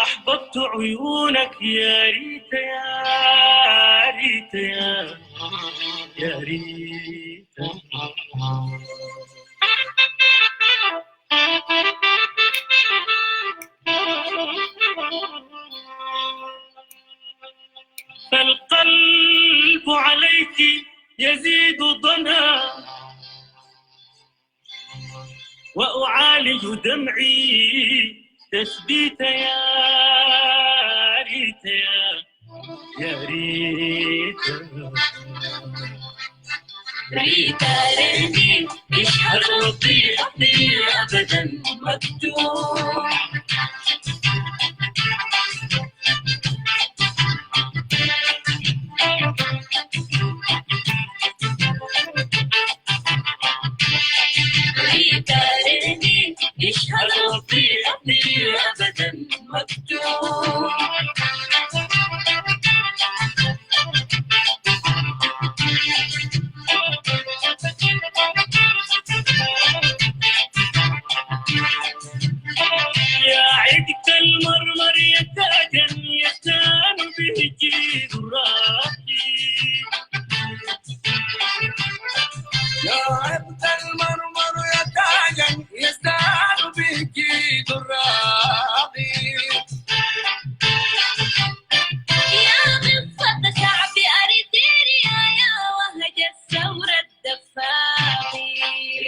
أحببت عيونك يا ريتا، يا ريتا، يا، يا ريتا. فالقلب عليك يزيد ضنا، وأعالج دمعي تثبيت يا ريت، يا، يا ريت. ريتا ريني، مش هترضي حبي أبدًا مكتوب. ريتا ريني، مش هترضي حبي أبدًا مكتوب. يا عقد المرمر يا تاجا يستان به جيد الراقي. يا عقد المرمر يا تاجا يستان به جيد الراقي. يا قصة شعب أريتريا، يا وهج الثورة الدفاقي.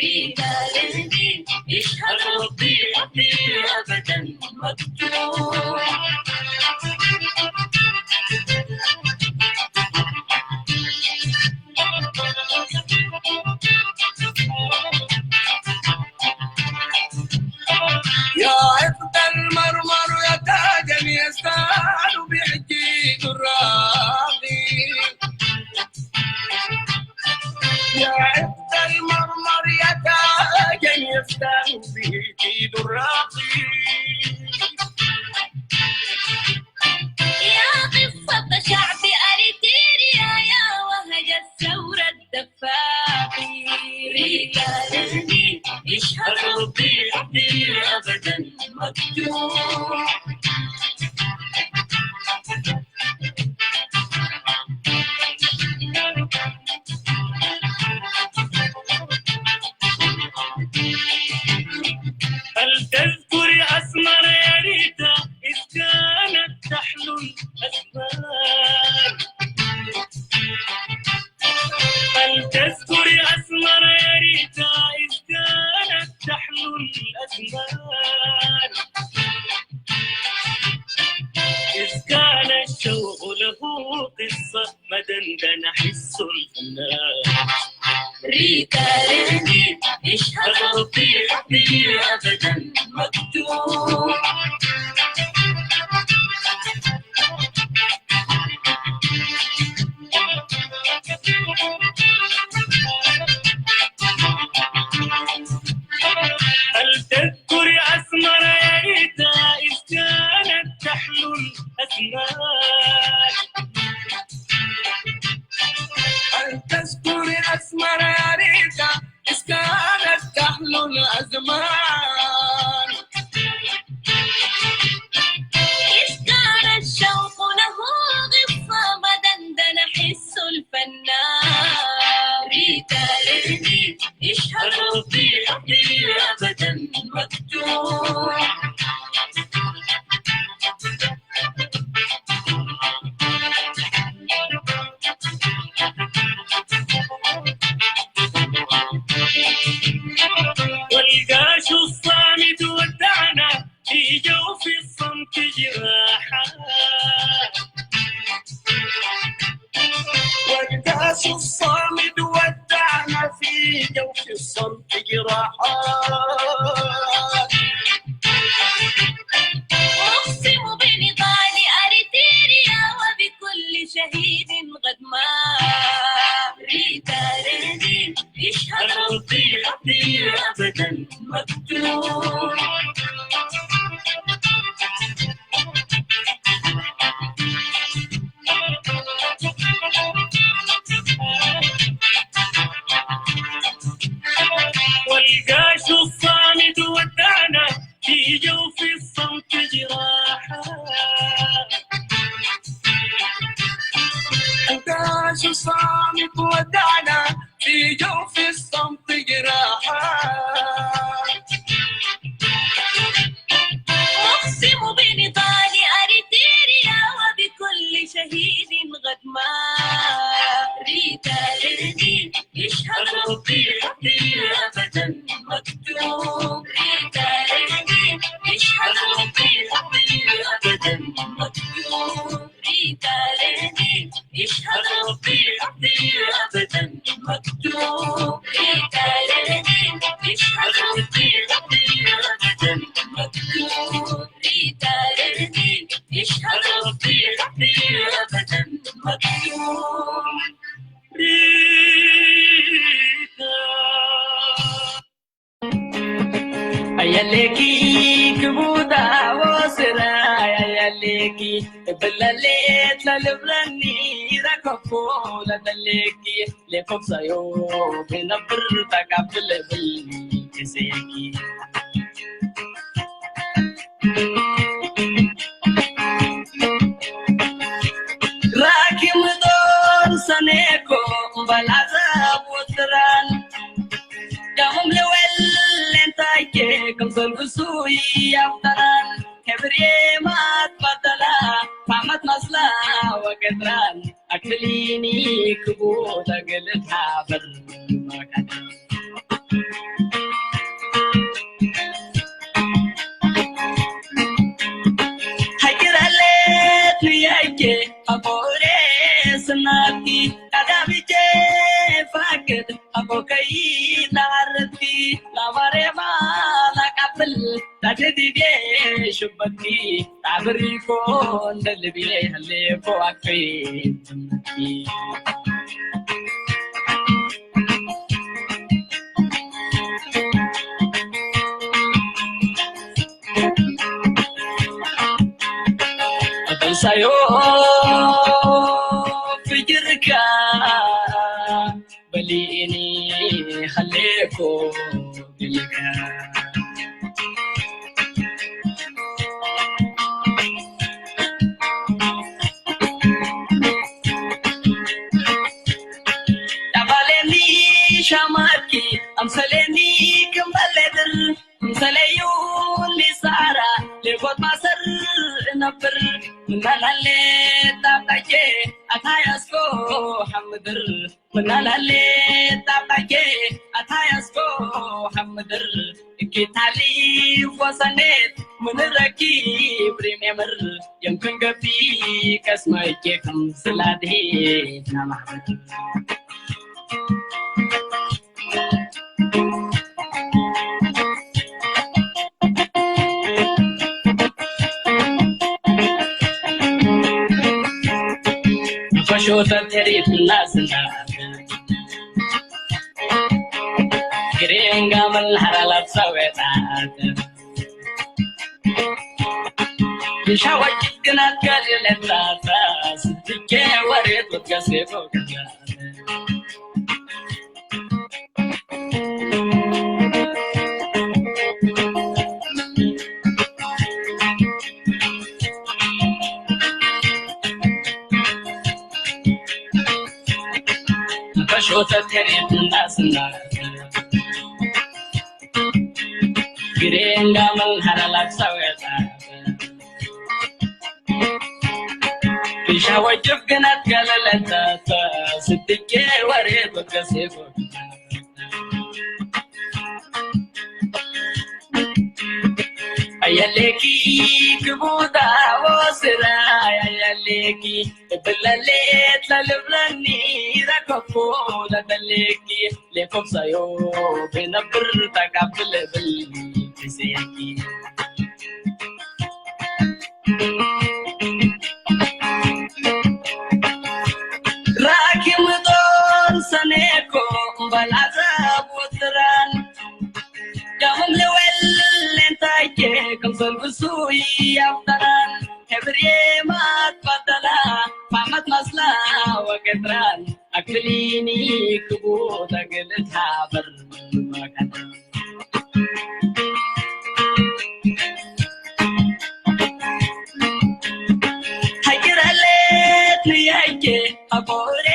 ريتا لندي، يشهد ربي، ربي أبدًا مكتوب. يا عقد المرمر يا تاجا يستان به جيد الراقي. يا عقد المرمر يا تاجا يستان به جيد الراقي. يا قصة شعب أريتريا، يا وهج الثورة الدفاقي. ريتا لندي، يشهد ربي، ربي أبدًا مكتوب. هل تذكر أسمر يا ريتا إذ كانت تحلو الأزمان؟ هل تذكر أسمر يا ريتا إذ كانت تحلو الأزمان؟ إذ كان الشوق له قصة ما دندن حس الفنان. ريتا ريني، يشهد ربي حبي أبدًا مكتوب. هل تذكر أسمر يا ريتا إذ كانت تحلو الأزمان؟ هل تذكر أسمر يا ريتا إذ كانت تحلو الأزمان؟ إذ كان الشوق له غصة ما دندن حس الفنان. ريتا ليلي، يشهد ربي حبي أبدًا مكتوب. والقاش الصامت ودعنا في جوف الصمت جراحات. والقاش الصامت ودعنا في جوف الصمت جراحات. أقسم بنضال أريتريا وبكل شهيد قد مات. ريتا ريني، يشهد ربي حبي أبدًا مكتوب. والقاش الصامت ودعنا في جوف الصمت جراحات. ኣየሌኪ ክቡዳ ወስራ ኣየሌኪ ብለሌት ለልብለኒ ረከፎ ለደሌኪ ሌኮብሳዮ ብነብር ተቃብል ብል ጊዜኪ ራኪም ዶር ሰኔኮ በላዘብ ወስራን ዳሙም ልወል ሌንታይኬ ከም ሰልብሱ ያውጠራን ከብርዬ ማት ባደላ ፋመት መስላ ወገድራን ኣክሊኒ ክቡር ተግልት ሃበር ሃይክራለት ንያይኬ ኣቦሬ ስናቲ ቀዳሚቼ ፋቅድ ኣቦ ከይተዓረቲ ላባሬማ ላቃብል ታጀዲዴ ሽበቲ ታብሪኮ እንደልብዬ ህሌኮ ኣክሪ ኣበልሳዮ ፍጅርካ በሊኒ ኸሌኮ ብልካ ዳባሌኒ ሻማኪ ኣምሰሌኒ ክምበሌድር ምሰለዩ ሊሳራ ሌቦት ማሰር እነብር ምናላሌ ጣጣዬ ኣታያስኮ ሓምድር ምናላሌ ጣጣዬ ኣታያስኮ ሓምድር እኪታሊ ወሰኔት ምንረኪብ ሪሜምር የምክንገቢ ከስመኬ ከም ስላድሄ ናማሕበት ፈሾተት ተሪትና ስና ግሬንጋ መልሃራላት ሰዌጣት ንሻወጅት ግናት ከልለታታ ስትኬ ወሬት ወትገሴ ፎቅታ ተሾተቴኔትና ስና ግሬንጋ መንሃራላት ሰዌታ ሻወጅብ ግናት ከለለታ ስትኬ ወሬ በከሴ ኣየሌኪ ክቡዳ ወስራ ኣየሌኪ ብለሌት ለልብለኒ ረከፎ ለደሌኪ ሌኮብሳዮ ብነብር ተቃብል ብል ጊዜኪ ራኪም ጦን ሰኔኮ በላዘብ ወስራን ዳሁም ልወል ሌንታዬ ከም ሰልብሱ ያውጠራን ሕብሬ ማት ባደላ ማመት መስላ ወገድራን ኣክሊኒ ክቡ ተግልት ሃበር ሃይራለት ንያይኬ ኣቦሬ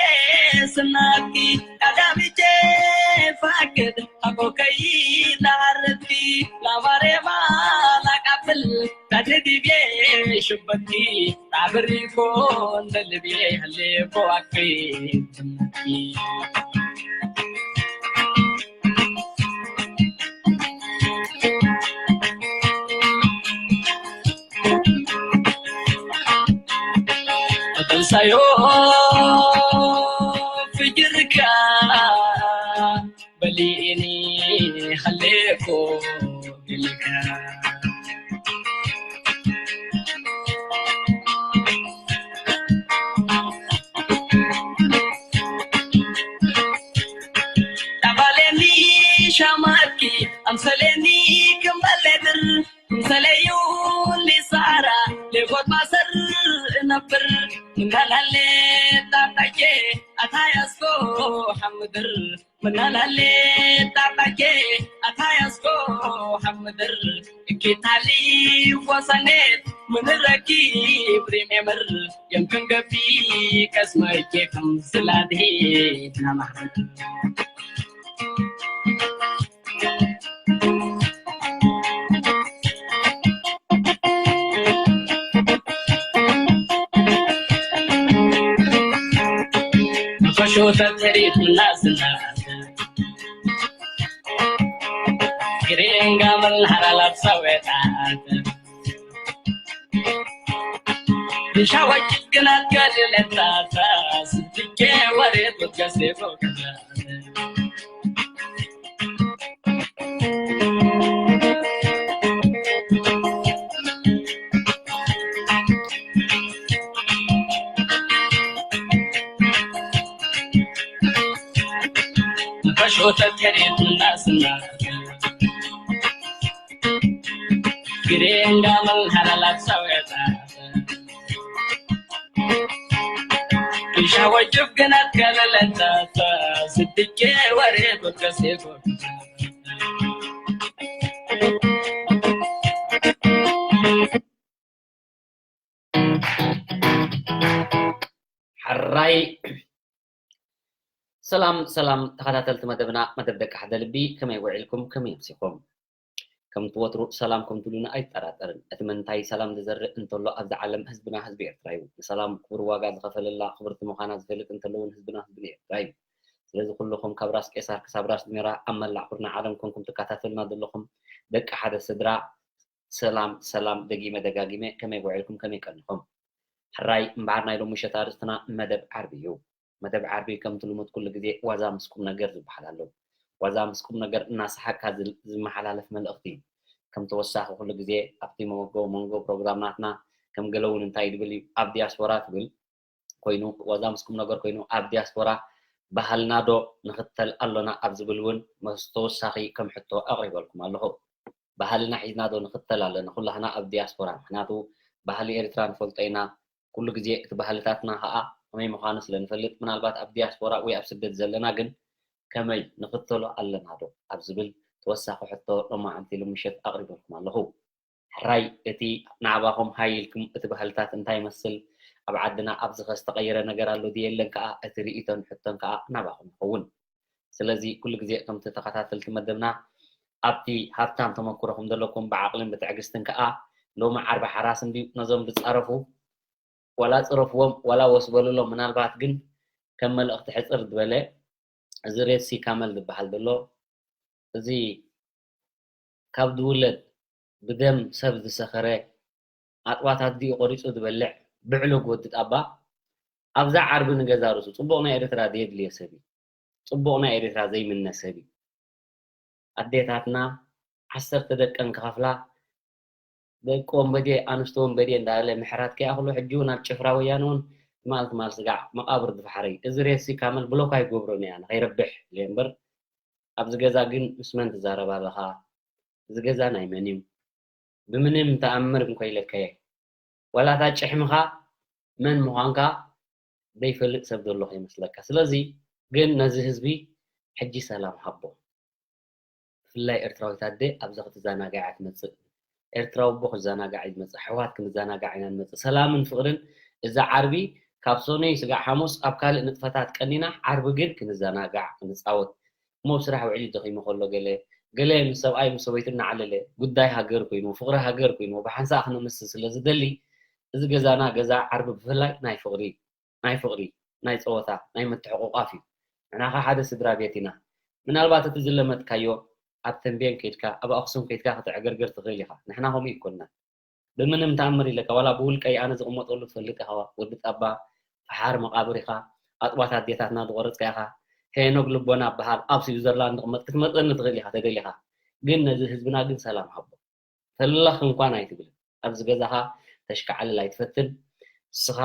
ስናኪ ቀዳሚቼ ፋቅድ ኣቦ ከይዳረቲ ላባሬማ ላቃብል ታድሪዲቤ ሽበቲ ጣብሪኮ እንደልቤ ህሌኮ ኣክሪ ተንሳዮ ፍጅርካ በሊኒ ኸሌኮ ግልካ ጣባሌኒ ሻማኪ ኣምሰሌኒ ክምበሌድር ምሰለዩ ሊሳራ ሌጎት ማሰር እነብር ምናላሌ ጣጣዬ ኣታያስኮ ሓምድር ምናላሌ ጣጣዬ ኣታያስኮ ሓምድር እኪታሊ ወሰኔት ምንረኪብ ሪሜምር የምክንገቢ ከስመኬ ከም ስላድሄ ናማሕመድ ንኸሾ ተተሪፍና ስናት ግሬንጋ መልሃራላት ሰዌጣት ብሻወጭ ግናት ገድለታታ ስድኬ ወሬት ወትገሴ ፎከታት ግሬንጋ መልሃላላት ሰውዕታ ሻወጅብ ግናት ከለለታ ስድኬ ወሬ ጎከሴ ጎከታ ሓራይ ሰላም ሰላም ተኸታተልቲ መደብና፣ መደብ ደቂ ሓደ ልቢ፣ ከመይ ውዒልኩም፣ ከመይ ኣምሲኹም? ከምቲ ወትሩ ሰላም ከም ትብሉና ኣይጠራጠርን። እቲ መንታይ ሰላም ዝዘርእ እንተሎ ኣብዚ ዓለም ህዝብና ህዝቢ ኤርትራ እዩ። ንሰላም ክቡር ዋጋ ዝኸፈለላ ክብርቲ ምዃና ዝፈልጥ እንተሎ እውን ህዝብና ህዝቢ ኤርትራ እዩ። ስለዚ ኩልኹም ካብ ራስ ቄሳር ክሳብ ራስ ዲሜራ ኣብ መላእ ኩርናዕ ዓለም ኮንኩም ትከታተሉና ዘለኹም ደቂ ሓደ ስድራ ሰላም ሰላም ደጊመ ደጋጊመ ከመይ ውዒልኩም ከመይ ቀኒኹም? ሕራይ እምበኣር ናይ ሎሚ ምሸት ኣርእስትና መደብ ዓርቢ እዩ። መደብ ዓርቢ ከምቲ ልሙድ ኩሉ ግዜ ዋዛ ምስ ቁም ነገር ዝበሃል ኣሎ። ዋዛ ምስ ቁም ነገር እናሰሓቅካ ዝመሓላለፍ መልእኽቲ እዩ። ከም ተወሳኺ ኩሉ ግዜ ኣብቲ መንጎ መንጎ ፕሮግራም ናትና ከም ገለ እውን እንታይ ድብል እዩ ኣብ ዲያስፖራ ትብል ኮይኑ ዋዛ ምስ ቁም ነገር ኮይኑ ኣብ ዲያስፖራ ባህልና ዶ ንኽተል ኣሎና ኣብ ዝብል እውን ምስ ተወሳኺ ከም ሕቶ ኣቕሪበልኩም ኣለኹ። ባህልና ሒዝና ዶ ንኽተል ኣለና ኩላህና ኣብ ዲያስፖራ? ምኽንያቱ ባህሊ ኤርትራ ንፈልጦ ኢና። ኩሉ ግዜ እቲ ባህልታትና ኸኣ ከመይ ምዃኑ ስለ ንፈልጥ ምናልባት ኣብ ዲያስፖራ ወይ ኣብ ስደት ዘለና ግን ከመይ ንኽተሎ ኣለና ዶ ኣብ ዝብል ተወሳኺ ሕቶ ሎማዓንቲ ሎሚ ምሸት ኣቕሪበልኩም ኣለኹ። ሕራይ እቲ ናባኹም ሃይ ኢልኩም እቲ ባህልታት እንታይ ይመስል? ኣብ ዓድና ኣብዚ ኸ ዝተቐየረ ነገር ኣሎ ድዩ የለን ከኣ እቲ ርእይቶን ሕቶን ከኣ ናባኹም ይኸውን። ስለዚ ኩሉ ግዜ ከምቲ ተኸታተልቲ መደብና ኣብቲ ሃብታም ተመክሮኹም ዘለኩም ብዓቕልን ብትዕግስትን ከኣ ሎሚ ዓርቢ ሓራስ እንድዩ ነዞም ዝጻረፉ ዋላ ጽረፍዎም ዋላ ወስ በሉሎም ምናልባት ግን ከም መልእኽቲ ሕጽር ዝበለ እዚ ሬድ ሲ ካመል ዝበሃል ዘሎ እዚ ካብ ዝውለድ ብደም ሰብ ዝሰኸረ ኣጥባት ኣዲኡ ቆሪጹ ዝበልዕ ብዕሉግ ወዲ ጣባ ኣብዛ ዓርቢ ንገዛ ርእሱ ጽቡቕ ናይ ኤርትራ ዘየድልዮ ሰብ እዩ። ጽቡቕ ናይ ኤርትራ ዘይምነ ሰብ እዩ። ኣዴታትና ዓሰርተ ደቀን ክኸፍላ ደቂ ወንበዴ ኣንስቶ ወንበዴ እንዳበለ ምሕራት ከይኣኽሎ ሕጂ እውን ኣብ ጭፍራ ወያነ እውን ትማል ትማል ስጋዕ መቓብር ዝፈሓረይ እዚ ሬሲ ካመል ብሎክ ኣይገብሮን እያ ንኸይረብሕ ኢለ እምበር ኣብዚ ገዛ ግን ምስ መን ትዛረብ ኣለኻ? እዚ ገዛ ናይ መን እዩ? ብምንም ተኣምር እንኮ ኢለካየ ዋላ እታ ጭሕምኻ መን ምዃንካ ዘይፈልጥ ሰብ ዘሎ ከይመስለካ። ስለዚ ግን ነዚ ህዝቢ ሕጂ ሰላም ሃቦ። ብፍላይ ኤርትራዊት ኣደ ኣብዛ ክትዘናጋዕ እያ ትመጽእ። ኤርትራዊ ኣቦ ክዘናጋዕ እዩ ዝመጽእ። ኣሕዋት ክንዘናጋዕ ኢና ንመጽእ። ሰላምን ፍቕርን እዛ ዓርቢ ካብ ሰኑይ ስጋዕ ሓሙስ ኣብ ካልእ ንጥፈታት ቀኒና ዓርቢ ግን ክንዘናጋዕ ክንጻወት እሞ ኣብ ስራሕ ውዒሉ ደኺሙ ከሎ ገለ ገለ ምስ ሰብኣይ ምስ ሰበይቱ እናዓለለ ጉዳይ ሃገር ኮይኑ ፍቕሪ ሃገር ኮይኑ ብሓንሳእ ክነምስ ስለ ዝደሊ እዚ ገዛና ገዛ ዓርቢ ብፍላይ ናይ ፍቕሪ ናይ ፍቕሪ ናይ ጸወታ ናይ ምትሕቑቋፍ እዩ። ንሕና ኸ ሓደ ስድራ ቤት ኢና። ምናልባት እቲ ዝለመድካዮ ኣብ ተምቤን ከይድካ ኣብ ኣኽሱም ከይድካ ከተዕገርግር ትኽእል ኢኻ። ንሕና ከምኡ ኣይኮንናን። ብምንም ተኣምር ኢለካ ዋላ ብውልቀይ ኣነ ዝቕመጠሉ ትፈልጥ ኢኻ ወዲ ጣባ ፈሓር መቓብር ኢኻ ኣጥባት ኣዴታትና ዝቖረጽካ ኢኻ ሄኖግ ልቦና በሃል ኣብ ስዊዘርላንድ ንቕመጥ ክትመጸኒ ትኽእል ኢኻ ተደሊኻ ግን ነዚ ህዝብና ግን ሰላም ሃቦ ፈለኽ እንኳን ኣይትብል። ኣብዚ ገዛኻ ተሽካዕልል ኣይትፈትን። ንስኻ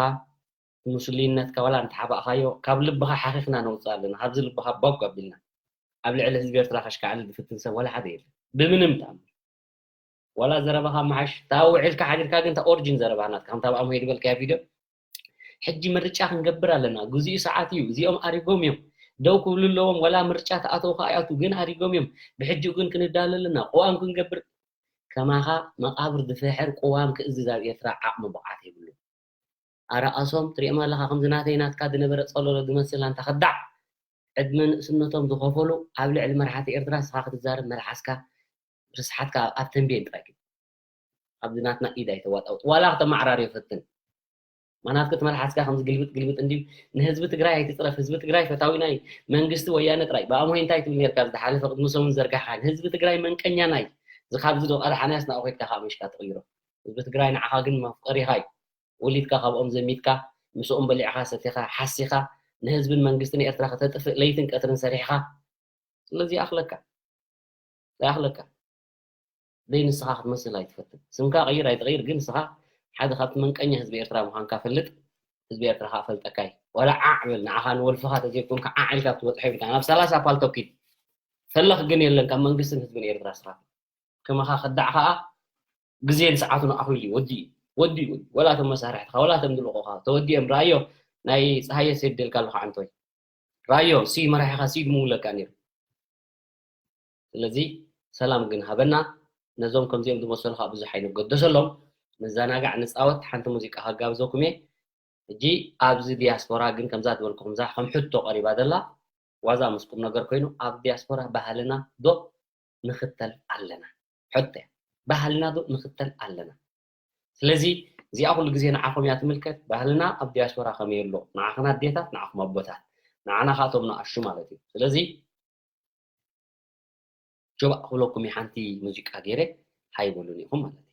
ሙስሊምነትካ ዋላ እንተሓባእኻዮ፣ ካብ ልብኻ ሓኺኽና ነውፅእ ኣለና። ካብዚ ልብኻ ቦግ ኣቢልና። ኣብ ልዕሊ ህዝቢ ኤርትራ ከሽካዕልል ዝፍትን ሰብ ዋላ ሓደ የለን። ብምንም ተኣምር። ዋላ ዘረባኻ መሓሽ፣ እታ ውዒልካ ሓዲርካ ግን እታ ኦሪጂን ዘረባ ናትካ፣ ከምታ ብኣምሆይ ዝበልካያ ቪድዮ፣ "ሕጂ ምርጫ ክንገብር ኣለና፣ ግዚኡ ሰዓት እዩ፣ እዚኦም ኣሪጎም እዮም፣ ደው ክብሉ ኣለዎም፣ ዋላ ምርጫ ተኣተው ከኣ ይኣትዉ፣ ግን ኣሪጎም እዮም፣ ብሕጂኡ ግን ክንዳሎ ኣለና፣ ቅዋም ክንገብር"፣ ከማኻ መቓብር ዝፍሕር ቅዋም ክእዝዝ ኣብ ኤርትራ ዓቕሚ ብቕዓት የብሉን። ኣረኣሶም ትሪኦም ኣለኻ፣ ከምዚ ናተይ ናትካ ዝነበረ ጸሎሎ ዝመስል ኣንታ ከዳዕ፣ ዕድመ ንእስነቶም ዝኸፈሉ ኣብ ልዕሊ መራሕቲ ኤርትራ ንስኻ ክትዛረብ መልሓስካ ርስሓትካ ኣብ ተንቤን ጥራይ ግበር። ኣብዚ ናትና ኢድ ኣይተዋጣውጥ። ዋላ ክተመዓራርዮ ፈትን። ማናትክ እቲ መልሓስካ ከምዚ ግልብጥ ግልብጥ እንድዩ ንህዝቢ ትግራይ ኣይትፅረፍ። ህዝቢ ትግራይ ፈታዊና እዩ። መንግስቲ ወያነ ጥራይ። ብኣምሆይ እንታይ ትብል ነርካ? ዝሓለፈ ቅድሚ ሰሙን ዘርጋሕካ ንህዝቢ ትግራይ መንቀኛና እዩ። እዚ ካብዚ ዶ ቀዳሓንያስ ናብኡ ከድካ ከዓ ምሽካ ትቕይሮ። ህዝቢ ትግራይ ንዓኻ ግን መፍቀሪኻ እዩ። ወሊድካ ካብኦም ዘሚትካ፣ ምስኦም በሊዕኻ ሰቲኻ ሓሲኻ ንህዝብን መንግስትን ኤርትራ ከተጥፍእ ለይትን ቀትርን ሰሪሕኻ። ስለዚ ይኣኽለካ። ይኣኽለካ። ደይ ንስኻ ክትመስል ኣይትፈትን። ስምካ ቀይር ኣይትቐይር፣ ግን ንስኻ ሓደ ካብቲ መንቀኛ ህዝቢ ኤርትራ ምዃንካ ፈልጥ። ህዝቢ ኤርትራ ከዓ ፈልጠካ እዩ። ዋላ ዓዕ በል፣ ንዓኻ ንወልፍኻ ተዘይኮንካ ዓዕ ኢልካ ክትበፅሖ ይብልካ። ናብ ሰላሳ ፓልቶክ ኪድ። ፈለኽ ግን የለን ካብ መንግስትን ህዝብን ኤርትራ ስኻ። ከማኻ ከዳዕ ከዓ ግዜን ሰዓቱን ኣኺሉ እዩ። ወዲ እዩ። ወዲ እዩ። ወላ እቶም መሳርሕትኻ፣ ወላ እቶም ዝልእኹኻ ተወዲኦም። ራዮ ናይ ፀሃየ ሰይድ ደልካ ኣለኻ ዓንቶይ። ራዮ ሲ መራሒኻ ሲ ድምውለካ ነይሩ። ስለዚ ሰላም ግን ሃበና። ነዞም ከምዚኦም ዝመሰሉ ከዓ ብዙሕ ኣይንገደሰሎም። ንዘናጋዕ፣ ንፃወት፣ ሓንቲ ሙዚቃ ከጋብዘኩም እየ። ሕጂ ኣብዚ ዲያስፖራ ግን ከምዛ ዝበልኩኹም እዛ ከም ሕቶ ቀሪባ ዘላ ዋዛ ምስ ቁም ነገር ኮይኑ፣ ኣብ ዲያስፖራ ባህልና ዶ ንኽተል ኣለና? ሕቶ እያ። ባህልና ዶ ንኽተል ኣለና? ስለዚ እዚኣ ኩሉ ግዜ ንዓኹም እያ ትምልከት። ባህልና ኣብ ዲያስፖራ ከመይ ኣሎ? ንዓኽን ኣዴታት፣ ንዓኹም ኣቦታት፣ ንዓና ከዓ እቶም ንኣሹ ማለት እዩ። ስለዚ ጆባእ ክብለኩም እየ፣ ሓንቲ ሙዚቃ ገይረ ሃይ በሉኒ ኢኹም ማለት እዩ።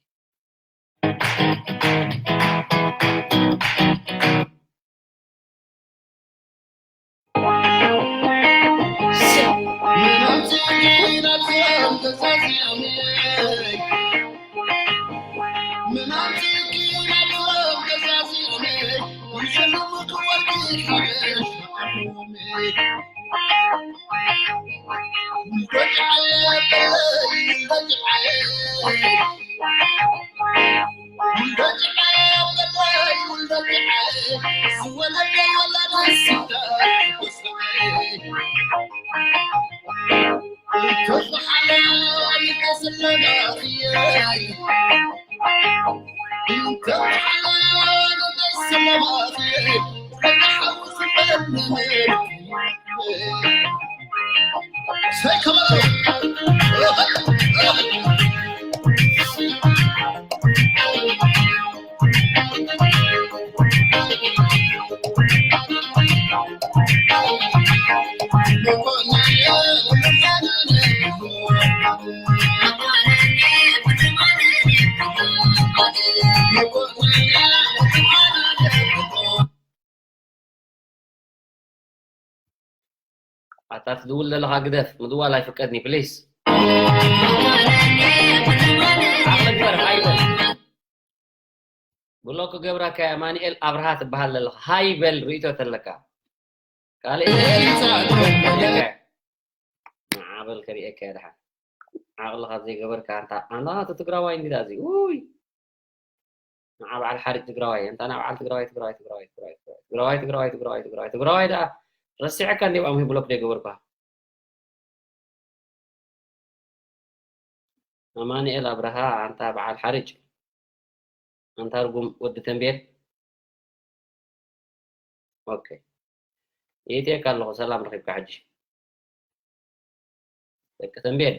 ኣታ ትድውል ዘለኻ ግደፍ፣ ምድዋል ኣይፍቀድኒ ፕሊስ። ዓቕሊ ግበር፣ ሃይበል። ብሎክ ገብረካ ኣማኑኤል ኣብርሃ ትበሃል ዘለኻ። ሃይበል ርእይቶ ተለካ። ካልእ ንዓ በል ከርእየካ እየ ደሓን። ዓቕልኻ ዘይገበርካ ኣንታ፣ ኣንታ እቲ ትግራዋይ እንዲዳ እዚ። ውይ። ንዓ በዓል ሓሪጭ ትግራዋይ፣ ኣንታ ንዓ በዓል ትግራዋይ፣ ትግራዋይ፣ ትግራዋይ፣ ትግራዋይ፣ ትግራዋይ፣ ትግራዋይ፣ ትግራዋይ፣ ትግራዋይ፣ ትግራዋይ ደኣ ረሲዐካ እንዲየ ብኣምሂ ብሎክ ደይገበርኳ። ኣማኑኤል ኣብርሃ፣ ኣንታ በዓል ሓሪጭ፣ ኣንታ ርጉም ወዲ ተንቤን። ኦኬ። የእትየካ ኣለኹ፣ ሰላም ረኺብካ ሕጂ። ደቂ ተንቤን።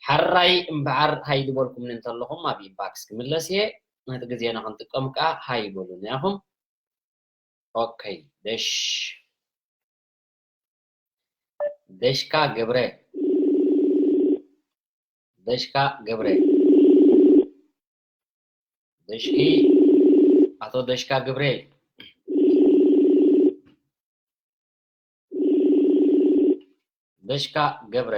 ሓራይ እምበኣር ሃይ ዝበልኩምኒ እንተለኹም ኣብ ኢንባክስ ክምለስ እየ። ነቲ ግዜና ክንጥቀም ከኣ ሃይ በሉኒ ኢኹም። ኦኬ፣ ደሽ ደሽካ ገብረ፣ ደሽካ ገብረ፣ ደሽኪ፣ ኣቶ ደሽካ ገብረ፣ ደሽካ ገብረ።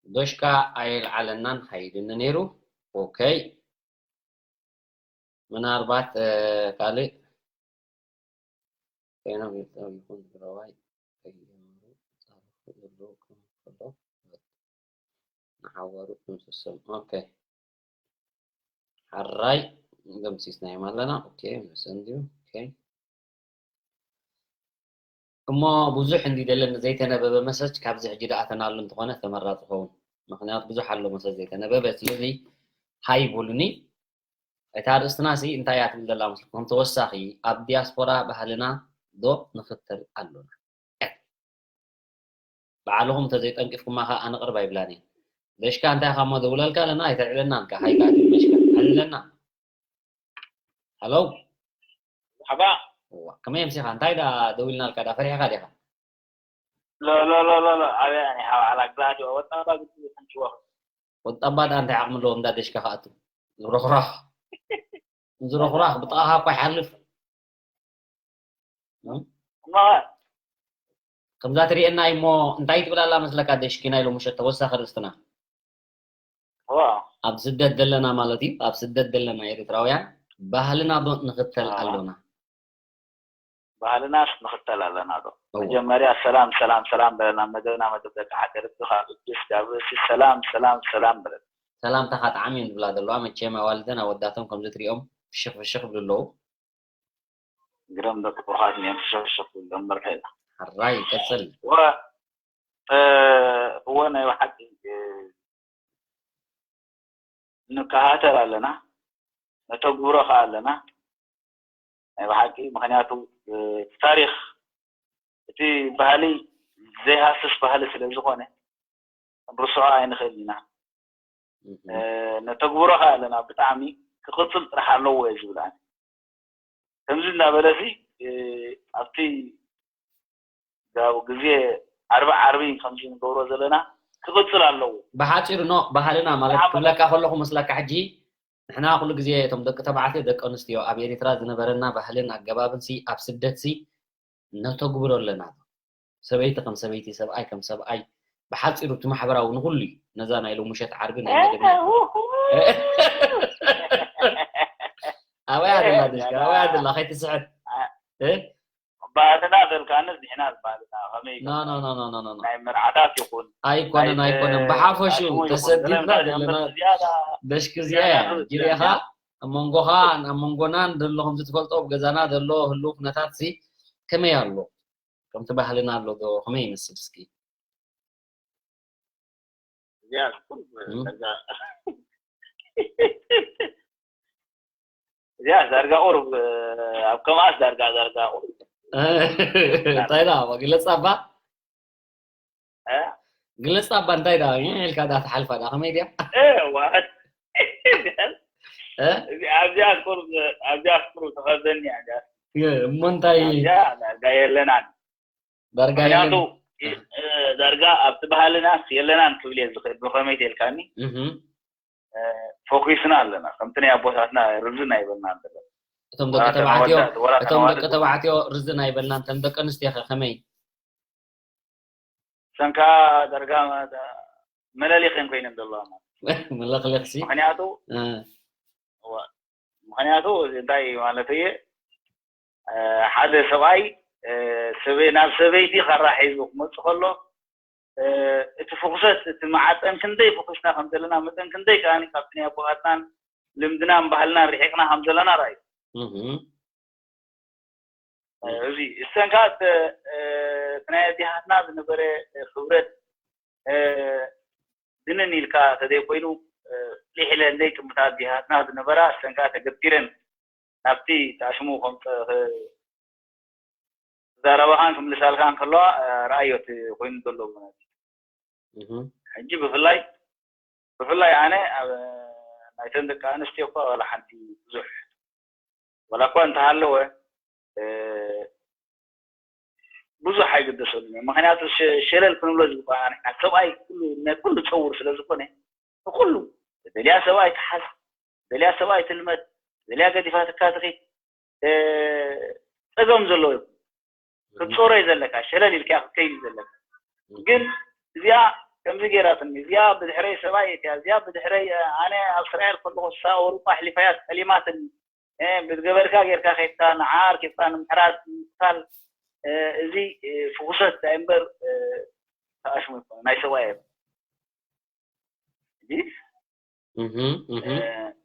ዶሽካ ኣየልዓለናን ሃይድኒ ነይሩ። ኦኬ። ምናልባት፣ እ፣ ካልእ ኮይኖም ይፍጠሩ ይኹን ትግራዋይ ከይጀመሩ ፃረፉ ዘለዉ ክኾኑ ከሎ ንሓዋሩ ክምስሶም። ኦኬ። ሓራይ ደምሲስናዮም ኣለና። ኦኬ፣ መሰን ድዩ? ኦኬ። እሞ ብዙሕ እንዲ ደለን ዘይተነበበ መሰጅ ካብዚ ሕጂ ደኣ ተናሉ እንተኾነ ተመራጺ ኸውን። ምኽንያቱ ብዙሕ ኣሎ መሰጅ ዘይተነበበ። ስለዚ ሃይ በሉኒ። እታ ኣርእስትና ሲ እንታይ እያ ትብል ዘላ መስለኩም? ተወሳኺ ኣብ ዲያስፖራ ባህልና ዶ ንኽተል ኣሎና? በዓልኹም እንተዘይጠንቂፍኩማ ኸኣ ኣነ ቅርብ ኣይብላን እየ። ደሽካ እንታይ ኢኻ እሞ ደውለልካ ኣለና፣ ኣይተልዕለናን ከኣ፣ ሃይ ከኣ ትብል መሽካ። ኣልዕለና። ሃሎ። መርሓባ። እዋ፣ ከመይ ኣምሲኻ? እንታይ ደኣ ደዊልናልካ ደኣ፣ ፈሪሕኻ ዲኻ? ሎ፣ ሎ፣ ሎ፣ ሎ፣ ሎ፣ ኣበይ ኣነ ሓው ዓላ ግላዲ፣ ወጣባ ግዲ፣ ሓንጭዋ። ወጣባ ደኣ እንታይ ዓቕሚ ኣለዎ፣ እንዳ ደሽካ ክኣቱ? ዝሮኽራኽ። ዝሮኽራኽ፣ ብጥቓኻ እኳ ይሓልፍ። እም? እሞ፣ ከምዛ ትርእየና እዩ እሞ፣ እንታይ ትብል ኣላ መስለካ ደሽኪ ናይ ሎሚ ምሸት ተወሳኺ ርእስትና? ዋ። ኣብ ስደት ዘለና ማለት እዩ። ኣብ ስደት ዘለና ኤርትራውያን ባህልና ዶ ንኽተል ኣዋ። ኣሎና? ባህልናስ ንኽተል ኣለና ዶ? እዋ። መጀመርያ ሰላም፣ ሰላም፣ ሰላም በለና። መደብና መደብ ደቂ ዓዲ ርቢ ካብ እድስ ጋብ ርእሲ ሰላም፣ ሰላም፣ ሰላም በለና። ሰላምታኻ ጣዕሚ እየን ዝብላ ዘለዋ። መቸም ኣዋልደን ኣወዳቶም ከምዚ ትሪኦም ፍሽኽ ፍሽኽ ይብሉ ኣለዉ። ግደም ደቂ ብሩኻት እዮም ፍሽኽ ፍሽኽ ዝብሉ እምበር ከይላ። ሕራይ ቀጽል። ወ-፣ እ፣ እወ ናይ ብሓቂ፣ እ፣ ንከታተል ኣለና፣ ነተግብሮ ከኣ ኣለና። ናይ ብሓቂ ምኽንያቱ፣ እ፣ እቲ ታሪኽ፣ እቲ ባህሊ ዘይሃስስ ባህሊ ስለ ዝኾነ ክንርስዖ ኣይንኽእልን ኢና። እህ። እ፣ ነተግብሮ ከኣ ኣለና። ብጣዕሚ ክቕጽል ጥራሕ ኣለዎ እየ ዝብል ኣነ። ከምዚ እናበለሲ፣ እ፣ ኣብቲ ያው ግዜ ዓርቢ ዓርቢ ከምዚ ንገብሮ ዘለና ክቕጽል ኣለዎ። ብሓጺሩ ኖ ባህልና ማለት ብሓፈ- ክብለካ ከለኹ መስለካ ሕጂ ንሕና ኩሉ ግዜ እቶም ደቂ ተባዕትዮ ደቂ ኣንስትዮ ኣብ ኤሪትራ ዝነበረና ባህልን ኣገባብን ሲ ኣብ ስደት ሲ ነተግብሮ ኣለና። ሰበይቲ ከም ሰበይቲ፣ ሰብኣይ ከም ሰብኣይ፣ ብሓጺሩ እቲ ማሕበራዊ ንኹሉ እዩ። ነዛ ናይ ሎሚ ምሸት ዓርቢ ናይ መደብና እህ፣ ውሁ። ኣበይ ኣደላ ደሽካ ኣበይ ኣደላ ከይትስሕት። ባህልና ዘልካንስ ንሕና ባህልና ከመይ no no no no no no no ናይ መርዓታት ይኹን ኣይኮነን ኣይኮነን ብሓፈሽኡ ተሰዲድና ዘለና ደሽኪ እዚኣ እያ ጊዜኻ ኣብ መንጎኻ ኣብ መንጎናን ዘሎ ከምዚ ትፈልጦ ኣብ ገዛና ዘሎ ህልው ኩነታት ሲ ከመይ ኣሎ ከምቲ ባህልና ኣሎ ዶ ከመይ ይመስል እስኪ እዚኣ እዚኣ ዳርጋ ቁሩብ ኣብ ከማኣስ ዳርጋ ዳርጋ ቁሩብ እንታይ ዳ ግለፅ ኣባ ግለፅ ኣባ እንታይ ዳ ኢልካ ዳ ትሓልፋ ዳ ከመይ ድያ ኣብዚኣ ቁሩብ ኣብዚኣ ቁሩብ ትኸብደኒ እያ እሞ እንታይ ዳርጋ የለናን ዳርጋ ምክንያቱ ዳርጋ ኣብቲ ባህልናስ የለናን ክብል እየ ዝኽእል ብኸመይ ተልካኒ ፎኪስና ኣለና ከምቲ ናይ ኣቦታትና ርዝን ኣይበልናን እቶም ደቂ ተባዕትዮ እቶም ደቂ ተባዕትዮ ርዝን ኣይበልናን እቶም ደቂ ኣንስትዮ ከ ከመይ ሰንካ ዳርጋ መለሊኸን ኮይነን ዘለዋ መለኽለኽሲ ምክንያቱ ምክንያቱ እንታይ ማለት እየ ሓደ ሰብኣይ ናብ ሰበይቲ ካራ ሒዙ ክመፅእ ከሎ እቲ ፍኩሰት እቲ መዓፀን ክንደይ ፍኩስና ከም ዘለና መጠን ክንደይ ከዓ ካብቲ ናይ ኣቦታትናን ልምድናን ባህልናን ርሒቅና ከም ዘለና ርኣዩ እዚ እሰን ከዓ እቲ ናይ ኣዴታትና ዝነበረ ክብረት ድንን ኢልካ ተዘይኮይኑ ሊሕ ኢለ እንደይ ቅምታ ኣዴታትና ዝነበራ እሰን ከዓ ተገቲረን ናብቲ ተኣሽሙ ከም ዘረባኻን ክምልሳልካን ከለዋ ረኣዮ እቲ ኮይኑ ዘሎ ማለት እዩ። ሕጂ ብፍላይ ብፍላይ ኣነ ኣብ ናይተን ደቂ ኣንስትዮ እኳ ዋላ ሓንቲ ብዙሕ ዋላ እኳ እንተሃለወ ብዙሕ ኣይግደሰሉን እዮም። ምክንያቱ ሸለል ክንብሎ ዝግባና ንሕና ሰብኣይ ኩሉ ናይ ኩሉ ፀውር ስለ ዝኾነ ንኩሉ ደልያ ሰብኣይ ትሓዝ፣ ደልያ ሰብኣይ ትልመድ፣ ደልያ ገዲፋ ትካ ትኺድ ፀገም ዘለዎ ይኹን ክትፀሮ እዩ ዘለካ፣ ሸለል ኢልካ ክትከይድ እዩ ዘለካ። ግን እዚኣ ከምዚ ገይራትኒ፣ እዚኣ ብድሕረይ ሰብኣይ እያ፣ እዚኣ ብድሕረይ ኣነ ኣብ እስራኤል ከለኹ እሳ ኣውሮጳ ኣሕሊፋያ ጠሊማትኒ ብዝገበርካ ጌርካ ከይድካ ንዓ ኣርኪብካ ንምሕራድ ምቅታል እዚ ፍኩሰት እንታይ እምበር ተኣሽሙ ይኮነ ናይ ሰብኣይ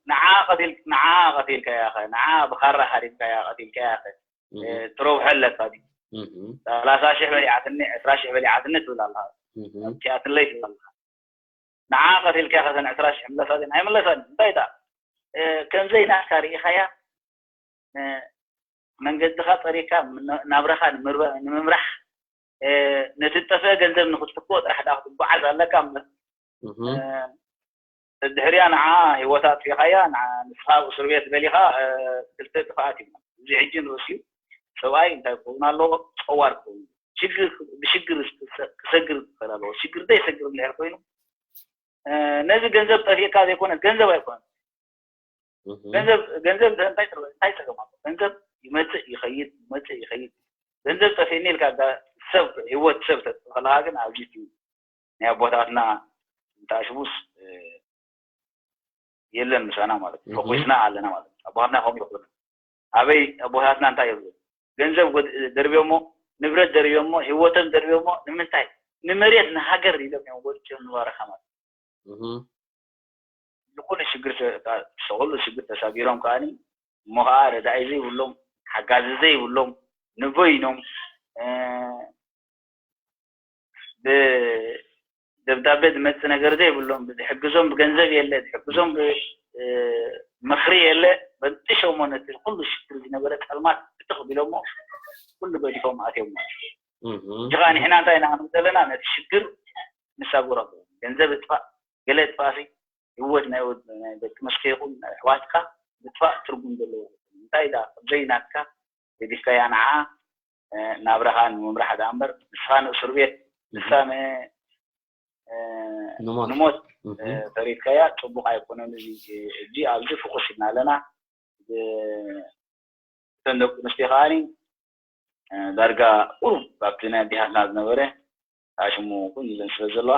ንዓ ቀቲል ንዓ ቀቲልካያ ኸ ንዓ ብኻራ ሃሪምካያ ቀቲልካያ ኸ ትረብሖ ኣለካ ድዩ ሰላሳ ሽሕ በሊዓትኒ ዕስራ ሽሕ በሊዓትኒ ትብል ኣለኻ ኣብኪኣትለይ ትብል ኣለኻ ንዓ ቀቲልካያ ኸ ዕስራ ሽሕ ምለሳ ድን ኣይምለሳን እንታይ ዳ ከምዘይ ናትካ ርኢኻያ መንገድኻ ፀሪካ ናብረኻ ንምምራሕ ነቲ ጠፍአ ገንዘብ ንክትፍክዎ ጥራሕ ዳ ክትጓዓዝ ኣለካ እምበር ድሕሪያ ንዓ ህይወታ ኣጥፊኻያ ንስኻ ኣብ እስር ቤት በሊኻ ክልተ ጥፍኣት እዩ እዚ ሕጂ ንርእሲ ሰብኣይ እንታይ ክኸውን ኣለዎ ፀዋር ክኸውን ብሽግር ክሰግር ክኽእል ኣለዎ ሽግር ዘይሰግር እንድሕር ኮይኑ ነዚ ገንዘብ ጠፊእካ ዘይኮነ ገንዘብ ኣይኮነ ገንዘብ ገንዘብ እንታይ እንታይ ጸገም ኣሎ ገንዘብ ይመጽእ ይኸይድ ይመጽእ ይኸይድ ገንዘብ ጠፊእኒ ኢልካ ሰብ ህይወት ሰብ ተጥፍእ ከለካ ግን ኣብዚ ናይ ኣቦታትና እንተኣሽሙስ የለን ምሳና ማለት እዩ ፈኩስና ኣለና ማለት እዩ ኣቦታትና ከምኡ ይኮኑ ኣበይ ኣቦታትና እንታይ ይብሉ ገንዘብ ደርብዮሞ ንብረት ደርብዮሞ ህይወቶም ደርብዮሞ ንምንታይ ንመሬት ንሃገር ኢሎም እዮም ወዲኦም ንባረኻ ማለት እዩ ንኩሉ ሽግር ንኩሉ ሽግር ተሳጊሮም ከዓኒ እሞ ከዓ ረዳኢ ዘይብሎም ሓጋዚ ዘይብሎም ንበይኖም ብደብዳቤ ዝመፅእ ነገር ዘይብሎም ዝሕግዞም ብገንዘብ የለ ዝሕግዞም ብምኽሪ የለ በንጢሾሞ ነቲ ኩሉ ሽግር ዝነበረ ፀልማት ብትኽ ቢሎሞ ኩሉ ገዲፎም ኣትዮም ማለት እዩ ከዓ ንሕና እንታይ ኢና ክንብል ዘለና ነቲ ሽግር ንሳጎረብ ገንዘብ እጥፋእ ገለ እጥፋእሲ ህወት ናይ ደቂ መስከ ይኹን ናይ ኣሕዋትካ ምጥፋእ ትርጉም ዘለዎ እንታይ ዳ ዘይናትካ ገዲፍካያ ንዓ ናብራኻ ንምምራሕ ዳ እምበር ንስኻ ንእስር ቤት ንሳ ንሞት ተሪፍካያ ፅቡቅ ኣይኮነን እዚ ሕጂ ኣብዚ ፍኩስ ኢልና ኣለና እተን ደቂ ኣንስትዮ ከዓኒ ዳርጋ ቁሩብ ካብቲ ናይ ኣዴታትና ዝነበረ ኣሽሙ ኩሉ ዘን ስለ ዘለዋ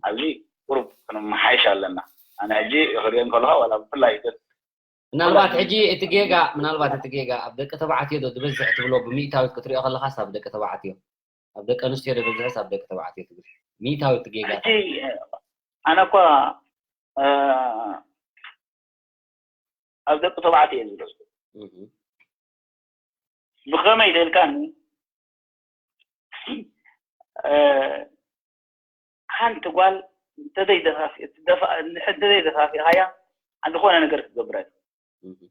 ኣብዚ ቁሩብ ክንመሓይሽ ኣለና ኣነ ሕጂ ክሪኦ ከለካ ዋላ ብፍላይ ምናልባት ሕጂ እቲ ጌጋ ምናልባት እቲ ጌጋ ኣብ ደቂ ተባዕትዮ ዶ ዝበዝሕ ትብሎ ብሚእታዊት ክትሪኦ ከለኻስ ኣብ ደቂ ተባዕትዮ ኣብ ደቂ ኣንስትዮ ዶ ዝበዝሕስ ኣብ ደቂ ተባዕትዮ ትብል? ሚእታዊት ጌጋ ሕጂ ኣነ እኳ ኣብ ደቂ ተባዕትዮ እየ ዝብሎ። ብኸመይ ኢለ ኢልካኒ ሓንቲ ጓል እንተዘይደፋፊእካያ ዝኾነ ነገር ክትገብር ኣይትኽእልን።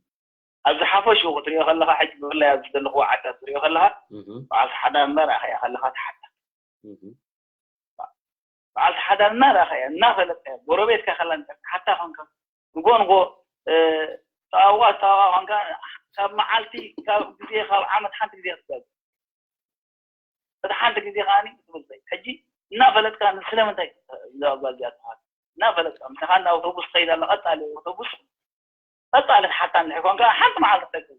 ኣብ ዝሓፈሽኡ ክትሪኦ ከለኻ ሕጂ ብፍላይ ኣብዚ ዘለኽዎ ዓዲ ክትሪኦ ከለኻ በዓልቲ ሓዳር እናረኣኻያ ከለኻ ትሓታ። በዓልቲ ሓዳር እናረኣኻያ እናፈለጥካያ ጎረቤትካ ከላ ትሓታ ኮንካ ንጎ ንጎ ተዋውቃ ተዋውቃ ኮንካ ካብ መዓልቲ ካብ ግዜ ካብ ዓመት ሓንቲ ግዜ ክትጋገ እቲ ሓንቲ ግዜ ከዓኒ ክትብል ትኽእል። ሕጂ እናፈለጥካ ስለምንታይ እዛ ጓል እዚኣ ትኾን እናፈለጥካ ምሳኻ እንዳ ኣውቶቡስ ትኸይድ ኣላ ቀጻሊ ኣውቶቡስ ቀጻሊ ትሓታ እንድሕር ኮንካ ሓንቲ መዓልቲ ክትጠቅም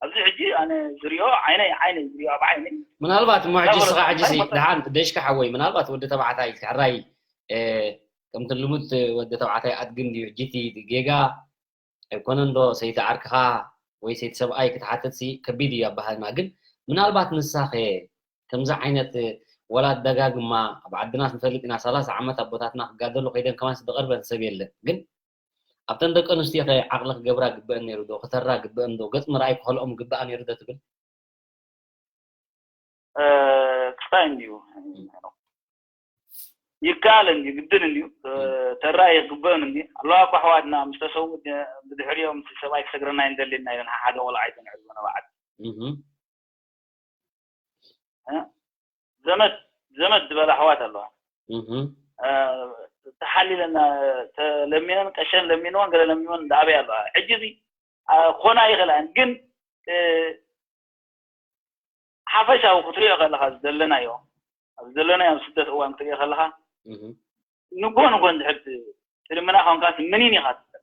ኣብዚ ሕጂ ኣነ ዝሪኦ ዓይነይ ዓይነይ ዝሪኦ ኣብ ዓይነይ ምናልባት እሞ ሕጂ ንስኻ ሕጂ ደሽካ ሓወይ ምናልባት ወዲ ተባዕታይ ሕራይ ከምቲ ልሙድ ወዲ ተባዕታይ ኣድግን ድዩ ሕጂ እቲ ጌጋ ኣይኮነን ዶ ሰይቲ ዓርክኻ ወይ ሰይቲ ሰብኣይ ክትሓትት ሲ ከቢድ እዩ ኣብ ባህልና ግን ምናልባት ንሳኸ ከምዚ ዓይነት ወላ ደጋግማ ኣብ ዓድና ንፈልጥ ኢና ሰላሳ ዓመት ኣቦታትና ክጋደሉ ከይደን ከማንስ ዝቐርበን ሰብ የለን ግን ኣብተን ደቂ ኣንስትዮ ከ ዓቕሊ ክገብራ ግበአን ነይሩ ዶ ክተራ ግበአን ዶ ገፅ ምርኣይ ክኸልኦም ግበኣ ነይሩ ዶ ትብል ክስታይ እንድዩ ይከኣል እንድዩ ግድን እንድዩ ተራእየ ክግበአን እንድዩ ኣለዋ እኮ ኣሕዋትና ምስ ተሰውኡ ብድሕሪኦም እቲ ሰብኣይ ክሰግረና ይንደሊ እና ኢለን ሓደ ቆልዓ ይተንዕዱ ነበዓት ዘመድ ዘመድ ዝበላ ኣሕዋት ኣለዋ ተሓሊለና ተለሚነን ቀሸን ለሚንወን ገለ ለሚንወን እንዳኣበይ ኣለዋ ሕጂ እዚ ኮና ይኽእላ ግን ሓፈሻዊ ክትሪኦ ከለኻ ዘለናዮ ኣብ ዘለናዮ ኣብ ስደት እዋን ክትሪኦ ከለኻ ንጎ ንጎ እንድሕር ትልምና ኮንካ ምኒን ኢኻ ትብል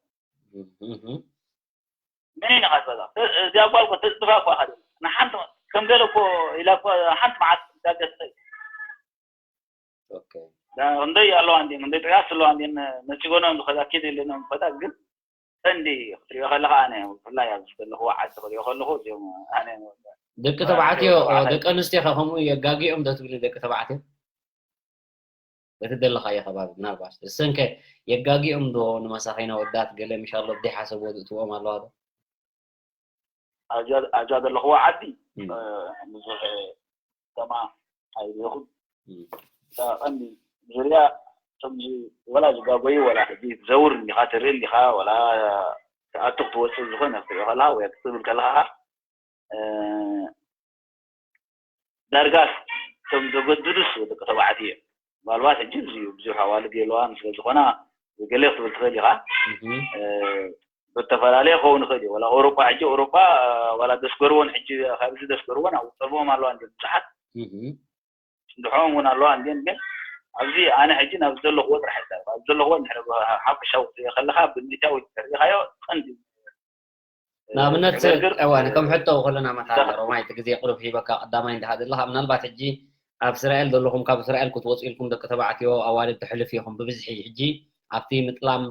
ምኒን ኢኻ ትበላ እዚኣ ጓል እኮ ተፅድፋ እኳ ኢኻ ንሓንቲ ከም ገለ እኮ ኢላ እኮ ሓንቲ መዓት ዳገ ትኸይድ ክንደይ ኣለዋ እንዲን ክንደይ ጥያስ ኣለዋ እንዲን ነፂጎኖም ዝኸዳ ኬድ የለኖም ዝኸዳ ግን ቀንዲ ክትሪኦ ከለካ ኣነ ብፍላይ ኣብዚ ዘለክዎ ዓዲ ክሪኦ ከለኩ እዚኦም ኣነ ደቂ ተባዕትዮ ደቂ ኣንስትዮ ከ ከምኡ የጋጊኦም ዶ ትብሊ ደቂ ተባዕትዮ በቲ ዘለካዮ ከባቢ ምናልባት እሰንከ የጋጊኦም ዶ ንመሳኺና ወዳት ገለ ምሻሎ ብደይ ሓሰብዎ ዝእትዎም ኣለዋ ዶ ኣብዛ ዘለኽዎ ዓዲ ብዙሕ ከተማ ኣይብኹም ቀንዲ ዙርያ ከምዚ ወላ ዝጋጎዩ ወላ ሕጂ ትዘውር እንዲኻ ትርኢ እንዲኻ ወላ ትኣቱ ክትወፅእ ዝኾነ ክትሪኦ ከለካ ወይ ክትብል ከለካ ዳርጋ እቶም ዘገድዱስ ደቂ ተባዕትዮ እዮም። ምናልባት ሕጂ እዚ ብዙሕ ኣዋልድ የለዋን ስለ ዝኾና ገለ ክትብል ትኽእል ኢኻ። ብተፈላለየ ክኸውን ይኽእል እዩ። ዋላ ኣውሮጳ ሕጂ ኣውሮጳ ዋላ ደስገርዎን ሕጂ ካብዚ ደስገርዎን ኣብ ጸልዎም ኣለዋ እንዲ ብዙሓት እንድሖም እውን ኣለዋ እንዲን ግን ኣብዚ ኣነ ሕጂ ናብ ዘለኽዎ ጥራሕ ይዛረብ ኣብ ዘለኽዎ እንድሕረ ሓፈሻዊ ክትሪኦ ከለኻ ብሚእታዊ ተሪኢኻዮ ቀንዲ ንኣብነት እዋን ከም ሕቶ ከለና መታ ሮማይ እቲ ግዜ ቅሩብ ሂበካ ቀዳማይ እንዲኻ ዘለኻ ምናልባት ሕጂ ኣብ እስራኤል ዘለኹም ካብ እስራኤል ክትወፁ ኢልኩም ደቂ ተባዕትዮ ኣዋልድ ትሕልፍ ኢኹም ብብዝሒ ሕጂ ኣብቲ ምጥላም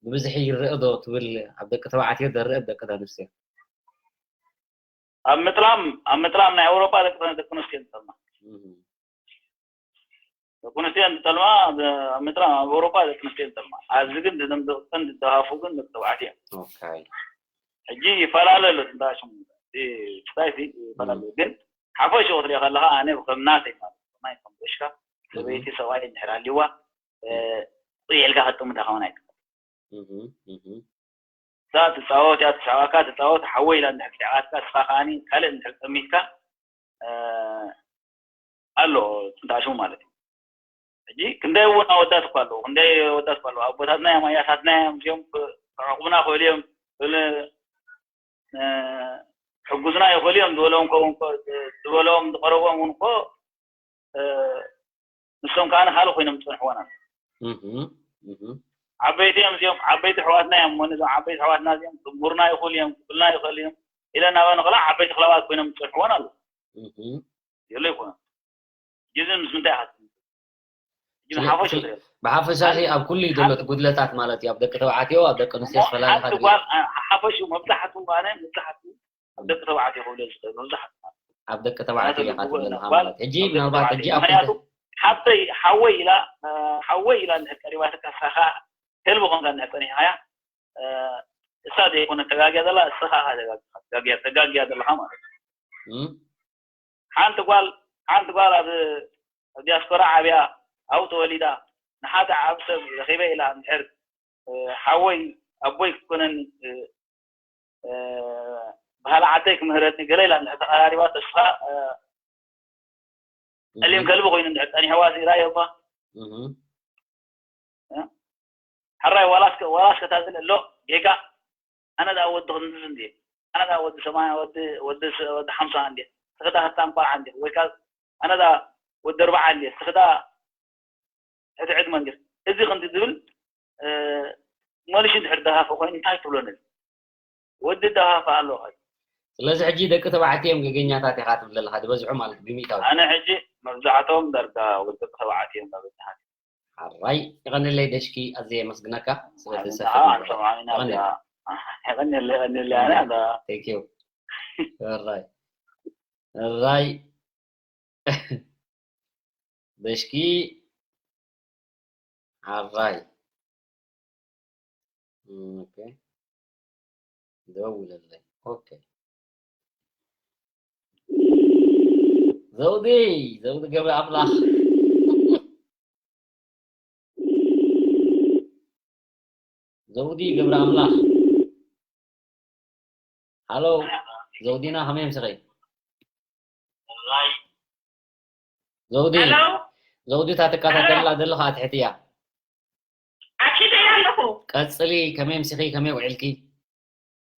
ብብዝሒ ይረአ ዶ ትብል ኣብ ደቂ ተባዕትዮ ደረአ ደቂ ኣንስትዮ ኣብ ምጥላም ኣብ ምጥላም ናይ ኣውሮፓ ደቂ ደቂ ኣንስትዮ ንጠልማ ደቂ ኣንስትዮ ንጠልማ ኣብ ምጥላም ኣብ ኣውሮፓ ደቂ ኣንስትዮ ንጠልማ ኣብዚ ግን ደም ደቂ ደሃፉ ግን ደቂ ተባዕትዮ ሕጂ ይፈላለ ኣሎ ትንታሽም ስታይ ይፈላለ ግን ሓፈሽ ክትሪኦ ከለካ ኣነ ከም ናተይ ማለት ማይ ከም በሽካ ሰበይቲ ሰብኣይ እንድሕር ኣሊዋ ጥይዕልካ ከጥምዳ ከመን ኣይትኽእል እዛ ትፃወት እያ ትስዕባካ ትፃወት ሓወይ ኢላ እንድሕር ስዕባትካ ንስኻ ከዓኒ ካልእ እንድሕር ጠሚትካ ኣሎ ፅንታሽሙ ማለት እዩ ሕጂ ክንደይ እውን ኣወዳት እኳ ኣለዉ ክንደይ ኣወዳት እኳ ኣለዉ ኣቦታትና እዮም ኣያታትና እዮም እዚኦም ክዕቁብና ክእሉ እዮም ክእል ሕጉዝና ይኽእሉ እዮም ዝበሎም ከውን ዝበሎም ዝቀረቦም እውን እኮ ንሶም ከዓ ንካልእ ኮይኖም ዝፀንሕዎና ዓበይቲ እዮም እዚኦም ዓበይቲ ኣሕዋትና እዮም እሞ ነዞም ዓበይቲ ኣሕዋትና እዚኦም ክምሁሩና ይኽእሉ እዮም ክብልና ይኽእሉ እዮም ኢለ እናበ ንኽላ ዓበይቲ ክለባት ኮይኖም ዝፀንሕዎን ኣለዉ የሎ ይኮኑ ጅዝን ምስ ምንታይ ኢኻ ብሓፈሽ ብሓፈሻ ኣብ ኩሉ እዩ ዘሎ እቲ ጉድለታት ማለት እዩ። ኣብ ደቂ ተባዕትዮ ኣብ ደቂ ኣንስትዮ ዝተፈላለየ ድዩ? ሓፈሹ መብዛሕቱ ማለት መብዛሕቱ ኣብ ደቂ ተባዕትዮ ክብሎ ዝኽእል መብዛሕቱ ኣብ ደቂ ተባዕትዮ ኢኻ ትብለና ማለት ሕጂ ምናልባት ሕጂ ኣብ ምክንያቱ ሓፍተይ ሓወይ ኢላ ሓወይ ኢላ እንድሕር ቀሪባትካ ንስኻ ከልቢ ኮንካ እንድሕር ጸኒሕካያ እሳ ዘይኮነ ተጋግያ ዘላ እስኻ ኢኻ ተጋግያ ዘለኻ ማለት እዩ። ሓንቲ ጓል ሓንቲ ጓል ኣብ ኣብ ዲያስፖራ ዓብያ ኣብኡ ተወሊዳ ንሓደ ዓብ ሰብ ረኺበ ኢላ እንድሕር ሓወይ ኣቦይ ክኮነኒ ባህሊ ዓደይ ክምህረኒ ገለ ኢላ እንድሕር ተቐራሪባ ተስፋ ጸሊም ከልቢ ኮይኑ እንድሕር ጸኒሕዋ ዚራ እባ ሕራይ ዋላስ ዋላስ ከታዝል ኣሎ ጌጋ ኣነ ዳ ወዲ ክንድዚ እንዴ ኣነ ዳ ወዲ ሰማንያ ወዲ ወዲ ወዲ ሓምሳ እንዴ ስኽዳ ህታም ቆልዓ እንዴ ወይ ካብ ኣነ ዳ ወዲ ኣርባዓ እንዴ ስኽዳ ሕድሕድ መንግስቲ እዚ ክንዲ ዝብል መሊሹ ድሕር ደሃፈ ኮይኑ እንታይ ትብሎ ነዚ ወዲ ደሃፈ ኣሎ ኸ ስለዚ ሕጂ ደቂ ተባዕትዮ እዮም ገገኛታት ኢኻ ትብል ዘለኻ ዝበዝሑ ማለት ብሚእታዊ ኣነ ሕጂ መብዛሕቶም ዳርጋ ወዲ ተባዕትዮ እዮም መብዛሕትኦም ሓራይ ይቐንለይ ደሽኪ ኣዝየ የመስግነካ ስለቲ ሰፊሕ ራይ ራይ ደሽኪ ሓራይ ደውለለይ ኦኬ ዘውዲ ዘውዲ ገብረ ኣምላኽ ዘውዲ ገብረ ኣምላኽ ሃሎ ዘውዲና ከመይ ምስኸይ ዘውዲ ዘውዲ እታ ትከታተልና ዘለኻ ኣትሕትያ ኣኪለ ኣለኹ ቀፅሊ ከመይ ምስኺ ከመይ ውዕልኪ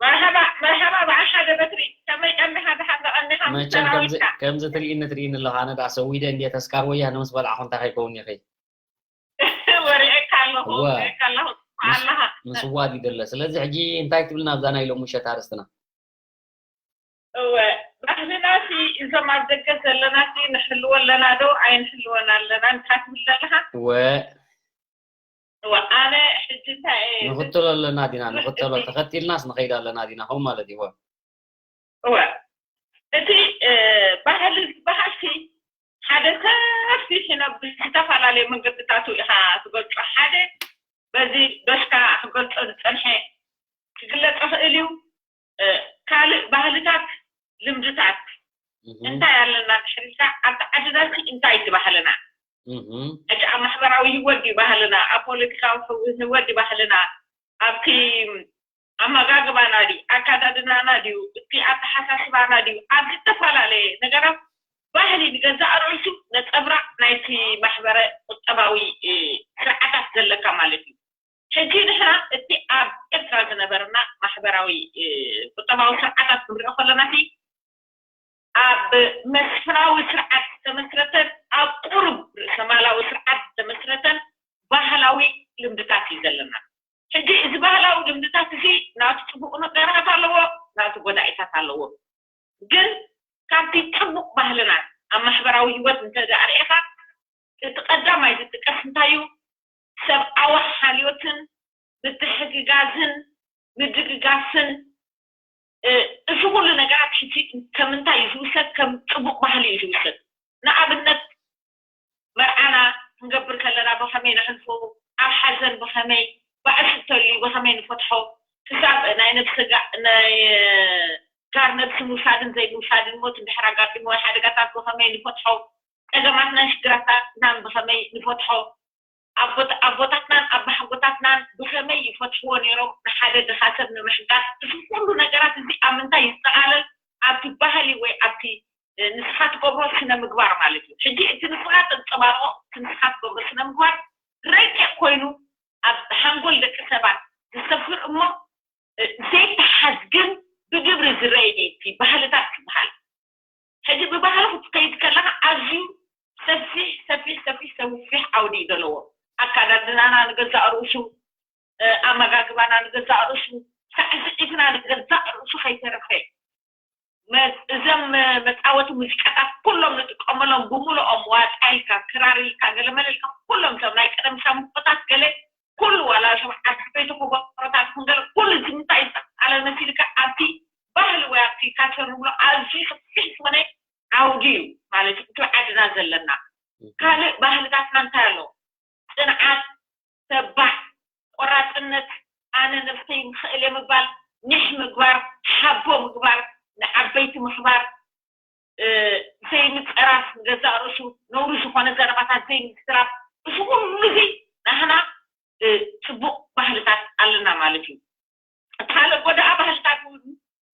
መርሓባ መርሓባ በዓል ሓደ በትሪ ከመይ ቀኒኻ ደሓን ደቐኒኻ ምስ መቸም ከምዚ ሰራዊትካ ከምዚ ትርእይኒ ትርእይኒ ኣለኻ ኣነ ደኣ ሰዊደ እንድየ ተስካር ወያነ ምስ በላዕኹ እንታይ ከይከውን ኢኺ ወሪኤካ ኣለኹ እወ። ወሪኤካ ኣለኹ ምስ- ኣለኻ ምስ ዋዲ ደለ ስለዚ ሕጂ እንታይ ትብል ናብዛ ናይ ሎሚ ምሸት ኣርስትና እወ ባህልና ሲ እዞም ኣብ ደገ ዘለና ሲ ንሕልዎ ኣለና ዶ ኣይንሕልወን ኣለና እንታይ ትብል ዘለኻ እወ እወ ኣነ ሕጂ እንታይ እየ ንኽተሎ ኣለና ዲና ንኽተሎ ተኸቲልናስ ንኸይድ ኣለና ዲና ከምኡ ማለት እዩ እወ እወ እቲ ባህሊ ዝበሃል ሲ ሓደ ሰፊሕ ነ ብዝተፈላለየ መንገድታቱ ኢኻ ትገልጾ ሓደ በዚ በሽካ ክገልጾ ዝጸንሐ ክግለጽ ይኽእል እዩ ካልእ ባህልታት ልምድታት እንታይ ኣለና ድሕሪልካ ኣብቲ ዓድና ሲ እንታይ እቲ ባህልና ሕጂ ኣብ ማሕበራዊ ህይወት ድዩ ባህልና ኣብ ፖለቲካዊ ህይወት ድዩ ባህልና ኣብቲ ኣመጋግባና ድዩ ኣካዳድናና ድዩ እቲ ኣተሓሳስባና ድዩ ኣብ ዝተፈላለየ ነገራት ባህሊ ንገዛእ ርእሱ ነፀብራቕ ናይቲ ማሕበረ ቁጠባዊ ስርዓታት ዘለካ ማለት እዩ ሕጂ ንሕና እቲ ኣብ ኤርትራ ዝነበረና ማሕበራዊ ቁጠባዊ ስርዓታት ክንሪኦ ከለና ሲ ኣብ መስፍናዊ ስርዓት ዝተመስረተን ኣብ ቁሩብ ርእሰማላዊ ስርዓት ዝተመስረተን ባህላዊ ልምድታት እዩ ዘለና ሕጂ እዚ ባህላዊ ልምድታት እዚ ናቱ ፅቡቅ ነገራት ኣለዎ ናቱ ጎዳኢታት ኣለዎ ግን ካብቲ ፅቡቅ ባህልና ኣብ ማሕበራዊ ህይወት እንተደኣ ርኢኻ እቲ ቀዳማይ ዝጥቀስ እንታይ እዩ ሰብኣዊ ሓልዮትን ምትሕግጋዝን ምድግጋፍን እዚ ኩሉ ነገራት ሕጂ ከም እንታይ እዩ ዝውሰድ ከም ፅቡቅ ባህሊ እዩ ዝውሰድ ንኣብነት መርዓና ክንገብር ከለና ብኸመይ ነሕልፎ ኣብ ሓዘን ብኸመይ ባእሲ እንተልዩ ብኸመይ ንፈትሖ ክሳብ ናይ ነብሰ ናይ ጋር ነብሲ ምውሳድን ዘይምውሳድን ሞት እንድሕር ኣጋጢሞ ሓደጋታት ብኸመይ ንፈትሖ ፀገማትናን ሽግራታትናን ብኸመይ ንፈትሖ ኣቦታትናን ኣባሓጎታትናን ብኸመይ ይፈትሕዎ ነይሮም ንሓደ ድኻ ሰብ ንምሕጋዝ እዚ ኩሉ ነገራት እዚ ኣብ ምንታይ ይጠቓለል ኣብቲ ባህሊ ወይ ኣብቲ ንስኻ ትገብሮ ስነ ምግባር ማለት እዩ ሕጂ እቲ ንስኻ ተንፀባርቆ እቲ ንስኻ ትገብሮ ስነ ምግባር ረቂቕ ኮይኑ ኣብ ሓንጎል ደቂ ሰባት ዝሰፍር እሞ ዘይተሓዝ ግን ብግብሪ ዝረአ እቲ ባህልታት ዝበሃል ሕጂ ብባህሊ ክትከይድ ከለኻ ኣዝዩ ሰፊሕ ሰፊሕ ሰፊሕ ሰፊሕ ዓውዲ እዩ ዘለዎ ኣካዳድናና ንገዛእ ርእሱ ኣመጋግባና ንገዛእ ርእሱ ሳዕስዒትና ንገዛእ ርእሱ ከይተረፈ እዞም መፃወቲ ሙዚቃታት ኩሎም ንጥቀመሎም ብምልኦም ዋጣ ኢልካ ክራር ኢልካ ገለመለ ኢልካ ኩሎም እዞም ናይ ቀደም ሻምቦቆታት ገለ ኩሉ ዋላ እዞም ዓበይቲ ከበሮታት ክንገለ ኩሉ እዚ እንታይ ይጠቃለል መሲልካ ኣብቲ ባህሊ ወይ ኣብቲ ካልቸር ንብሎ ኣዝዩ ሰፊሕ ዝኾነ ዓውዲ እዩ ማለት እዩ እቲ ዓድና ዘለና። ካልእ ባህልታትና እንታይ ኣሎ? ፅንዓት፣ ተባዕ፣ ቆራፅነት፣ ኣነ ነብሰይ ምኽእል እየ ምባል፣ ኒሕ ምግባር፣ ሓቦ ምግባር፣ ንዓበይቲ ምኽባር፣ ዘይምፅራፍ፣ ንገዛእ ርእሱ ነውሪ ዝኾነ ዘረባታት ዘይምዝራብ፣ እዚ ኩሉ እዚ ናህና ፅቡቕ ባህልታት ኣለና ማለት እዩ። ካልእ ጎዳኣ ባህልታት እውን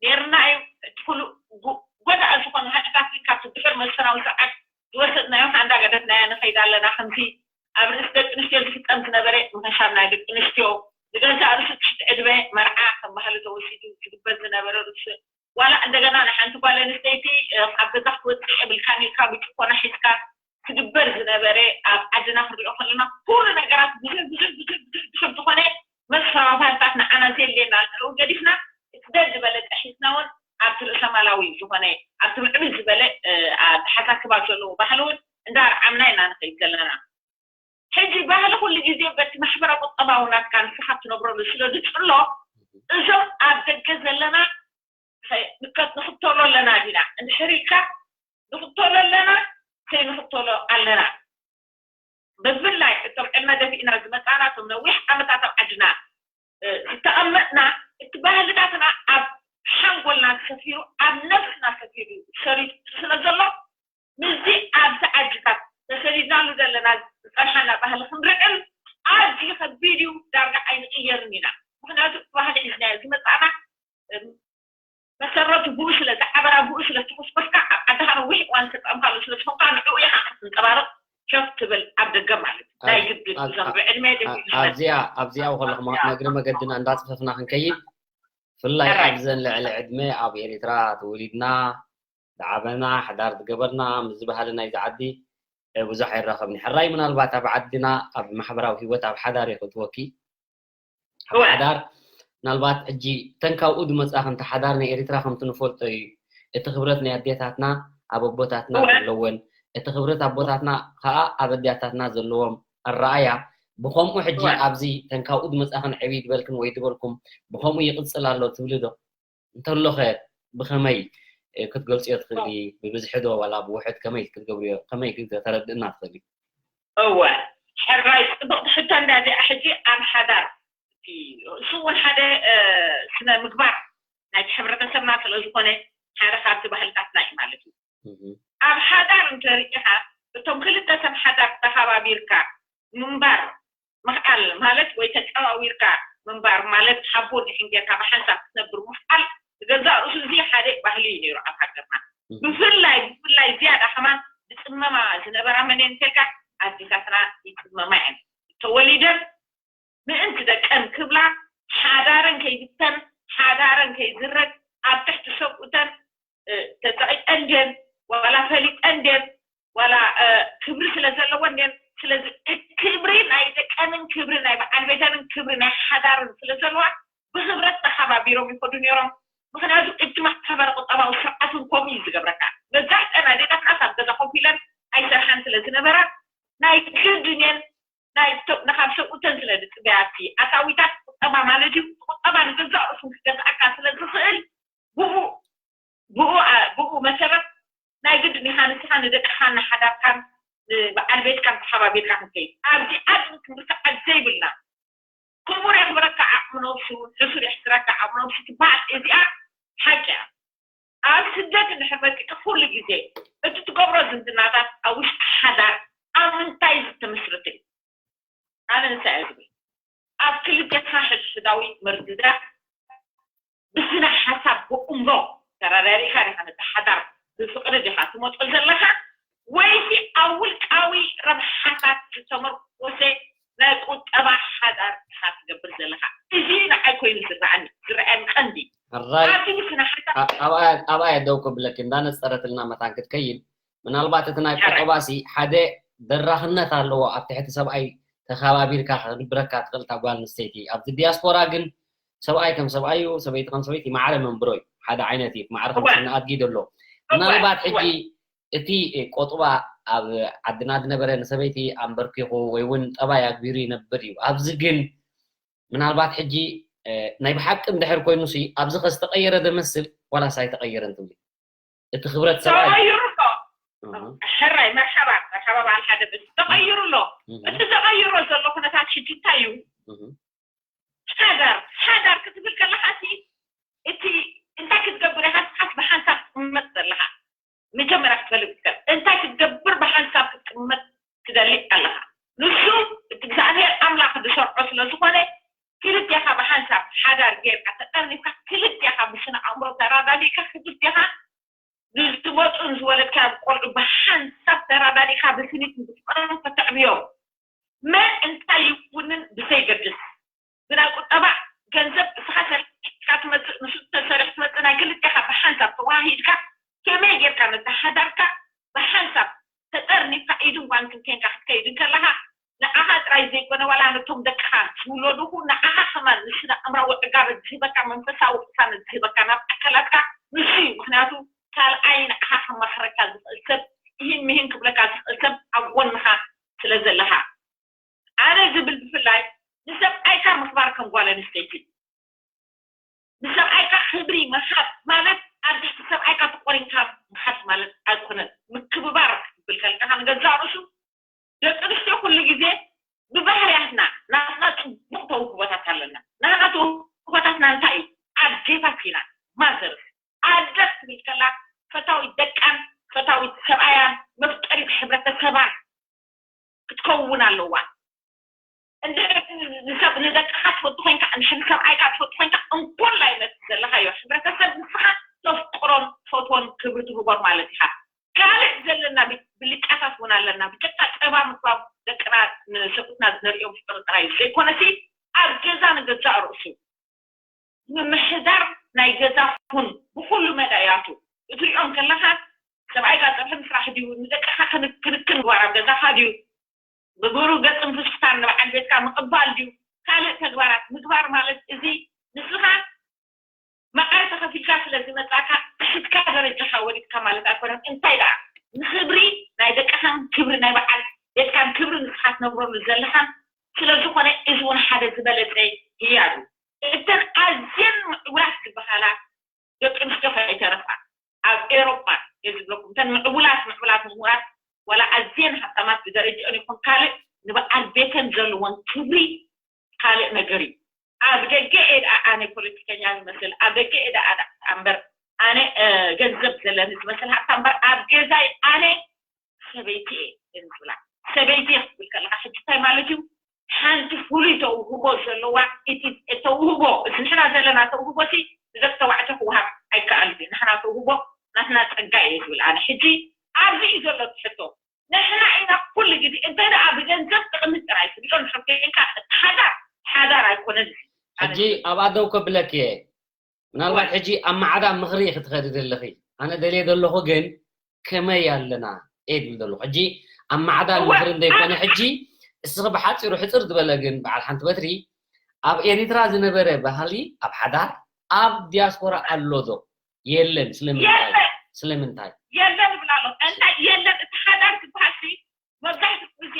ነርና እዩ። እቲ ኩሉ ጎዳኣ ዝኾነ ሃድታት ካብቲ ድሕር መሰናዊ ስርዓት ዝወሰድናዮ እንዳገደፍናዮ ንኸይድ ኣለና። ከምቲ ኣብ ርእሲ ደቂ ኣንስትዮ ዝፍጠም ዝነበረ ምኸሻብ ናይ ደቂ ኣንስትዮ፣ ንገዛእ ርእሱ ትሕቲ ዕድመ መርዓ ከም ባህሊ ተወሲዱ ዝግበር ዝነበረ ርእሱ ዋላ እንደገና ንሓንቲ ጓል ኣንስተይቲ ካብ ገዛ ክትወፅእ የብልካን ኢልካ ብጭቆና ሒዝካ ትግበር ዝነበረ ኣብ ዓድና ክንሪኦ ከለና ኩሉ ነገራት ብዙሕ ብዙሕ ብዙሕ ብዙሕ ብዙሕ ዝኾነ መስፋፋልታት ንዓና ዘየድልየና ኣለዉ ገዲፍና እቲ ደድ ዝበለ ጥሒስና እውን ኣብቲ ርእሰ ማላዊ ዝኾነ ኣብቲ ምዕብል ዝበለ ኣተሓሳስባ ዘለዎ ባህሊ እውን እንዳርዓምና ኢና ንኸይድ ዘለና። ሕጂ ባህሊ ኩሉ ግዜ በቲ ማሕበረ ቁጠባዊ ናትካ ንስኻ ትነብረሉ ስለ ዝፅሎ እዞም ኣብ ደገ ዘለና ንኽተሎ ኣለና ዲና እንድሕር ኢልካ ንኽተሎ ኣለና ዘይንኽተሎ ኣለና። ብፍላይ እቶም ዕድመ ደፊእና ዝመፃና እቶም ነዊሕ ዓመታት ኣብ ዓድና ዝተቐመጥና እቲ ባህልታትና ኣብ ሓንጎልና ሰፊሩ ኣብ ነፍስና ሰፊሩ ሰሪቱ ስለ ዘሎ ምስዚ ኣብዚ ዓድታት ተሰዲድናሉ ዘለና ዝፀንሓና ባህሊ ክንርዕም ኣዝዩ ከቢድ እዩ። ዳርጋ ኣይንቕየርን ኢና። ምክንያቱ እቲ ባህሊ ሒዝናዮ ዝመፃና መሰረቱ ብኡ ስለ ዝዓበራ ብኡ ስለ ዝተኮስኮስካ ኣብ ዓድኻ ነዊሕ እዋን ዝተጠቐምካሉ ስለ ዝኾንካ ንዕኡ ኢኻ ክትንፀባረቕ ሸፍ ትብል ኣብ ደገ ማለት እዩ። ናይ ግድን እዞም ብዕድመ ደፊኡ ዝመፅእ ኣብዚኣ ኣብዚኣ ከለኹ መ- መግሪ መገድና እንዳፅፈፍና ክንከይድ ብፍላይ ሕራይ ኣብዘን ልዕሊ ዕድመ ኣብ ኤሪትራ ተወሊድና ዝዓበና ሓዳር ዝገበርና ምስ ዝበሃለ ናይዚ ዓዲ ብዙሕ ኣይራኸብን። ሕራይ ምናልባት ኣብ ዓድና ኣብ ማሕበራዊ ህይወት ኣብ ሓዳር ይኽእትወኪ ኣብ እወ። ሓዳር ምናልባት ሕጂ እተን ካብኡ ዝመፃ ከምቲ ሓዳር ናይ ኤሪትራ ከምቲ ንፈልጦ እዩ እቲ ክብረት ናይ ኣዴታትና ኣብ ኣቦታትና እወ። ዘለወን እቲ ክብረት ኣቦታትና ከዓ ኣብ ኣዴታትና ዘለዎም ኣረኣያ ብኸምኡ ሕጂ እወ። ኣብዚ እተን ካብኡ ዝመፃኽን ዕብይ ዝበልክን ወይ ዝበልኩም ብኸምኡ ይቕፅል ኣሎ ትብሊ ዶ እንተሎኸ ብኸመይ ክትገልፅዮ ትኽእሊ? ብብዝሒ ዶ ዋላ ብውሕድ ከመይ ክትገብርዮ ከመይ ተረድእና ትኽእሊ? እወ ሕራይ ፅብቕቲ ሕቶ እንዳ እዚኣ ሕጂ ኣብ ሓዳር እቲ እሱ እውን ሓደ ስነ ምግባር ናይቲ ሕብረተሰብና ስለ ዝኾነ ሓደ ካብቲ ባህልታትና እዩ ማለት እዩ። ኣብ ሓዳር እንተሪኢኻ እቶም ክልተ ሰብ ሓዳር ተኸባቢርካ ምንባር ምኽኣል ማለት ወይ ተፀዋዊርካ ምንባር ማለት ሓቦን ኒሕን ጌርካ ብሓንሳብ ክትነብር ምኽኣል ብገዛእ ርእሱ እዚ ሓደ ባህሊ እዩ ነይሩ ኣብ ሃገርና። ብፍላይ ብፍላይ ዝያዳ ከማን ዝፅመማ ዝነበራ መን እየን እንተልካ ኣዴታትና ይፅመማ እየን። ተወሊደን ምእንቲ ደቀን ክብላ ሓዳረን ከይብተን ሓዳረን ከይዝረግ ኣብ ትሕቲ ሰብኡተን ተፀቒጠን ድየን ዋላ ፈሊጠን ድየን ዋላ ክብሪ ስለ ዘለወን ድየን። ስለዚ ክብሪ ናይ ደቀንን ክብሪ ናይ በዓል ቤተንን ክብሪ ናይ ሓዳርን ስለ ዘለዋ ብክብረት ተሓባቢሮም ይኸዱ ነይሮም። ምክንያቱ እቲ ማሕበረ ቁጠባዊ ስርዓት እውን ከምኡ እዩ ዝገብረካ። መብዛሕተን ኣዴታትና ኣብ ገዛ ኮፍ ኢለን ኣይሰርሓን ስለ ዝነበራ ናይ ግድን እየን ናይ ንካብ ሰብኡተን ስለ ዝፅበያ እቲ ኣታዊታት ቁጠባ ማለት እዩ። ቁጠባ ንገዛእ ርእሱ ክገዝኣካ ስለ ዝኽእል ብኡ ብኡ ብኡ መሰረት ናይ ግድን ኢኻ ንስኻ ንደቅኻን ንሓዳርካን ንበዓል ቤትካን ተሓባቢርካ ክትከይድ ኣብዚ ዓለም ክንርስዓ ዘይብልና ክቡር የኽብረካ ዓቕሚ ነብሱ ሕሱር የሕስረካ ዓቕሚ ነብሱ ትበሃል እዚኣ ሓቂ እያ። ኣብ ስደት እንድሕር መፂእካ ኩሉ ግዜ እቲ ትገብሮ ዝምድናታት ኣብ ውሽጢ ሓዳር ኣብ ምንታይ ዝተመስረተ እዩ? ኣነ እንታይ እየ ዝብል ኣብ ክልቴኻ ሕድሕዳዊ ምርድዳእ ብስነ ሓሳብ ብእምሮ ተረዳዲእካ ዲኻ ነቲ ሓዳር ብፍቕሪ ዲኻ ትመፆ ዘለኻ ወይሲ ኣብ ውልቃዊ ረብሓታት ዝተመርኮሰ ናይ ቁጠባ ሓዳር ኢኻ ትገብር ዘለኻ? እዚ ንዓይ ኮይኑ ዝረኣኒ ዝረኣየኒ ቀንዲ ሕራይ ኣብዚ ስነ ሓሳብ ኣብኣ ደው ክብለኪ እንዳነፀረትልና መታን ክትከይድ ምናልባት እቲ ናይ ሕራይ ቁጠባሲ ሓደ ደራኽነት ኣለዎ ኣብ ትሕቲ ሰብኣይ ተኸባቢርካ ክንብረካ ትኽእል እታ ጓል ኣንስተይቲ ኣብዚ ዲያስፖራ ግን ሰብኣይ ከም ሰብኣይ እዩ ሰበይቲ ከም ሰበይቲ ማዕረ መንብሮ እዩ ሓደ ዓይነት እዩ። ማዕረ ክልተ ኣድጊ ዘሎ። ምናልባት ሕጂ እቲ ቆጥባ ኣብ ዓድና ዝነበረ ንሰበይቲ ኣንበርኪኹ ወይ እውን ጠባይ ኣግቢሩ ይነብር እዩ። ኣብዚ ግን ምናልባት ሕጂ ናይ ብሓቂ እንድሕር ኮይኑ ሲ ኣብዚ ከ ዝተቐየረ ደመስል ዋላስ ኣይተቐየረን ትብሊ? እቲ ክብረት ሰብኣይ ተቐይሩ ኣሎ። ሕራይ መርሓባ መርሓባ በዓል ሓደ በዚ ተቐይሩ ኣሎ። እቲ ተቐይሮ ዘሎ ኩነታት ሕጂ እንታይ እዩ? ሓዳር ሓዳር ክትብል ከለኻ ሲ እቲ እንታይ ክትገብር ኢኻ ንስኻስ ብሓንሳብ ትቕመጥ ዘለኻ? መጀመርያ ክትፈልጥ ትከል እንታይ ክትገብር ብሓንሳብ ክትቅመጥ ትደሊ ኣለኻ? ንሱ እቲ እግዚኣብሔር ኣምላኽ ዝሰርዖ ስለ ዝኾነ ክልቴኻ ብሓንሳብ ሓዳር ጌርካ ተጠርኒፍካ ክልቴኻ ብስነ ኣእምሮ ተራዳዲእካ ክልቴኻ ንዝመፁ ንዝወለድካ ቆልዑ ብሓንሳብ ተራዳዲእካ ብስኒት ብፍቅርን ከተዕብዮም መን እንታይ ይውንን ብዘይገድስ ብናይ ቁጠባ ገንዘብ እስኻ ሰሪሕካ ትመፅእ ንሱ ተሰሪሕ ትመፅእ ናይ ክልቴኻ ብሓንሳብ ተዋሂድካ ከመይ ጌርካ ነቲ ሓዳርካ ብሓንሳብ ተጠርኒፍካ ኢድን ጓንትን ኮንካ ክትከይድ እንከለኻ ንዓኻ ጥራይ ዘይኮነ ዋላ ነቶም ደቅኻ ዝውለዱኹ ንዓኻ ከማን ንስነ ኣእምራዊ ዕጋበት ዝህበካ መንፈሳዊ ቅሳነት ዝህበካ ናብ ኣካላትካ ንሱ እዩ ምክንያቱ ካልኣይ ንዓኻ ከማኽረካ ዝኽእል ሰብ ይህን ምሂን ክብለካ ዝኽእል ሰብ ኣብ ጎንኻ ስለ ዘለኻ ኣነ ዝብል ብፍላይ ንሰብኣይካ ምኽባር ከም ጓል ኣንስተይቲ ንሰብኣይካ ክብሪ ምሃብ ማለት ኣብ ትሕቲ ሰብኣይካ ተቆሪንካ ምኻድ ማለት ኣይኮነን። ምክብባር ክትብል ከለካ ንገዛእ ርእሱ ደቂ ኣንስትዮ ኩሉ ግዜ ብባህርያትና ናትና ፅቡቕ ተውህቦታት ኣለና። ናትና ተውህቦታትና እንታይ እዩ? ኣዴታት ኢና። ማዘርስ ኣደ ክትብል ከላ ፈታዊት ደቃን ፈታዊት ሰብኣያን መፍጠሪት ሕብረተሰባን ክትከውን ኣለዋ። እንድሕር ንሰብ ንደቅኻ ትፈቱ ኮይንካ እንድሕር ንሰብኣይካ ትፈቱ ኮይንካ እንኮላይ ነቲ ዘለኻዮ ሕብረተሰብ ንስኻ ተፍቅሮን ትፈትዎን ክብሪ ትህቦን ማለት ኢኻ። ካልእ ዘለና ብልጫታት እውን ኣለና። ብጀካ ጸባ ምክባብ ደቅና ንሰብኡትና ዝነርእዮም ፍቅሪ ጥራይ ዘይኮነሲ ኣብ ገዛ ንገዛእ ርእሱ ምምሕዳር ናይ ገዛ ኩን ብኩሉ መዳያቱ እትሪኦም ከለካ ሰብኣይካ ፀብሒ ምስራሕ ድዩ ንደቅካ ክንክን ምግባር ኣብ ገዛካ ድዩ ብብሩ ገፅን ፍሽክታን ንበዓል ቤትካ ምቅባል ድዩ ካልእ ተግባራት ምግባር ማለት እዚ ንስካ መዓር ተኸፊልካ ስለ ዝመፃካ ትሕትካ ደረጃካ ወሪድካ ማለት ኣይኮነን እንታይ ደኣ ንክብሪ ናይ ደቅካን ክብሪ ናይ በዓል ቤትካን ክብሪ ንስካ ትነብረሉ ዘለካን ስለዝኾነ እዚ እውን ሓደ ዝበለፀ ህያብ እዩ እተን ኣዝየን ምዕቡላት ዝበሃላ ደቂ ኣንስትዮ ከይተረፋ ኣብ ኤሮጳ እየ ዝብለኩም እተን ምዕቡላት ምዕቡላት ምሁራት ዋላ ኣዝየን ሃብታማት ብደረጅአን ይኹን ካልእ ንበዓል ቤተን ዘለወን ክብሪ ካልእ ነገር እዩ ኣብ ደገ እየ ደኣ ኣነ ፖለቲከኛ ዝመስል ኣብ ደገ እየ ደኣ ደኣ እምበር ኣነ ገንዘብ ዘለኒ ዝመስል ሃብታ እምበር ኣብ ገዛይ ኣነ ሰበይቲ እየ ዝብላ ሰበይቲ ክትብል ከለካ ሕጂ እንታይ ማለት እዩ ሓንቲ ፍሉይ ተውህቦ ዘለዋ እቲ ተውህቦ እዚ ንሕና ዘለና ተውህቦ ሲ ንደቂ ተባዕትዮ ክወሃብ ኣይከኣል እዩ ንሕና ተውህቦ ናትና ፀጋ እዩ ዝብል ኣነ ሕጂ ኣብዚ እዩ ዘሎ ትሕቶ ንሕና ኢና ኩሉ ግዜ እንተ ደኣ ብገንዘብ ጥቕሚ ጥራይ ትሪኦ ንሕር ኮይንካ እቲ ሓዳር ሓዳር ኣይኮነን ሕጂ ኣብኣ ደው ከብለክ እየ ምናልባት ሕጂ ኣብ ማዕዳ ምኽሪ ክትኸዲ ዘለኺ ኣነ ደልየ ዘለኹ ግን ከመይ ኣለና እየ ዝብል ዘለኹ ሕጂ ኣብ ማዕዳ ምኽሪ እንደይኮነ ሕጂ እስኺ ብሓፂሩ ሕፅር ዝበለ ግን በዓል ሓንቲ በትሪ ኣብ ኤሪትራ ዝነበረ ባህሊ ኣብ ሓዳር ኣብ ዲያስፖራ ኣሎ ዶ የለን ስለምንታይ ስለምንታይ የለን ይብል ኣሎ እንታይ የለን እቲ ሓዳር ዝበሃል መብዛሕትኡ ግዜ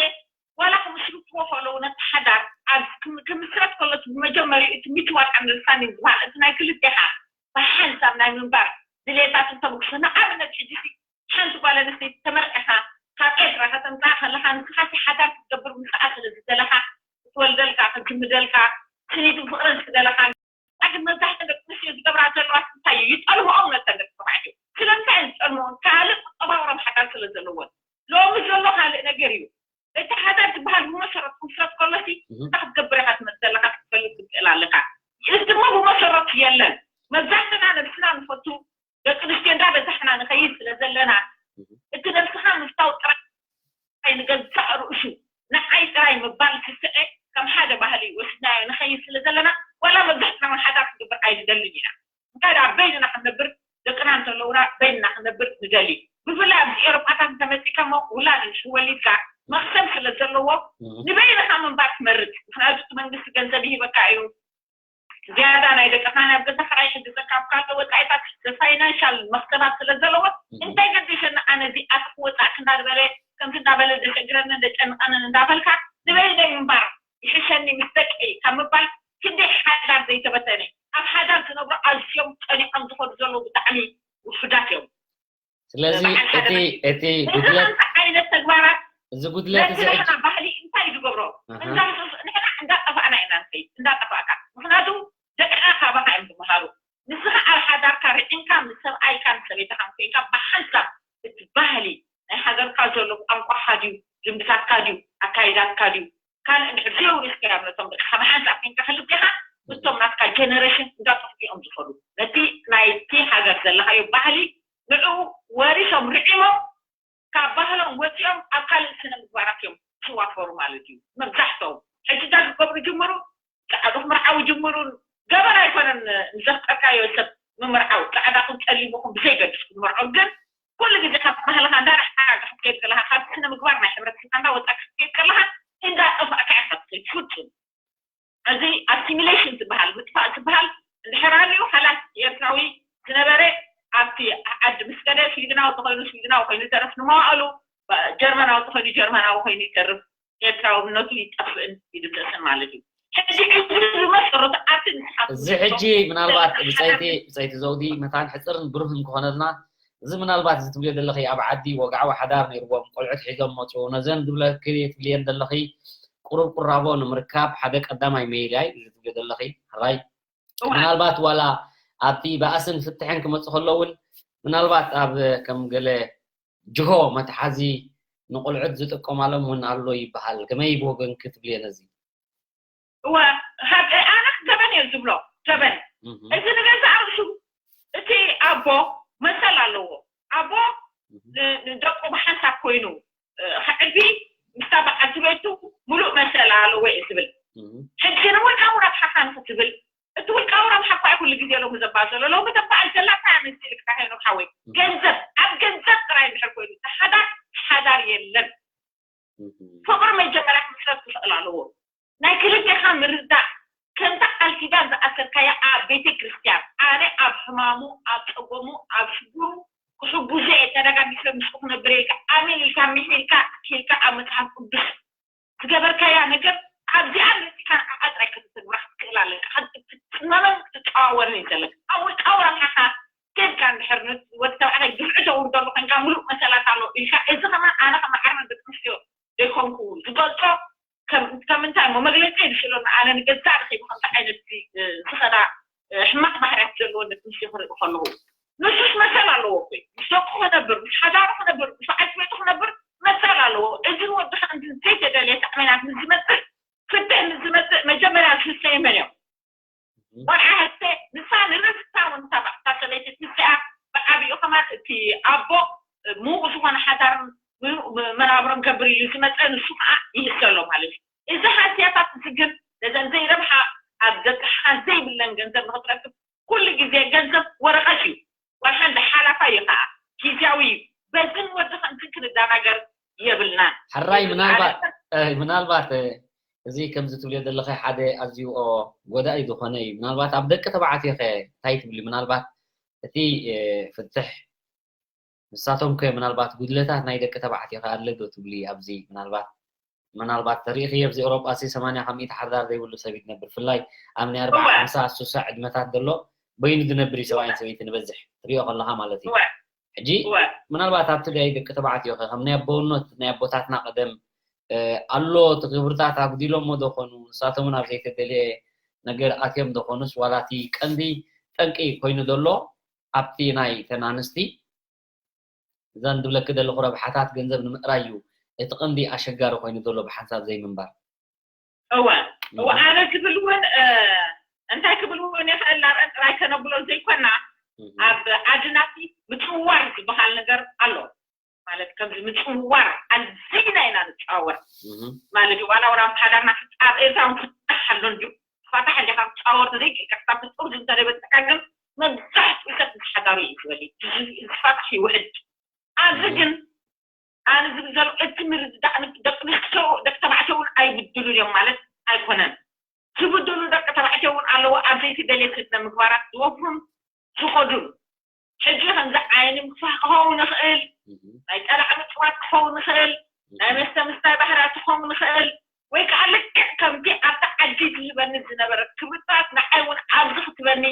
ዋላ ክምስርትዎ ከለዉ ነቲ ሓዳር ኣብ ክምስረት ከሎ እቲ ብመጀመሪኡ እቲ mutual understanding ዝበሃል እቲ ናይ ክልቴኻ ብሓንሳብ ናይ ምንባር ድሌታትን ተበግሶ ንኣብነት ሕጂ ሓንቲ ጓል ኣንስተይቲ ተመርዒኻ ካብ ኤርትራ ከተምፅኣ ከለኻ ንስኻ እቲ ሓዳር ክትገብር ምስኣ ስለ ዝደለኻ ክትወልደልካ ክትልምደልካ ስኒትን ፍቕርን ክደለኻ ግን መብዛሕትኡ ደቂ ኣንስትዮ ዝገብራ ዘለዋ እንታይ እዩ ይጠልምኦም ነተን ደቂ ተባዕትዮ ስለምንታይ እየን ዝጠልምኦም ካልእ ቁጠባዊ ረብሓታት ስለ ዘለዎን ሎሚ ዘሎ ካልእ ነገር እዩ እቲ ሓዳር ዝበሃል ብመሰረት ክፍረት ከሎሲ እንታይ ክትገብር ኢኻ ትመፅእ ዘለካ ክትፈልጥ ክትክእል ኣለካ እዚ ድማ ብመሰረቱ የለን መብዛሕትና ነብስና ንፈቱ ደቂ ኣንስትዮ እንዳበዛሕና ንኸይድ ስለ ዘለና እቲ ነብስኻ ምፍታው ጥራይ ንገዛእ ርእሱ ንዓይ ጥራይ ምባል ክስዐ ከም ሓደ ባህሊ ወሲድናዮ ንኸይድ ስለ ዘለና ዋላ መብዛሕትና ሓዳር ክገብር ኣይንደልን ኢና እንታይ ደኣ በይንና ክንነብር ደቅና እንተለውና በይንና ክንነብር ንደሊ ብፍላይ ኣብዚ ኤሮጳታት እንተመፂካ ሞ ውላድ ንሽ ወሊድካ መክሰብ ስለ ዘለዎ ንበይንኻ ምንባር ትመርፅ ምክንያቱ እቲ መንግስቲ ገንዘብ ይህበካ እዩ ዝያዳ ናይ ደቅኻ ናብ ገዛኻ ኣይሕግዘካ፣ ካብ ካልእ ወፃኢታት ፋይናንሻል መኽሰባት ስለ ዘለዎ እንታይ ገዲሰኒ ኣነ እዚኣታ ክወፃእክ እንዳበለ ከምዚ እንዳበለ ዘሸግረኒ ዘጨንቐንን እንዳበልካ ንበይነይ ምንባር ይሕሸኒ ምስ ደቀይ ካብ ምባል ክንደይ ሓዳር ዘይተበተነ። ኣብ ሓዳር ዝነብሩ ኣዝዮም ጨኒቖም ዝኸዱ ዘለዉ ብጣዕሚ ውሑዳት እዮም። ስለዚ እቲ እቲ ጉድለት ዓይነት ተግባራት እዚ ጉድለት እዚ ንሕና ባህሊ እንታይ ዝገብሮ ንሕና እንዳጠፋእና ኢና ንኸይድ እንዳጠፋእካ ምክንያቱ ደቅኻ ካባኻ እዮም ዝመሃሩ። ንስኻ ኣብ ሓዳርካ ርዒምካ ምስ ሰብኣይካ ምስ ሰበይትኻ ኮይንካ ብሓንሳብ እቲ ባህሊ ናይ ሃገርካ ዘሎ ቋንቋኻ ድዩ ዝምድታካ ድዩ ኣካይዳትካ ድዩ ካልእ እንድሕር ዘይውሪስካዮም ነቶም ደቅኻ ብሓንሳብ ኮይንካ ክልቴኻ እቶም ናትካ ጀነሬሽን እንዳጠፍኡ እዮም ዝኸዱ። ነቲ ናይቲ ሃገር ዘለኻዮ ባህሊ ንዕኡ ወሪሶም ርዒሞም ካብ ባህሎም ወፂኦም ኣብ ካልእ ስነ ምግባራት እዮም ዝዋፈሩ ማለት እዩ። መብዛሕትኦም ሕጂ እንታይ ክገብሩ ይጅምሩ? ፃዕዱ ክምርዓው ይጅምሩ። ገበን ኣይኮነን ንዘፍቀርካዮ ሰብ ምምርዓው ፃዕዳኹም ፀሊሙኹም ብዘይገድስ ክትምርዖ ግን ኩሉ ግዜ ካብ ባህልኻ እንዳረሓቕካ ክትከይድ ከለኻ ካብ ስነ ምግባር ናይ ሕብረተሰብካ እንዳወፃእካ ክትከይድ ከለኻ እንዳጠፋእካ ኢኻ ትኸይድ ፍፁም። እዚ ኣሲሚሌሽን ዝበሃል ምጥፋእ ዝበሃል እንድሕር ኣልዩ ሓላስ ኤርትራዊ ዝነበረ ኣብቲ ዓዲ ምስ ከደ ስዊድናዊ ተኮይኑ ስዊድናዊ ኮይኑ ይተርፍ ንመዋእሉ ጀርመናዊ ተኮይኑ ጀርመናዊ ኮይኑ ይተርፍ ኤርትራውነቱ ይጠፍእን ይድምሰስን ማለት እዩ። ሕጂ እዚ ዝመሰረቱ ኣብቲ ንስሓት እዚ ሕጂ ምናልባት ብፀይቲ ብፀይቲ ዘውዲ መታን ሕፅርን ብሩህን ክኾነልና እዚ ምናልባት እዚ ትብልዮ ዘለኺ ኣብ ዓዲ ወግዓዊ ሓዳር ነይርዎም ቆልዑት ሒዞም መፁ ነዘን ዝብለኪ ትብልየን ዘለኺ ቁሩብ ቁራቦ ንምርካብ ሓደ ቀዳማይ ሜላ እዩ እዚ ትብልዮ ዘለኺ ሕራይ ምናልባት ዋላ ኣብቲ ባእስን ፍትሕን ክመፁ ከሎ እውን ምናልባት ኣብ ከም ገለ ጅሆ መትሓዚ ንቆልዑት ዝጥቀማሎም እውን ኣሎ ይበሃል ከመይ ብወገንኪ ትብልዮ ነዚ እወ ኣነ ገበን እየ ዝብሎ ገበን እዚ ንገዛእ ርእሱ እቲ ኣቦ መሰል ኣለዎ ኣቦ ንደቁ ብሓንሳብ ኮይኑ ከዕቢ ምስታ በዓልቲ ቤቱ ሙሉእ መሰል ኣለዎ እየ ዝብል ሕጂ ንውልቃዊ ረብሓኻ ንክትብል እቲ ውልቃዊ ረብሓ እኳ ኩሉ ግዜ ሎሚ ዘባዘሎ ሎሚ ተበዓል ዘላታ ኣነስቲ ልክታ ሄኖክ ሓወይ ገንዘብ ኣብ ገንዘብ ጥራይ እንድሕር ኮይኑ ተሓዳር ሓዳር የለን ፍቅሪ መጀመርያ ክምስረት ክኽእል ኣለዎ ናይ ክልቴኻ ምርዳእ ከምታ ቃል ኪዳን ዝኣሰርካያ ኣብ ቤተ ክርስትያን ኣነ ኣብ ሕማሙ ኣብ ፀገሙ ኣብ ሽግሩ ክሕጉዞ እየ ተረጋጊፈ ምስኡ ክነብር ኢልካ ኣሜን ኢልካ ሚሒልካ ኪልካ ኣብ መፅሓፍ ቅዱስ ዝገበርካያ ነገር ኣብዚኣ መፂካ ንዓኣ ጥራይ ከተተግብራ ክትክእል ኣለካ ክትፅመመን ክትፀዋወርን እዩ ዘለካ ኣብ ውልቃዊ ረብሓኻ ኬድካ እንድሕር ወዲ ተባዕታይ ግፍዒ ተውርደሉ ኮንካ ሙሉእ መሰላት ኣሎ ኢልካ እዚ ከማን ኣነ ከማን ዓርመን ደቂ ኣንስትዮ ዘይኮንኩ ዝገልፆ ከም እንታይ እሞ መግለፂ የድሽሎና ኣነ ንገዛእ ርኪቡ ከምዚ ዓይነት ዝኸዳ ሕማቅ ባህርያት ዘለዎ ደቂ ኣንስትዮ ክርኢ ከለኹ ንሱስ መሰል ኣለዎ እኮ ምስ ደቁ ክነብር ምስ ሓዳሩ ክነብር ምስ ዓጭቤቱ ክነብር መሰል ኣለዎ እዚ ንወዲ ከንዲ ዘይተደልየ ሳዕቤናት ምስ ዝመፅእ ፍትሕ ምስ ዝመፅእ መጀመርያ ዝህሰዩ መን እዮም ቆልዓ ህሰ ንሳ ንርእስታ እውን እታ ሰበይቲ ትህሰያ ብዓብኡ ከማን እቲ ኣቦ ምዉቕ ዝኾነ ሓዳርን መናብሮን ከብር ኢሉ ዝመፀ ንሱ ከዓ ይህሰ ኣሎ ማለት እዩ እዚ ሃስያታት እዚ ግን ነዘን ዘይረብሓ ኣብ ገፅሓ ዘይብለን ገንዘብ ንክትረክብ ኩሉ ግዜ ገንዘብ ወረቐት እዩ ዋላ ሓንቲ ሓላፋ እዩ ከዓ ግዝያዊ እዩ በዝን ወዲ ከምዝን ክንደናገር የብልናን ሕራይ ምናልባት ምናልባት እዚ ከምዚ ትብልዮ ዘለኸ ሓደ ኣዝዩ ጎዳኢ ዝኾነ እዩ ምናልባት ኣብ ደቂ ተባዕትዮ ከ እንታይ ትብሊ ምናልባት እቲ ፍትሕ ንሳቶም ከ ምናልባት ጉድለታት ናይ ደቂ ተባዕትዮ ከ ኣለ ዶ ትብሊ ኣብዚ ምናልባት ምናልባት ተሪእኽዮ ኣብዚ ኤውሮጳ ሲ ሰማንያ ካብ ሚእቲ ሓዳር ዘይብሉ ሰብ እዩ ዝነብር ብፍላይ ኣብ ናይ ኣርብዓ ሓምሳ ሱሳ ዕድመታት ዘሎ በይኑ ዝነብር እዩ ሰብኣይን ሰበይቲ ንበዝሕ ትሪኦ ከለኻ ማለት እዩ ሕጂ ምናልባት ኣብቲ ናይ ደቂ ተባዕትዮ ከ ከም ናይ ኣቦውነት ናይ ኣቦታትና ቀደም ኣሎ እቲ ክብርታት ኣጉዲሎሞ ዶ ኾኑ ንሳቶም እውን ኣብ ዘይተደልየ ነገር ኣትዮም ዶ ኾኑስ ዋላ እቲ ቀንዲ ጠንቂ ኮይኑ ዘሎ ኣብቲ ናይ ተን ኣንስቲ እዛ ንድብለኪ ዘለኹ ረብሓታት ገንዘብ ንምእራይ እዩ እቲ ቀንዲ ኣሸጋሪ ኮይኑ ዘሎ ብሓንሳብ ዘይምንባር። እወ እወ ኣነ ክብል እውን እንታይ ክብል እውን ይኽእል ናብአን ጥራይ ከነብሎ ዘይኮና ኣብ ዓድናሲ ምፅውዋር ዝበሃል ነገር ኣሎ ማለት ከምዚ ምፅውዋር ኣዝና ኢና ንፃወር ማለት እዩ ዋላ ወላ ሓዳርና ኣብ ኤርትራ እውን ፍታሕ ኣሎ እንድዩ ፋታሕ እንዲኻ ክትፃወር ተዘይክእልካ ክሳብ ፍጡር እንተደበፅካ ግን መብዛሕትኡ ሰብ ምስ ሓዳሩ እዩ ዝበሊ ዝፋታሕ ይውሕድ ኣብዚ ግን ኣነ ዝብል ዘሎ እቲ ምርድዳእ ደቂ ኣንስትዮ ደቂ ተባዕትዮ እውን ኣይብድሉን እዮም ማለት ኣይኮነን ዝብድሉ ደቂ ተባዕትዮ እውን ኣለዉ። ኣብ ዘይተደልየ ስነ ምግባራት ዝወፍሩን ዝኸዱን። ሕጂ ከምዚ ዓይኒ ምክፋህ ክኸውን ይኽእል፣ ናይ ጸላዕ ምጽዋት ክኸውን ይኽእል፣ ናይ መስተ ምስታይ ባህርያት ክኸውን ይኽእል፣ ወይ ከዓ ልክዕ ከምቲ ኣብታ ዓዲ ትህበኒ ዝነበረት ክብርታት ንዓይ እውን ኣብዚ ክትበኒ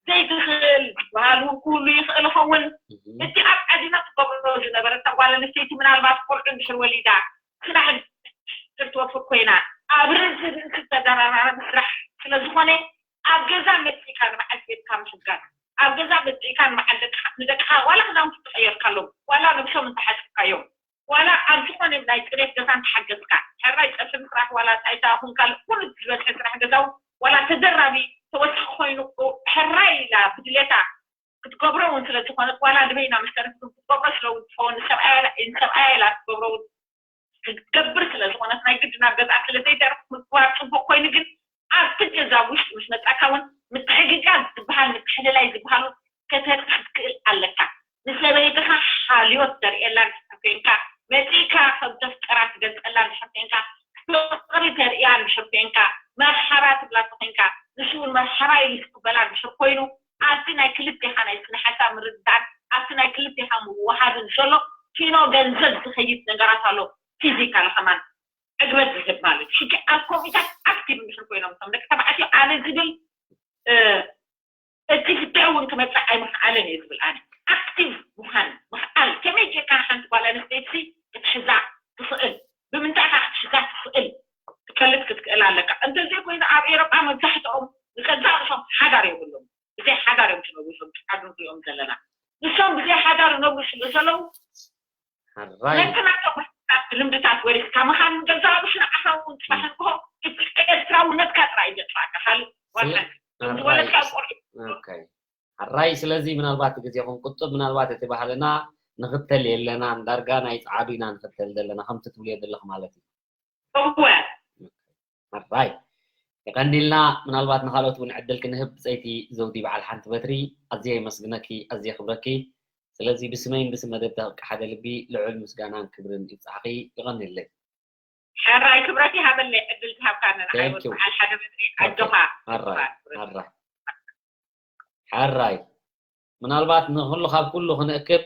ዘይትኽእል ዝበሃል እውን ክህሉ ይኽእል ይኸውን። እቲ ኣብ ዓድና ትገብሮ ዝነበረት እታ ጓል ኣንስተይቲ ምናልባት ቆልዑ እንድሕር ወሊዳ ስራሕ እንድሕር ትወፍር ኮይና ኣብ ርእሲ ርእሲ ዝተደራረበ ስራሕ ስለ ዝኾነ ኣብ ገዛ መጺእካ ንበዓል ቤትካ ምሕጋዝ፣ ኣብ ገዛ መጺእካ ንበዓል ደቅኻ ንደቅኻ ዋላ ክዳውንቲ ተቐየርካሎም ዋላ ነብሶም እንተሓጽብካዮም ዋላ ኣብ ዝኾነ ናይ ጽሬት ገዛ እንተሓገዝካ፣ ሕራይ ጸብሒ ምስራሕ ዋላ ጣይታ ይኹን ካልእ ኩሉ እቲ ዝበዝሐ ስራሕ ገዛ እውን ዋላ ተደራቢ ተወሳኺ ኮይኑ ሕራይ ኢላ ብድሌታ ክትገብሮ እውን ስለ ዝኾነት ዋላ ንበይና ምስ ተረፍኩም ክትገብሮ ስለ እውን ትኸውን ንሰብኣያ ኢላ ንሰብኣያ ኢላ ክትገብሮ እውን ክትገብር ስለ ዝኾነት ናይ ግዲ ናብ ገዝኣ ስለ ዘይተርፍ ምግባር ጽቡቕ ኮይኑ ግን ኣብቲ ገዛ ውሽጢ ምስ መጻካ እውን ምትሕግጋዝ ዝበሃል ምትሕልላይ ዝበሃል እውን ከተርኢ ክትክእል ኣለካ። ንሰበይትኻ ሓልዮት ተርእየላ እንድሕር ኮይንካ መጺእካ ከም ተፍቅራ ትገልጸላ እንድሕር ኮይንካ ፍቕሪ ተርእያ እንድሕር ኮይንካ መርሓባ ትብላ እንተ ኮይንካ ንሱ እውን መርሓባ ኢሉ ዝቅበላ እንድሕር ኮይኑ ኣብቲ ናይ ክልቴኻ ናይ ስነ ሓሳብ ምርድዳእን ኣብቲ ናይ ክልቴኻ ምውሃድን ዘሎ ኪኖ ገንዘብ ዝኸይድ ነገራት ኣሎ ፊዚካል ከማን ዕግበት ዝህብ ማለት እዩ። ሕጂ ኣብ ኮሚታት ኣክቲቭ እንድሕር ኮይኖም እቶም ደቂ ተባዕትዮ ኣነ ዝብል እቲ ፍትሒ እውን ክመፅእ ኣይምኽኣለን እየ ዝብል ኣነ። ኣክቲቭ ምዃን ምኽኣል ከመይ ጌርካ ሓንቲ ጓል ኣንስተይቲ ክትሕዛ ትኽእል ብምንታይ ኢኻ ክትሕዛ ትኽእል ትፈልጥ ክትክእል ኣለካ። እንተዘይኮይኑ ኣብ ኤሮጳ መብዛሕትኦም ንገዛእ ርእሶም ሓዳር የብሎም። ብዘይ ሓዳር እዮም ዝነብሩ እዞም ጫዱ ንሪኦም ዘለና። ንሶም ብዘይ ሓዳር ይነብሩ ስለ ዘለዉ ሓራይ ነቲ ናቶም ልምድታት ወሪስካ ምኻን ገዛ ርእሱ ንዓኻ እውን ፅባሕ ንግሆ እቲ ኤርትራውነትካ ጥራይ እዩ ዘጥፋእካ ካልእ ዋላ ሓንቲ። ከም ዝወለድካ ቆልዑ ኦኬ ሓራይ ስለዚ ምናልባት ግዜ ክንቁጥብ ምናልባት እቲ ባህልና ንኽተል የለናን ዳርጋ ናይ ፃዓዱ ኢና ንኽተል ዘለና ከምቲ ትብልዮ ዘለኽ ማለት እዩ እወ ሓራይ የቐንዲልና ምናልባት ንካልኦት እውን ዕድል ክንህብ ብፀይቲ ዘውዲ በዓል ሓንቲ በትሪ ኣዝየ የመስግነኪ ኣዝየ ክብረኪ ስለዚ ብስመይን ብስም መደብ ደቂ ሓደ ልቢ ልዑል ምስጋናን ክብርን ይብፃሕኺ ይቐንየለይ ሓራይ ክብረት ይሃበለይ ዕድል ዝሃብካኒ ንዓይ እውን በዓል ሓደ በትሪ ኣጆኻ ሓራይ ሓራይ ሓራይ ምናልባት ንኩሉ ካብ ኩሉ ክንእክብ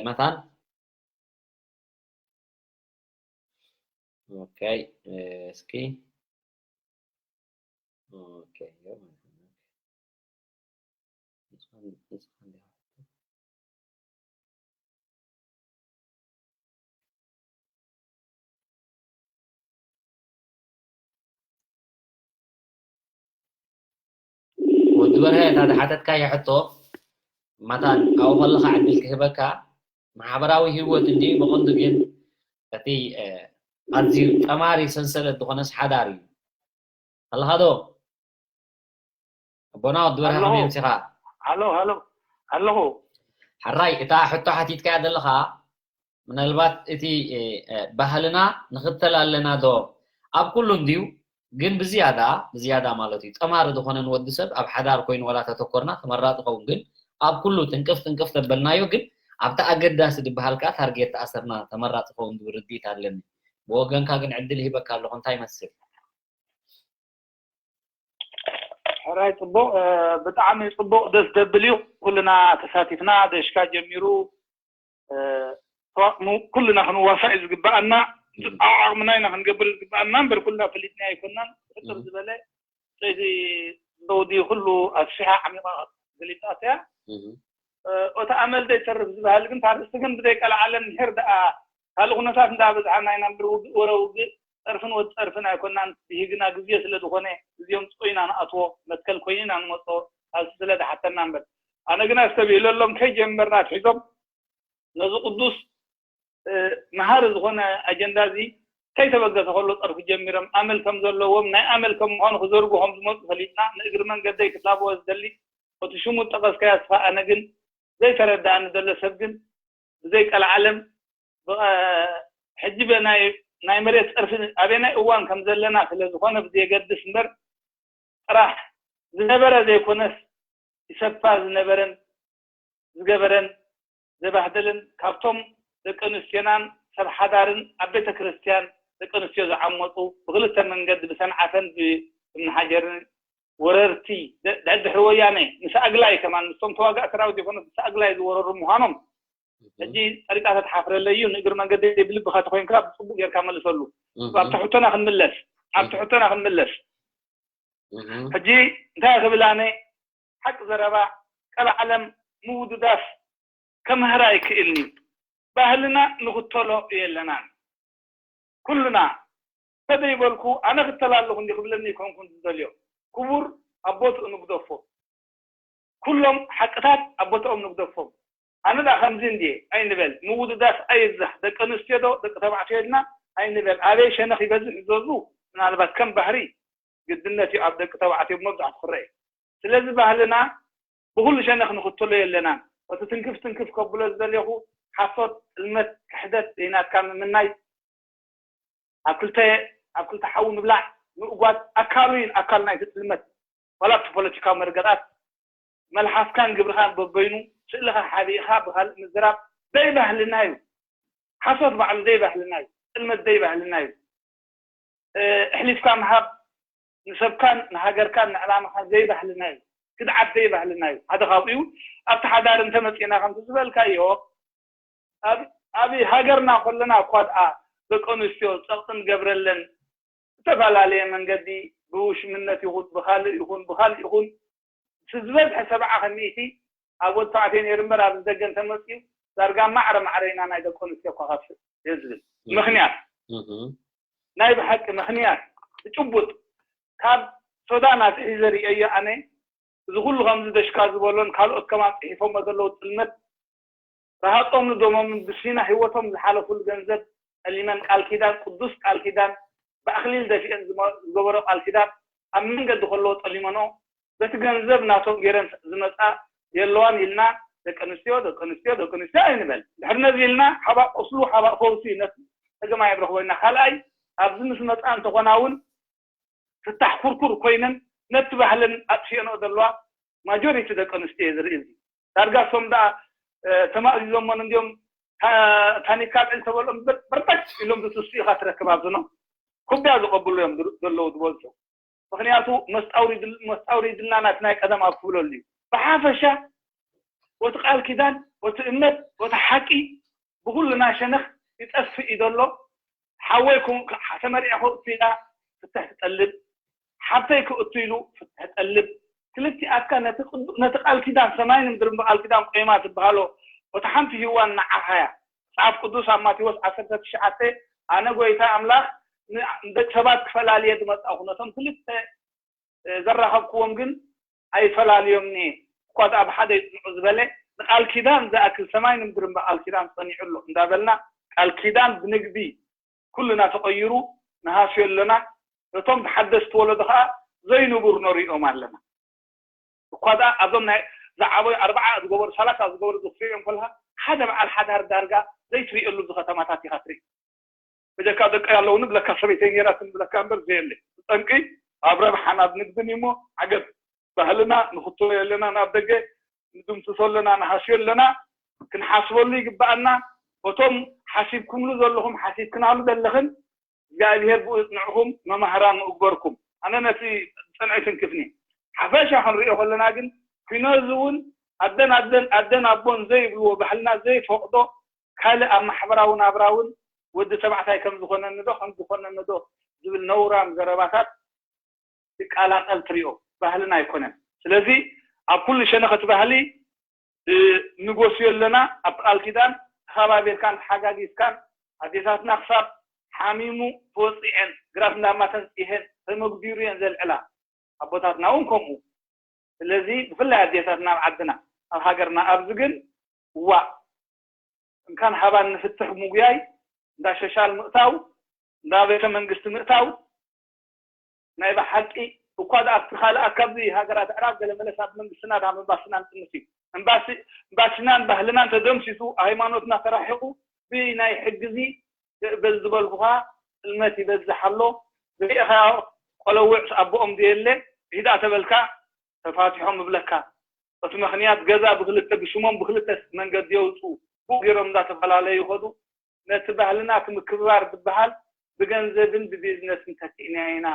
መታን ኦኬ እስኪ ኦኬ ወዲ በርሀ እታ ዝሓተትካዮ ሕቶ መታን ኣብኡ ከለኻ ዕድል ክህበካ ማሕበራዊ ህይወት እንድዩ ብቐንዱ ግን እቲ ኣዝዩ ጠማሪ ሰንሰለት ዝኾነስ ሓዳር እዩ ኣለኻ ዶ ኣቦና ወዲ በርሀ ከመይ ኣምሲኻ ኣሎ ኣሎ ኣለኹ ሓራይ እታ ሕቶ ሓቲትካያ ዘለኻ ምናልባት እቲ ባህልና ንኽተል ኣለና ዶ ኣብ ኩሉ እንድዩ ግን ብዝያዳ ብዝያዳ ማለት እዩ ጠማሪ ዝኾነ ንወዲ ሰብ ኣብ ሓዳር ኮይኑ ወላ ተተኮርና ተመራፂ ኸውን ግን ኣብ ኩሉ ጥንቅፍ ጥንቅፍ ተበልናዮ ግን ኣብቲ ኣገዳሲ ዝበሃል ከዓ ታርጌት ተኣሰርና ተመራፂ ኸውን ዝብል ርድኢት ኣለኒ ብወገንካ ግን ዕድል ሂበካ ኣለኹ እንታይ ይመስል ሕራይ ፅቡቕ ብጣዕሚ ፅቡቕ ደስ ደብል እዩ ኩልና ተሳቲፍና ደሽካ ጀሚሩ ኩልና ክንዋሳእ እዩ ዝግበኣና ዓቕምና ኢና ክንገብር ዝግበኣና እምበር ኩልና ፈሊጥና ኣይኮናን ሕፅር ዝበለ ሰይቲ ዘውዲ ኩሉ ኣስፊሓ ዓሚቓ ገሊፃት እያ እቲ ኣመል ዘይተርፍ ዝበሃል ግን ታርስቲ ግን ብዘይቀልዓለን ድሕር ደኣ ካልእ ኩነታት እንዳበዝሓና ኢና እምበር ውግእ ወረ ውግእ ፀርፍን ወዲ ፀርፍን ኣይኮናን ብሂግና ግዜ ስለ ዝኾነ ግዜ ምፅኦ ኢና ንኣትዎ መትከል ኮይኑ ኢና ንመፅኦ ካልሲ ስለ ዝሓተና እምበር ኣነ ግና ኣስተብሂለሎም ከይጀመርና ኣትሒዞም ነዚ ቅዱስ መሃሪ ዝኾነ ኣጀንዳ እዚ ከይተበገሰ ከሎ ፀርፊ ጀሚሮም ኣመል ከም ዘለዎም ናይ ኣመል ከም ምዃኑ ክዘርጉ ከም ዝመፁ ፈሊጥና ንእግሪ መንገደይ ክላበወ ዝደሊ እቲ ሽሙ ዝጠቐስካዮ ኣስፋ ኣነ ግን ዘይተረድኣኒ ዘሎ ሰብ ግን ብዘይ ቀልዓለም ሕጂ ናይ መሬት ፀርፊ ኣበየናይ እዋን ከም ዘለና ስለ ዝኾነ ብዘየገድስ እምበር ጥራሕ ዝነበረ ዘይኮነስ ይሰፋ ዝነበረን ዝገበረን ዘባህደለን ካብቶም ደቂ ኣንስትዮናን ሰብ ሓዳርን ኣብ ቤተ ክርስትያን ደቂ ኣንስትዮ ዝዓመፁ ብክልተ መንገዲ ብሰንዓፈን እምኒ ሓጀርን ወረርቲ ደ- ድሕሪ ወያነ ምስ ኣግላይ ከማን ምስቶም ተዋጋእ ሰራዊት ዘይኮነ ምስ ኣግላይ ዝወረሩ ምዃኖም ሕጂ ጸሪቃ ተትሓፍረለይ እዩ። ንእግሪ መንገዲ ብልብኻ ተኮይንካ ብጽቡቅ ጌርካ መልሰሉ። ኣብቲ ሕቶና ክንምለስ ኣብቲ ሕቶና ክንምለስ ሕጂ እንታይ ክብል ኣነ ሓቂ ዘረባ ቀል ዓለም ምውድዳስ ከምህር ኣይክእልን እዩ። ባህልና ንኽተሎ የለናን። ኩልና ተደይበልኩ ኣነ ክተል ኣለኹ እንዲ ክብለኒ ይኮንኩን ዝደልዮ። ክቡር ኣቦትኡ ንግደፎ። ኩሎም ሓቅታት ኣቦትኦም ንግደፎም። ኣነ ዳ ከምዚ እንድየ ኣይንበል። ምውድዳስ ኣይብዛሕ። ደቂ ኣንስትዮ ዶ ደቂ ተባዕትዮ ኢልና ኣይንበል። ኣበይ ሸነኽ ይበዝሕ እዘዙ ምናልባት ከም ባህሪ ግድነት እዩ ኣብ ደቂ ተባዕትዮ መብዛሕቱ ክረአ። ስለዚ ባህልና ብኩሉ ሸነኽ ንኽተሎ የለናን። እቲ ትንክፍ ትንክፍ ከብሎ ዝደለኹ ሓሶት፣ ጥልመት፣ ክሕደት ዘይናትካ ምምናይ ኣብ ክልተ ኣብ ክልተ ሓዊ ምብላዕ ምእጓድ ኣካሉ እዩ ኣካል ናይቲ ጥልመት ዋላ ኣብቲ ፖለቲካዊ መርገጣት መልሓስካን ግብርኻን በበይኑ ስእልኻ ሓቢእኻ ብካልእ ምዝራብ ዘይባህልና እዩ። ሓሶት ባዕሉ ዘይባህልና እዩ። ጥልመት ዘይባህልና እዩ። ኣሕሊፍካ ምሃብ ንሰብካን ንሃገርካን ንዕላማኻን ዘይባህልና እዩ። ክድዓት ዘይባህልና እዩ። ሓደ ካብኡ እዩ። ኣብቲ ሓዳር እንተመፂእና ከምቲ ዝበልካዮ ኣብ ሃገርና ከለና እኳ ደኣ ደቂ ኣንስትዮ ፀቕጢ ንገብረለን ዝተፈላለየ መንገዲ ብውሽምነት ይኹን ብካልእ ይኹን ብካልእ ይኹን ዝበዝሐ ሰብዓ ከሚእቲ ኣብ ወዲ ተባዕትዮ ነይሩ እምበር ኣብዚ ደገ እንተመፅኡ ዳርጋ ማዕረ ማዕረ ኢና ናይ ደቂ ኣንስትዮ እኳ ከፍእ እየ ዝብል ምክንያት ናይ ብሓቂ ምክንያት ጭቡጥ ካብ ሶዳን ኣትሒዘ ርእየዮ ኣነ እዚ ኩሉ ከምዚ ደሽካ ዝበሎን ካልኦት ከማን ፅሒፎሞ ዘለዉ ጥልመት ረሃፆም ንደሞምን ብሲና ህይወቶም ዝሓለፉሉ ገንዘብ ጠሊመን ቃል ኪዳን ቅዱስ ቃል ኪዳን ብኣክሊል ደፊአን ዝገበሮ ቃል ኪዳን ኣብ መንገዲ ከለዎ ጠሊመንኦ በቲ ገንዘብ ናቶም ገይረን ዝመፃ የለዋን ኢልና ደቂ ኣንስትዮ ደቂ ኣንስትዮ ደቂ ኣንስትዮ ኣይንበል። ድሕሪ ነዚ ኢልና ሓባእ ቁስሉ ሓባእ ፈውሲ ነቲ ፀገም ኣይንረኽቦ ኢና። ካልኣይ ኣብዚ ምስ መፃ እንተኾና እውን ፍታሕ ኩርኩር ኮይነን ነቲ ባህለን ኣጥፊአንኦ ዘለዋ ማጆሪቲ ደቂ ኣንስትዮ እየ ዝርኢ። እዚ ዳርጋ እሶም ደኣ ተማእዚዞሞን እንዲዮም ታኒካ ብዕል ተበልኦም በርበጭ ኢሎም ዝትስኡ ኢኻ ትረክብ ኣብዝኖ ኩቢያ ዝቐብሉ እዮም ዘለዉ ዝበዝሑ። ምክንያቱ መስጣውሪድልና ናቲ ናይ ቀደም ኣብ ክብለሉ እዩ። ብሓፈሻ ወቲ ቃል ኪዳን ወቲ እምነት ወቲ ሓቂ ብኩልና ሸነኽ ይጠፍእ እዩ ዘሎ። ሓወይ ተመሪዐ ክእቱ ኢላ ፍትሕ ትጠልብ፣ ሓብተይ ክእቱ ኢሉ ፍትሕ ጠልብ። ክልቲኣትካ ነቲ ቃል ኪዳን ሰማይን ምድርን ብቃል ኪዳን ቆይማ ትበሃሎ ወቲ ሓንቲ ሂዋን ንዓኻ እያ። መጽሓፍ ቅዱስ ኣብ ማቴዎስ ዓሰርተ ትሽዓተ ኣነ ጎይታ ኣምላኽ ንደቂ ሰባት ክፈላልየ ዝመጻእኹ ነቶም ክልተ ዘራኸብክዎም ግን ኣይፈላልዮምኒ እኳ ደኣ ብሓደ ይጽንዑ ዝበለ ንቃል ኪዳን ዝኣክል ሰማይ ንምድርን ብቃል ኪዳን ጸኒዑ ኣሎ እንዳበልና ቃል ኪዳን ብንግዲ ኩልና ተቐይሩ ንሃስዮ ኣለና። ነቶም ተሓደስቲ ወለዶ ከዓ ዘይንቡር ነሪኦም ኣለና። እኳ ደኣ ኣብዞም ናይ ዝዓበዩ ኣርባዓ ዝገበሩ ሰላሳ ዝገበሩ ዝክፍዮም ከለካ ሓደ በዓል ሓዳር ዳርጋ ዘይትሪእሉ ኣብዚ ከተማታት ኢካ ትርኢ። በጀካ ደቀይ ኣለውኒ ብለካ ሰበይተይ ነይራትኒ ብለካ እምበር ዘየለ ጠንቂ ኣብ ረብሓን ኣብ ንግድን እሞ ዓገብ ባህልና ንክትሎ ኣለና ናብ ደገ ንድምስሶ ኣለና ንሃስዮ ኣለና ክንሓስበሉ ይግበኣና። እቶም ሓሲብኩምሉ ዘለኹም ሓሲብክናሉ ዘለኽን እግዚኣብሔር ብኡ ይጽንዕኹም መማህራን ንእግበርኩም። ኣነ ነቲ ዝጸንዐ ይትንክፍኒ። ሓፈሻ ክንሪኦ ከለና ግን ኩነዚ እውን ኣደን ኣደን ኣደን ኣቦን ዘይብልዎ ባህልና ዘይፈቕዶ ካልእ ኣብ ማሕበራዊ ናብራ እውን ወዲ ተባዕታይ ከም ዝኾነኒ ዶ ከም ዝኾነኒ ዶ ዝብል ነውራም ዘረባታት ይቃላቀል ትሪኦ ባህልና ኣይኮነን። ስለዚ ኣብ ኩሉ ሸነኸት ባህሊ ንጎስዮ ኣለና ኣብቲ ቃል ኪዳን ተኸባቢርካን ተሓጋጊዝካን ኣዴታትና ክሳብ ሓሚሙ ተወፂዐን ግራት እንዳማተን ፅሄን ተመግቢሩ እየን ዘልዕላ ኣቦታትና እውን ከምኡ ስለዚ ብፍላይ ኣዴታትና ኣብ ዓድና ኣብ ሃገርና ኣብዚ ግን ዋእ እንካን ሃባን ንፍትሕ ምጉያይ እንዳ ሸሻል ምእታው እንዳ ቤተ መንግስቲ ምእታው ናይ ብሓቂ እኳ ደኣ ኣብቲ ካልኣት ካብዚ ሃገራት ኣዕራብ ገለ መለስ ኣብ መንግስትና ድኣ ምባስና ንጥንስ እዩ እምባሲ እምባሲናን ባህልናን ተደምሲሱ ሃይማኖትና ተራሒቑ ብናይ ሕጊ እዚ ክእበል ዝበልኩኻ ጥልመት ይበዝሕ ኣሎ ዝሪእኻዮ ቆለውዕስ ኣቦኦም ዘየለ ሂዳ ተበልካ ተፋቲሖም እብለካ እቲ ምኽንያት ገዛ ብክልተ ብሽሞም ብክልተ መንገዲ የውፅኡ ብኡ ገይሮም እንዳተፈላለዩ ይኸዱ ነቲ ባህልና እቲ ምክብባር ዝበሃል ብገንዘብን ብቢዝነስን ተኪእናዮ ኢና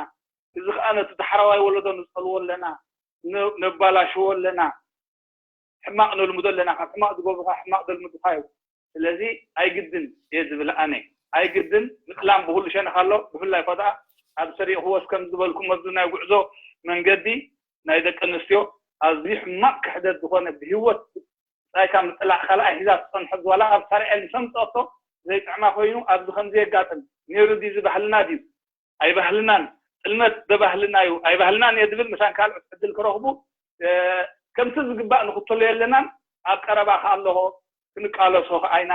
እዚ ከዓ ነቲ ዳሕረዋይ ወለዶ ንፀልዎ ኣለና፣ ን- ነባላሽዎ ኣለና። ሕማቕ ነልምዶ ኣለና፣ ካብ ሕማቕ ዝገብሩካ ሕማቕ ዘልምዱካ እዩ። ስለዚ ኣይግድን እየ ዝብል ኣነ። ኣይግድን። ምጥላም ብኩሉ ሸነኽ ኣሎ። ብፍላይ ኮ ደኣ ኣብ ሰሪቕዎ ከም ዝበልኩም ኣብዚ ናይ ጉዕዞ መንገዲ ናይ ደቂ ኣንስትዮ ኣዝዩ ሕማቕ ክሕደት ዝኾነ ብህይወት ብጻይካ ምጥላዕ ካልኣይ ሒዛ ትጸንሖ ዋላ ኣብ ሳርኤል ምስ ኣምጽኦቶ ዘይጥዕማ ኮይኑ ኣብዚ ከምዚ የጋጥም ነይሩ ድዩ? እዚ ባህልና ድዩ? ኣይባህልናን። ጥልመት ደባህልና እዩ። ኣይባህልናን እየ ዝብል መታን ካልኦት ዕድል ክረኽቡ ከምቲ ዝግባእ ንኽተሎ የለናን። ኣብ ቀረባ ከኣ ኣለኹ። ክንቃለሶ ከኣ ኢና፣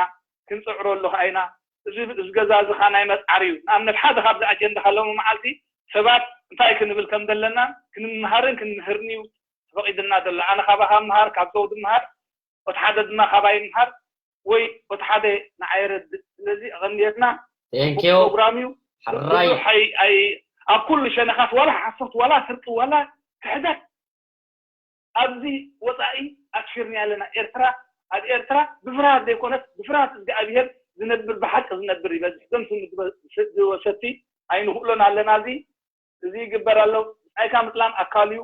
ክንጽዕረሉ ከኣ ኢና። እዚ እዚ ገዛ እዚ ከኣ ናይ መጽዓሪ እዩ። ንኣብነት ሓደ ካብዚ ኣጀንዳ ከለሙ መዓልቲ ሰባት እንታይ ክንብል ከም ዘለና ክንምሃርን ክንምህርን እዩ ተፈቒድና ዘሎ። ኣነ ካባኻ ምሃር፣ ካብ ዘውዲ ምሃር፣ ወት ሓደ ድማ ካባይ ምሃር ወይ ወት ሓደ ንዓይ ረድእ። ስለዚ ኣቐንየትና ቴንኪዩ ፕሮግራም እዩ። ሕራይ ብዙሕ ኣይ- ኣይ- ኣብ ኩሉ ሸነኻት ዋላ ሓሶት ዋላ ስርቂ ዋላ ክሕደት ኣብዚ ወፃኢ ኣስፊርና ኣለና። ኤርትራ ኣብ ኤርትራ ብፍርሃት ዘይኮነስ ብፍርሃት እግዚኣብሄር ዝነብር ብሓቂ ዝነብር ይበዝሕ። ደም ስኒ ዝወሰቲ ኣይንኽእሎን ኣለና። እዚ እዚ ይግበር ኣሎ። ብጻይካ ምጥላም ኣካል እዩ።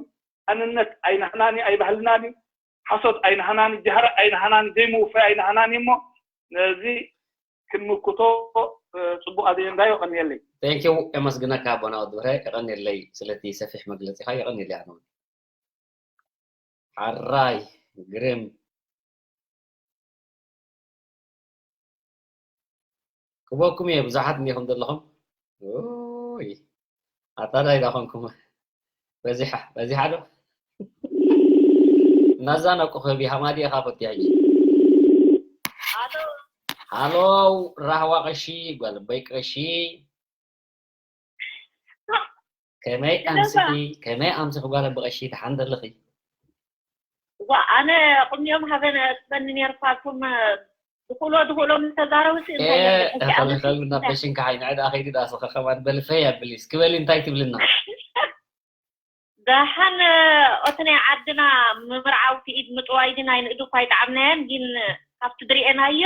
ኣንነት ኣይናህናን እዩ ኣይባህልናን እዩ። ሓሶት ኣይናህናን እዩ። ጃህራ ኣይናህናን እዩ። ዘይምውፋይ ኣይናህናን እዩ። እሞ ነዚ ክንምክቶ ጽቡቕ ኣጀንዳ እዩ። ቀንየለይ። ቴንኪዩ የመስግነካ ኣቦና ወዲ ብርሀ የቐንየለይ ስለቲ ሰፊሕ መግለፂኻ የቐንየለይ ኣነ እውን ሓራይ ግርም ክበኩም እየ ብዙሓት እንዲኹም ዘለኹም ይ ኣታላይ ዳኾንኩም በዚሓ በዚሓ ዶ እናዛ ነቁ ክህብ ሃማዲ ኢኻ ፈትያ ሕጂ ሃሎ ራህዋ ቀሺ ጓልበይ ቀሺ ከመይ ኣምስኺ ከመይ ኣምስኺ ጓልበይ ቀሺ ደሓን ዘለኺ ዋ ኣነ ቁሚኦም ሃበነ ትበኒ ነርኳ እቶም ዝኽእሎ ዝኽእሎ ምስ ተዛረቡ ሲ እንታይ ኣለካ ከልከሉ ናብ በሽንካ ዓይኒ ዕዳ ከይዲ ዳስኻ ከማን በልፈይ ኣብሊስ ክበሊ እንታይ ትብልና ደሓን ኦቲ ናይ ዓድና ምምርዓው ክኢድ ምጥዋይ ግን ኣይንእዱ እኳ ኣይጠዓምናየን ግን ካብቲ ድሪኤናዮ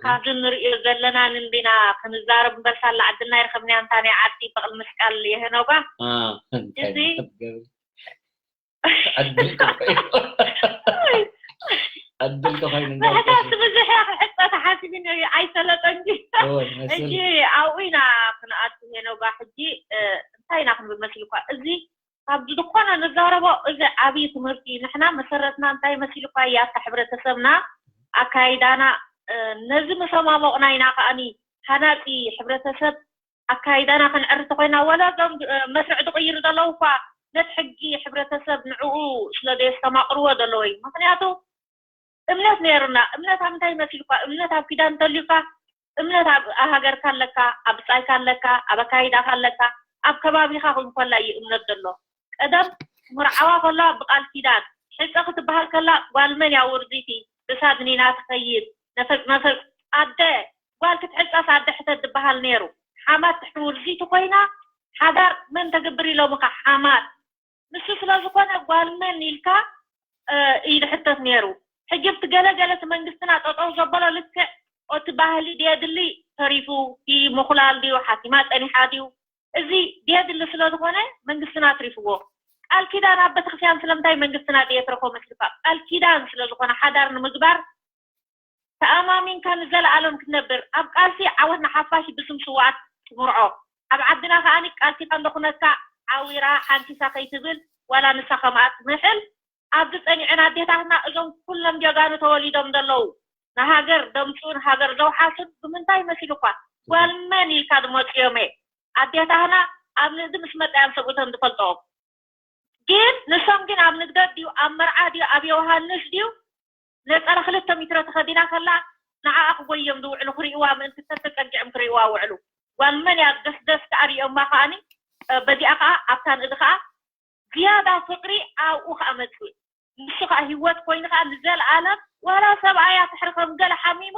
ካብዚ ንሪኦ ዘለና ንንዲና ክንዛረብ እምበር ሳላ ዓድና ይረኸብናያ እንታ ናይ ዓዲ በቕል ምስቃል የሄኖጋ እዚ ዕድል ተኾይኑ ዕድል ተኾይኑ ብሕታት ብዙሕ እያ ክሕፀ ተሓሲብን እዩ ኣይሰለጠን ድዩ ሕጂ ኣብኡ ኢና ክንኣቱ ሄኖጋ ሕጂ እንታይ ኢና ክንብል መሲልኳ እዚ ካብዚ ዝኾነ ንዛረቦ እዚ ዓብዪ ትምህርቲ እዩ ንሕና መሰረትና እንታይ መሲልኳ እያ እታ ሕብረተሰብና ኣካይዳና ነዚ ምሰማሞቕና ኢና ከኣኒ ሃናፂ ሕብረተሰብ ኣካይዳና ክንዕሪ ተኮይና ወላ እዞም መስርዕ ዝቕይሩ ዘለዉ እኳ ነቲ ሕጊ ሕብረተሰብ ንዕኡ ስለ ዘየስተማቕርዎ ዘለዉ እዩ ምክንያቱ እምነት ነይሩና እምነት ኣብ እንታይ መሲልኳ እምነት ኣብ ኪዳን እንተልዩካ እምነት ኣብ ሃገርካ ኣለካ ኣብ ብጻይካ ኣለካ ኣብ ኣካይዳካ ኣለካ ኣብ ከባቢካ ክንኮላ እዩ እምነት ዘሎ ቀደም ምርዓዋ ከላ ብቃል ኪዳን ሕፀ ክትበሃል ከላ ጓል መን እያ ውርዚቲ ብሳድኒና ትኸይድ ነፈጥ መፈጥ ኣደ ጓል ክትሕፀስ ኣደ ሕተት ዝበሃል ነይሩ ሓማት ትሕቲ ውርዚቲ ኮይና ሓዳር መን ተግብር ኢሎምኻ ሓማት ንሱ ስለ ዝኾነ ጓል መን ኢልካ እዩ ዝሕተት ነይሩ ሕጂ ብቲ ገለ ገለ እቲ መንግስትና ጠጠው ዘበሎ ልክዕ ኦቲ ባህሊ ድየድሊ ተሪፉ ድዩ ምኹላል ድዩ ሓኪማ ፀኒሓ ድዩ እዚ ድየድሊ ስለ ዝኾነ መንግስትና ኣትሪፍዎ ቃል ኪዳን ኣብ ቤተክርስትያን ስለምንታይ መንግስትና ድየትረፎ መስልካ ቃል ኪዳን ስለ ዝኾነ ሓዳር ንምግባር ተኣማሚንካ ንዘለኣለም ክትነብር ኣብ ቃልሲ ዓወት ንሓፋሽ ብስም ስውኣት ትምርዖ ኣብ ዓድና ከኣ ቃል ኪዳን ዘኹነካ ዓዊራ ሓንኪሳ ከይትብል ዋላ ንሳ ከምኣ ትምሕል ኣብዚ ጸኒዐን ኣዴታትና እዞም ኩሎም ጀጋኑ ተወሊዶም ዘለዉ ንሃገር ደምፅኡን ሃገር ዘውሓሱን ብምንታይ መሲሉኳ ጓል መን ኢልካ ዝመፅዮም እየ ኣዴታትና ኣብ ንእዲ ምስ መፅኣዮም ሰብኡተን ዝፈልጠኦም ግን ንሶም ግን ኣብ ንግደት ድዩ ኣብ መርዓ ድዩ ኣብ ዮሃንስ ድዩ ነፀላ ክልተ ሚትሮ ተኸዲና ከላ ንዓኣ ክጎዮም ዝውዕሉ ክርእዋ ምእንቲ ተተፀጊዖም ክርእዋ ውዕሉ ጓል መን እያ ደስደስ ከኣ ሪኦማ ከኣኒ በዚኣ ከኣ ኣብታ ንእዲ ከኣ ዝያዳ ፍቅሪ ኣብኡ ከኣ መፅእ ንሱ ከኣ ሂወት ኮይኑ ከኣ ንዘለኣለም ዋላ ሰብኣያ ትሕሪ ከም ገለ ሓሚሙ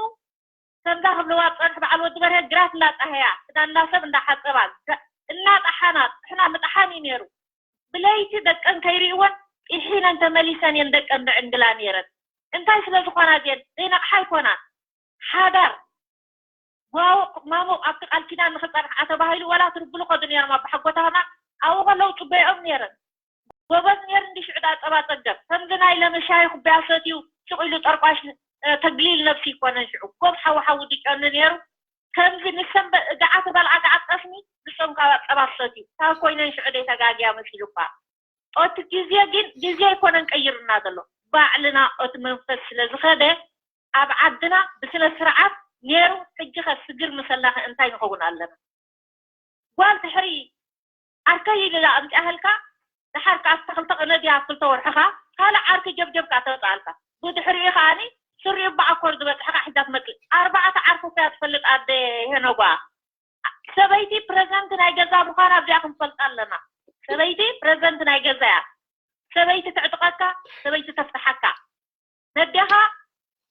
ከምዛ ክብልዋ ዝፀንሑ በዓል ወዲ በርሀ ግራት እንዳጣሀያ ክዳንና ሰብ እንዳሓፀባ እናጣሓና ጥሕና ምጥሓን እዩ ነይሩ ብለይቲ ደቀን ከይርእወን ጥሒነን ተመሊሰን እየን ደቀን ዝዕንግላ ነይረን እንታይ ስለ ዝኾና እዚአን ዘይነቕሓ ኣይኮናን ሓዳር ማሙቕ ኣብቲ ቃል ኪዳን ንክፀንሓ ተባሂሉ ወላ ትርብሉ ከዱ ነይሮም ኣባሓጎታና ኣብኡ ከለዉ ጽበይኦም ነይረን። ጎበዝ ነይሩ እንዲ ሽዑ ዳ ጸባ ጸገብ። ከምዚ ናይ ለመሻሂ ኩባያ ሰትዩ ሱቕ ኢሉ ጠርቋሽ፣ እ፣ ተግሊል ነብሲ ይኮነን ሽዑ። ጎብ ሓዊ ሓዊ ድጨኑ ነይሩ። ከምዚ ንሰን በ-፣ ገዓት በልዓ ገዓት ጠስሚ፣ ንሶም ካብ ጸባ ሰትዩ። ካብ ኮይነን ሽዑ ደይ ተጋግያ መሲሉ እኳ። ኦቲ ግዜ ግን ግዜ ኣይኮነን ቀይርና ዘሎ። ባዕልና ኦቲ መንፈስ ስለ ዝኸደ ኣብ ዓድና ብስነ ስርዓት ነይሩ። ሕጂ ከ ስግር ምሰላኸ እንታይ ንኸውን ኣለና? ጓል ድሕሪ ዓርከይ ኢሉ ኣምፅኣህልካ፣ ድሓር ከኣ ክልተ ቅነ ድያ ክልተ ወርሕኻ ካልእ ዓርኪ ጀብጀብካ ተውፅኣልካ። ብድሕሪኡ ከኣኒ ስሪኡ ብዓኮር ዝበፅሐ ከኣ ሒዛ ትመፅእ። ኣርባዕተ ዓርኪ እኮ እያ ትፈልጥ ኣደ ሄኖጓ። ሰበይቲ ፕረዘንት ናይ ገዛ ምዃና ኣብዚኣ ክንፈልጣ ኣለና። ሰበይቲ ፕረዘንት ናይ ገዛ እያ። ሰበይቲ ትዕጥቐካ፣ ሰበይቲ ተፍትሓካ። ነዴኻ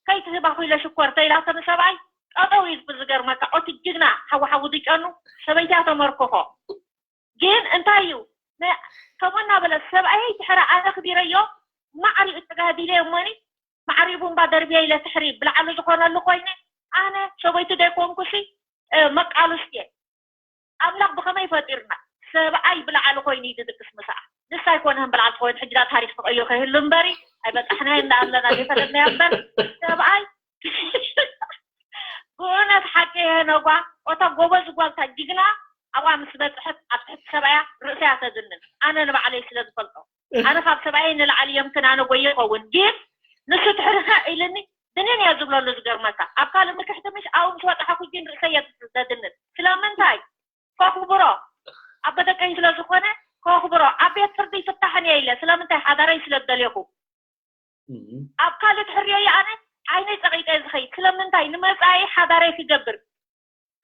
ከይትህባ ኹኢለ ሽኮር ተኢላቶ ንሰብኣይ ጠጠው እዩ ዝብል። ዝገርመካ ኦቲ ጅግና ሓዊ ሓዊ ድጨኑ ሰበይትያ ተመርኮኾ። ግን እንታይ እዩ ነ-፣ ከምኡ እናበለ ሰብኣየይ ትሕረ ኣነ ክቢረዮ ማዕሪኡ ተጋዲለ እሞኒ ማዕሪኡ ቡንባ ደርብየ ኢለ ትሕሪ ብላዕሊ ዝኾነሉ ኮይነ ኣነ ሰበይቱ ደይኮንኩሲ፣ እ፣ መቃልስቲ እየ። ኣምላኽ ብኸመይ ፈጢርና? ሰብኣይ ብላዕሊ ኮይኑ እዩ ዝድቅስ ምሳኣ። ንሳ ኣይኮነን ብላዕሊ ትኸውን። ሕጂ ዳ ታሪኽ ተቐይሩ ከይህሉ እምበሪ ኣይበጻሕናዮ እንዳ ኣለና ዘይፈለጥናዮ እምበር ሰብኣይ ብእውነት ሓቂ እየ ነጓ። ኦታ ጎበዝ ጓል እታ ጅግና ኣብኣ ምስ በጽሐት ኣብ ትሕቲ ሰብኣያ ርእሰያ ተድንን። ኣነ ንባዕለይ ስለ ዝፈልጦ። ኣነ ካብ ሰብኣየይ ንላዕሊ የምክን ኣነ ጎየ ይኸውን። ግን ንሱ ትሕርኸ ኢልኒ ድንን እየ ዝብለሉ ዝገርመካ። ኣብ ካልእ ምክሕቲ ምሽ ኣብኡ ምስ በጻሕኩ ግን ርእሰይ እየ ዘድንን። ስለምንታይ? ከኽብሮ። ኣቦ ደቀይ ስለ ዝኾነ ከኽብሮ። ኣብ ቤት ፍርዲ ይፍታሕን እየ ኢለ። ስለምንታይ? ሓዳረይ ስለ ዝደልየኹ። እም። ኣብ ካልእ ትሕርዮ እየ ኣነ ዓይነይ ጸቒጠ እየ ዝኸይድ። ስለምንታይ? ንመጻኢ ሓዳረይ ክገብር።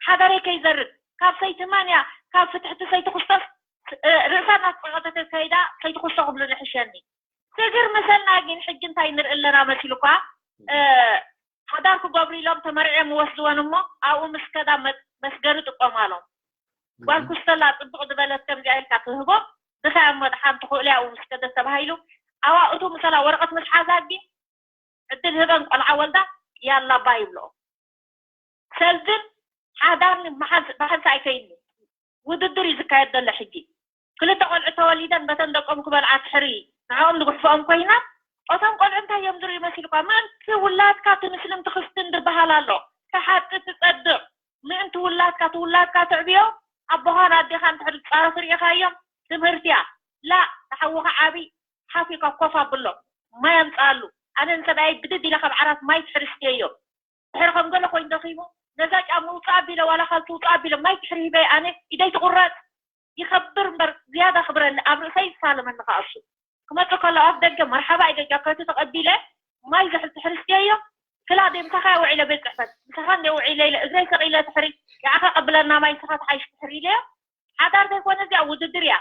ሓዳረይ ከይዘርግ። ካብ ሰይቲ ማን እያ? ካብ ፍትሕቲ ሰይቲ ክርስቶስ፣ እ፣ ርእሳ እናተጸቐጠተት ከይዳ ሰይቲ ክርስቶ ክብሉ ንሕሸኒ። ስግር ምሰልና ግን ሕጂ እንታይ ንርኢ ኣለና መሲሉኳ? እ፣ ሓዳር ክገብሩ ኢሎም ተመርዕዮም ይወስድወን እሞ ኣብኡ ምስ ከዳ መ-፣ መስገሪ ጥቆማሎም። ጓል ኩስተላ ጽቡቕ ዝበለት ከምዚኣ ኢልካ ትህቦ፣ ድኻ እሞ ደሓን ትኽእሉ ኣብኡ ምስ ከደት ተባሂሉ። ኣብኣ እቱ ምሰላ ወረቐት ምስ ሓዛ ግን ዕድል ህበን ቆልዓ ወልዳ ያላ ባይ ይብልኦ። ሰልድን ሓዳርን መሓዝ-፣ ብሓንሳእ ኣይከይድን እዩ። ውድድር እዩ ዝካየድ ዘሎ ሕጂ። ክልተ ቆልዑ ተወሊደን በተን ደቆም ክበልዓ ትሕሪ ንዕኦም ንጉሕፍኦም ኮይና፣ እቶም ቆልዑ እንታይ እዮም ዝርእዩ መሲልኳ? ምእንቲ ውላድካ ትምስልን ትኽስትን ዝበሃል ኣሎ። ትሓጢ ትጸድቕ። ምእንቲ ውላድካ ትውላድካ ትዕብዮ፣ ኣቦኻን ኣዴኻን ትሕሪ ጻረፍ ርኢኻዮም፣ ትምህርቲያ። ላእ፣ ንሓውኻ ዓቢ ሓፊካ ኮፍ ኣብሎ። ማይ ኣምጽኣሉ። ኣነ ንሰብኣየይ ብድድ ኢለ ካብ ዓራት ማይ ትሕሪ ስትየዮ። ድሕሪ ከም ገለ ኮይኑ ደኺሙ፣ ነዛ ጫማ ውጻእ ኣቢለ ዋላ ካልሲ ውጻእ ኣቢለ ማይ ትሕሪ ሂበይ ኣነ ኢደይ ትቑረጽ። ይኸብር እምበር ዝያዳ ክብረኒ ኣብ ርእሰይ ይሳለመኒ ከኣ እሱ። ክመጽእ ከሎ ኣብ ደገ መርሓባ ኢለ ጃከቱ ተቐቢለ ማይ ዝሕል ትሕሪ ስትየዮ። ክላ ደይ ምሳኻ እየ ውዒለ ቤት ጽሕፈት። ምሳኻ እንደ ውዒለ ኢለ እግረይ ሰቒለ ትሕሪ። ንዓኻ ቀብለና ማይ ንስኻ ትሓይሽ ትሕሪ ኢለዮ። ሓዳር ዘይኮነ እዚኣ ውድድር እያ።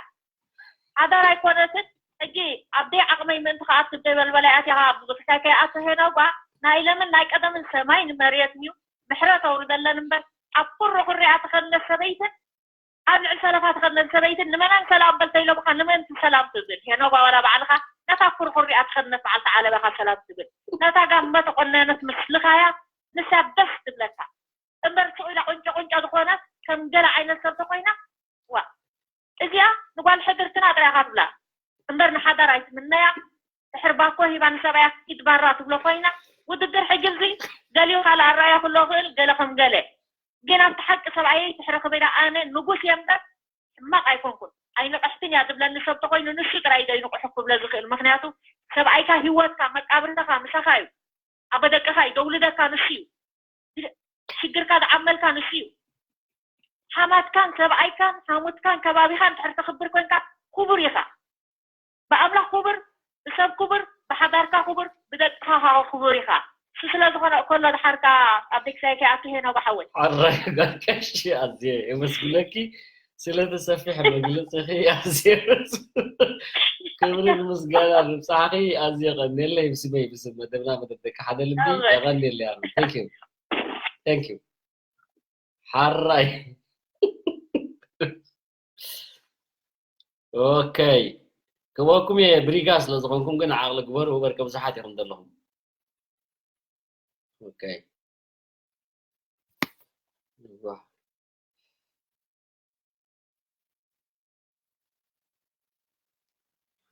ሓዳር ኣይኮነትን። ሕጂ ኣብ ደይ ዓቕመይ ምእንቲ ከኣ ኣብ ደይ በልበላይ ኣትያ ከኣ ኣብ ብዙሕ እንታይ ከይኣቱ ሄኖ እኳ ናይ ለምን ናይ ቀደምን ሰማይ ንመሬት እዩ። ምሕረት ኣውርደለን እምበር ኣብ ኩሩ ኩሪኣ ትኸነት ሰበይትን ኣብ ልዕሊ ሰለፋ ትኸነት ሰበይትን ንመናን ሰላም በል ተይሎምኻ ንመን ሰላም ትብል? ሄኖ እኳ ዋላ ባዕልኻ ነታ ኩርኩሪኣ ትኸነት በዓልቲ ዓለባኻ ሰላም ትብል። ነታ ጋመ ተቆነነት ምስልኻያ ንሳ ደስ ትብለካ። እምበር ስቕ ኢላ ቁንጮ ቁንጮ ዝኾነት ከም ገለ ዓይነት ሰብ ተኾይና፣ ዋ፣ እዚኣ ንጓል ሕድርትና ጥራይ ኢኻ ትብላ እምበር ንሓዳር ኣይትምነያ። ድሕሪ ባኮ ሂባ ንሰብኣያ ኪድ ባራ ትብሎ ኮይና፣ ውድድር ሕጂ እዚ ገሊኡ ካልእ ኣረኣእያ ክህልዎ ይኽእል፣ ገለ ከም ገለ። ግን ኣብቲ ሓቂ ሰብኣየይ ትሕሪ ክበዳ ኣነ ንጉስ እየ እምበር ሕማቕ ኣይኮንኩን። ኣይንቕሕትን እያ ዝብለኒ ሰብ ተኾይኑ ንሱ ጥራይ እዩ ዘይንቕሑ ክብሎ ዝኽእል። ምኽንያቱ ሰብኣይካ ህይወትካ፣ መቃብርነኻ ምሳኻ እዩ። ኣቦ ደቅኻ እዩ፣ ዘውልደካ ንሱ እዩ። ሽግርካ ዝዓመልካ ንሱ እዩ። ሓማትካን ሰብኣይካን ሓሙትካን ከባቢኻን እንድሕር ተኽብር ኮንካ ክቡር ኢኻ። ብኣምላኽ ክቡር፣ ብሰብ ክቡር፣ ብሓዳርካ ክቡር፣ ብደቅኻ ከዓ ክቡር ኢኻ። እሱ ስለ ዝኾነ እኮ ኣሎ ድሓር ከዓ ኣብ ደክሳይ ከይኣቱ ሄኖ ብሓወይ። ኣራይ ጋል ቀሺ ኣዝየ የመስግነኪ ስለቲ ሰፊሕ መግለጽኺ ኣዝየ ክብርን ምስጋና ንብጻሕኺ ኣዝየ ቀንየለይ ብስመይ ብስም መደብና መደብ ደቂ ሓደ ልቢ ኣሜን። የቐንየለይ ኣሉ። Thank you. Thank you. ሓራይ ኦኬ ክበኩም እየ ብሪጋ ስለ ዝኾንኩም ግን ዓቕሊ ግበሩ እበር ከብዙሓት ኢኹም ዘለኹም ኦኬ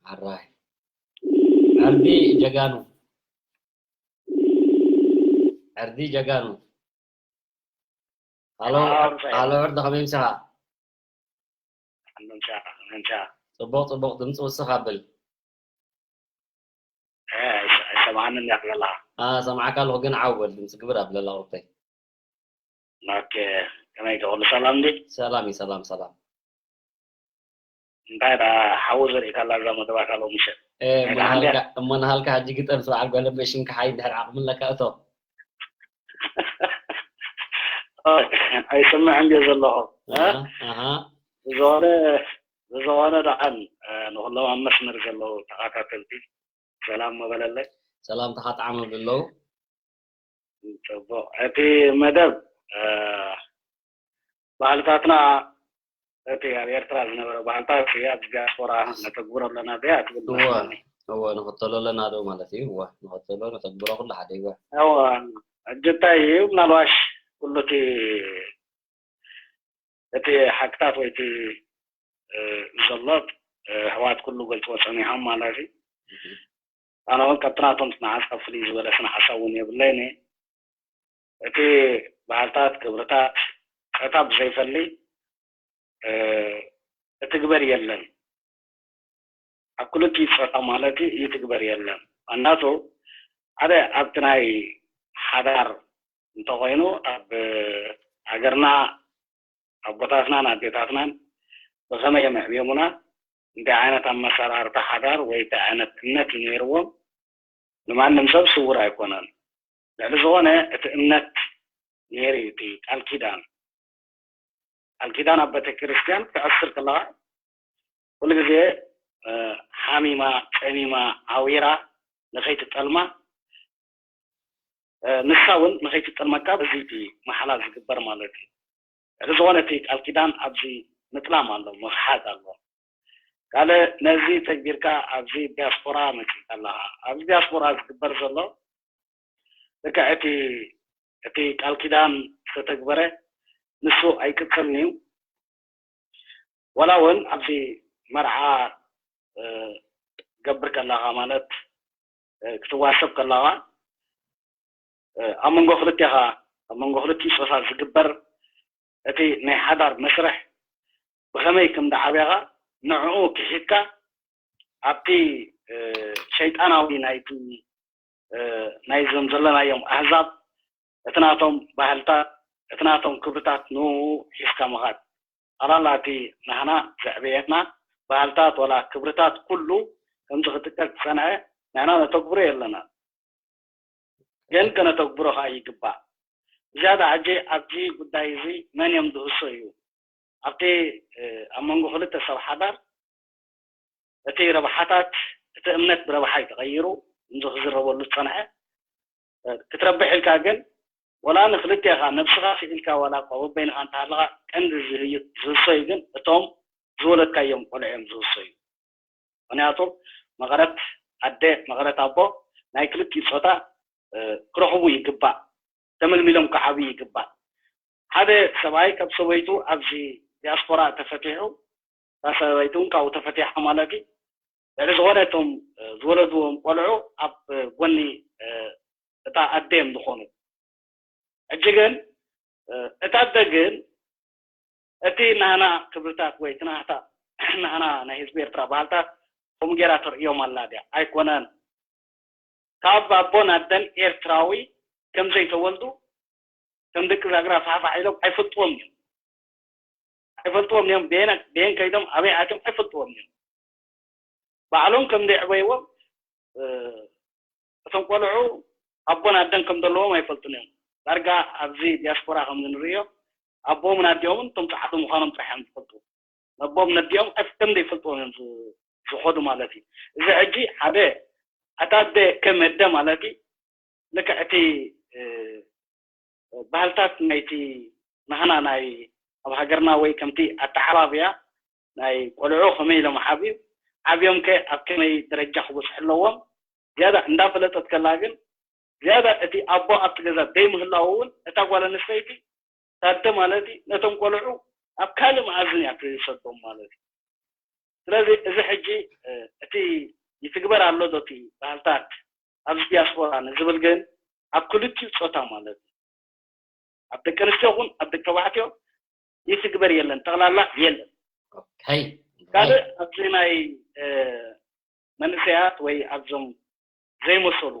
ዓራይ። ዕርዲ ጀጋኑ። ዕርዲ ጀጋኑ። ሃሎ፣ ሃሎ፣ ዕርዲ ከመይ ምሳኻ? ጽቡቕ፣ ጽቡቕ፣ ድምፂ ውስኽ ኣብል። ኣይሰማዕንን እያ ክበላ። ሰማዕካ ኣለኹ፣ ግን ዓው በል፣ ድምፂ ግብር ኣብለላ ቁርተይ። ኦኬ፣ ከመይ፣ ኩሉ ሰላም እንዲ? ሰላም እዩ፣ ሰላም፣ ሰላም። እንታይ ደኣ ሓዊ ዘሪእካ ኣላ እዛ መደባካ ሎሚ ምሸት? እሞ ንሃልካ፣ እሞ ንሃልካ ሕጂ ግጠም፣ ስብዓል ጓል ኣቦይ፣ ሽምካ ሓይ እንድሕር ዓቕሚ ኣለካ እቶ። ኣይሰምዕን ድየ ዘለኹ? ኣሃ፣ ኣሃ። ብዝኾነ፣ ብዝኾነ ደሓን፣ ንኹሎም ኣብ መስመር ዘለዉ ተኸታተልቲ ሰላም መበለለይ። ሰላምታኻ ጣዕም ኣብሉ ኣለዉ። ጽቡቕ። እቲ መደብ፣ እ፣ ባህልታትና፣ እቲ ኣብ ኤርትራ ዝነበረ ባህልታት፣ እቲ ኣብ ዲያስፖራ ነተግብሮ ኣለና ድያ ትብል እወ፣ መስለኒ። እወ፣ ንኽተሎ ኣለና ዶ ማለት እዩ? እወ፣ ንኽተሎ፣ ነተግብሮ ኩሉ ሓደ እዩ። እወ። እወ፣ ሕጂ እንታይ እዩ፣ ምናልባሽ ኩሉ እቲ፣ እቲ ሓቅታት ወይ እቲ፣ እ፣ ዘሎ፣ እ፣ ኣሕዋት ኩሉ ገልጽዎ ጸኒሖም ማለት እዩ። ኣነ እውን ካብቲ ናቶም ንዓስ ካብ ፍልይ ዝበለ ስነ ሓሳብ እውን የብለይን እየ። እቲ ባህልታት፣ ክብርታት፣ ጸታ ብዘይፈሊ፣ እ፣ እትግበር የለን። ኣብ ክልቲኡ ጾታ ማለት እዩ፣ ይትግበር የለን። ዋናቱ ሓደ ኣብቲ ናይ ሓዳር እንተኾይኑ፣ ኣብ ሃገርና ኣቦታትናን ኣዴታትናን ብኸመይ እዮም ኣዕብዮምና፣ እንታይ ዓይነት ኣመሰራርታ ሓዳር ወይ እንታይ ዓይነት እምነት እዩ ነይርዎም፣ ንማንም ሰብ ስውር ኣይኮነን። ልዕሊ ዝኾነ እቲ እምነት ነይሩ እዩ፣ እቲ ቃል ኪዳን። ቃል ኪዳን ኣብ ቤተ ክርስቲያን ክትዕስር ከለኻ፣ ኩሉ ግዜ፣ እ፣ ሓሚማ፣ ጸሚማ፣ ዓዊራ ንኸይትጠልማ፣ እ፣ ንሳ እውን ንኸይትጠልመካ፣ በዚ እቲ መሓላ ዝግበር ማለት እዩ። ልዕሊ ዝኾነ እቲ ቃል ኪዳን ኣብዚ ምጥላም ኣሎ፣ ምኽሓድ ኣሎ። ካልእ ነዚ ተግቢርካ ኣብዚ ዲያስፖራ መጺእካ ኣለኻ። ኣብዚ ዲያስፖራ ዝግበር ዘሎ ልክዕ እቲ፣ እቲ ቃል ኪዳን ዝተተግበረ ንሱ ኣይቅጽልን እዩ። ዋላ እውን ኣብዚ መርዓ፣ እ፣ ገብር ከለኻ ማለት፣ እ፣ ክትዋሰብ ከለኻ፣ እ፣ ኣብ መንጎ ክልቴኻ፣ ኣብ መንጎ ክልቲኡ ጾታ ዝግበር እቲ ናይ ሓዳር መስርሕ ብኸመይ ከም ዝዓበኻ ንዕኡ ክሒድካ ኣብቲ፣ እ፣ ሸይጣናዊ ናይቲ፣ እ፣ ናይዞም ዘለናዮም ኣህዛብ እቲ ናቶም ባህልታት፣ እቲ ናቶም ክብርታት ንኡ ሒዝካ ምኻድ። ኣላላ እቲ ናህና ዘዕበየትና ባህልታት ወላ ክብርታት ኩሉ ከምዚ ክጥቀስ ዝጸንሐ ንሕና ነተግብሮ የለና። ግን ከነተግብሮ ከኣ ይግባእ። ብዝያዳ ሕጂ ኣብዚ ጉዳይ እዚ መን እዮም ዝህሶ እዩ። ኣብቲ፣ እ፣ ኣብ መንጎ ክልተ ሰብ ሓዳር እቲ ረብሓታት፣ እቲ እምነት ብረብሓ እዩ ተቐይሩ፣ እንዚ ክዝረበሉ ዝጸንሐ። እ፣ ክትረብሕ ኢልካ ግን፣ ወላ ንክልቴኻ፣ ነብስኻ ስኢልካ፣ ዋላ እኳ በበይንኻ እንተሃለኻ፣ ቀንዲ ዝህዩ-፣ ዝህሶ እዩ ግን እቶም ዝወለድካዮም ቆልዑ እዮም ዝህሶ እዩ። ምኽንያቱ መቐረት ኣደ፣ መቐረት ኣቦ ናይ ክልቲኡ ጾታ፣ እ፣ ክረኽቡ ይግባእ። ተመልሚሎም ክዓብዩ ይግባእ። ሓደ ሰብኣይ ካብ ሰበይቱ ኣብዚ ዲያስፖራ ተፈቲሑ፣ እታ ሰበይቲ እውን ካብኡ ተፈቲሓ ማለት እዩ። ልዕሊ ዝኾነ እቶም፣ እ፣ ዝወለድዎም ቆልዑ ኣብ ጎኒ፣ እ፣ እታ ኣደ እዮም ዝኾኑ። ሕጂ ግን፣ እ፣ እታ ኣደ ግን እቲ ናህና ክብርታት ወይ እቲ ናህታ፣ ናህና ናይ ህዝቢ ኤርትራ ባህልታት ከምኡ ጌራ ተርእዮም ኣላ ድያ? ኣይኮነን። ካብ ኣቦን ኣደን ኤርትራዊ ከም ዘይተወልዱ፣ ከም ደቂ ዛግራ ፋሕፋሕ ኢሎም ኣይፈልጥዎም እዮም። ኣይፈልጥዎም እዮም። በየን፣ በየን ከይዶም ኣበይ ኣትዮም ኣይፈልጥዎም እዮም። ባዕሎም ከም ዘዕበይዎም፣ እ፣ እቶም ቆልዑ ኣቦን ኣደን ከም ዘለዎም ኣይፈልጡን እዮም። ዳርጋ ኣብዚ ዲያስፖራ ከም እንርእዮ ኣቦምን ኣዲኦምን እቶም ጸሓፍቲ ምዃኖም ጥራሕ እዮም ዝፈልጡ። ነቦም ነዲኦም ኣፍ ከም ዘይፈልጥዎም እዮም ዝ-፣ ዝኸዱ ማለት እዩ። እዚ ሕጂ ሓደ ኣታ ኣደ ከም ኣደ ማለት እዩ። ልክዕ እቲ፣ እ፣ ባህልታት ናይቲ ናህና ናይ ኣብ ሃገርና ወይ ከምቲ ኣተዓባብያ ናይ ቆልዑ ከመይ ኢሎም ዓብዩ፣ ዓብዮም ከ ኣብ ከመይ ደረጃ ክበጽሑ ኣለዎም ዝያዳ እንዳፈለጠት ከላ ግን ዝያዳ እቲ ኣቦ ኣብቲ ገዛ ዘይምህላው እውን እታ ጓል ኣንስተይቲ ታደ ማለት እዩ፣ ነቶም ቆልዑ ኣብ ካልእ መኣዝን እያ ትሰዶም ማለት እዩ። ስለዚ እዚ ሕጂ እቲ ይትግበር ኣሎ ዶ እቲ ባህልታት ኣብዚ ዲያስፖራ ንዝብል ግን ኣብ ክልቲኡ ፆታ ማለት እዩ፣ ኣብ ደቂ ኣንስትዮ ይኹን ኣብ ደቂ ተባዕትዮ ይትግበር የለን፣ ጠቕላላ የለን። ካልእ ኣብዚ ናይ መንእሰያት ወይ ኣብዞም ዘይመሰሉ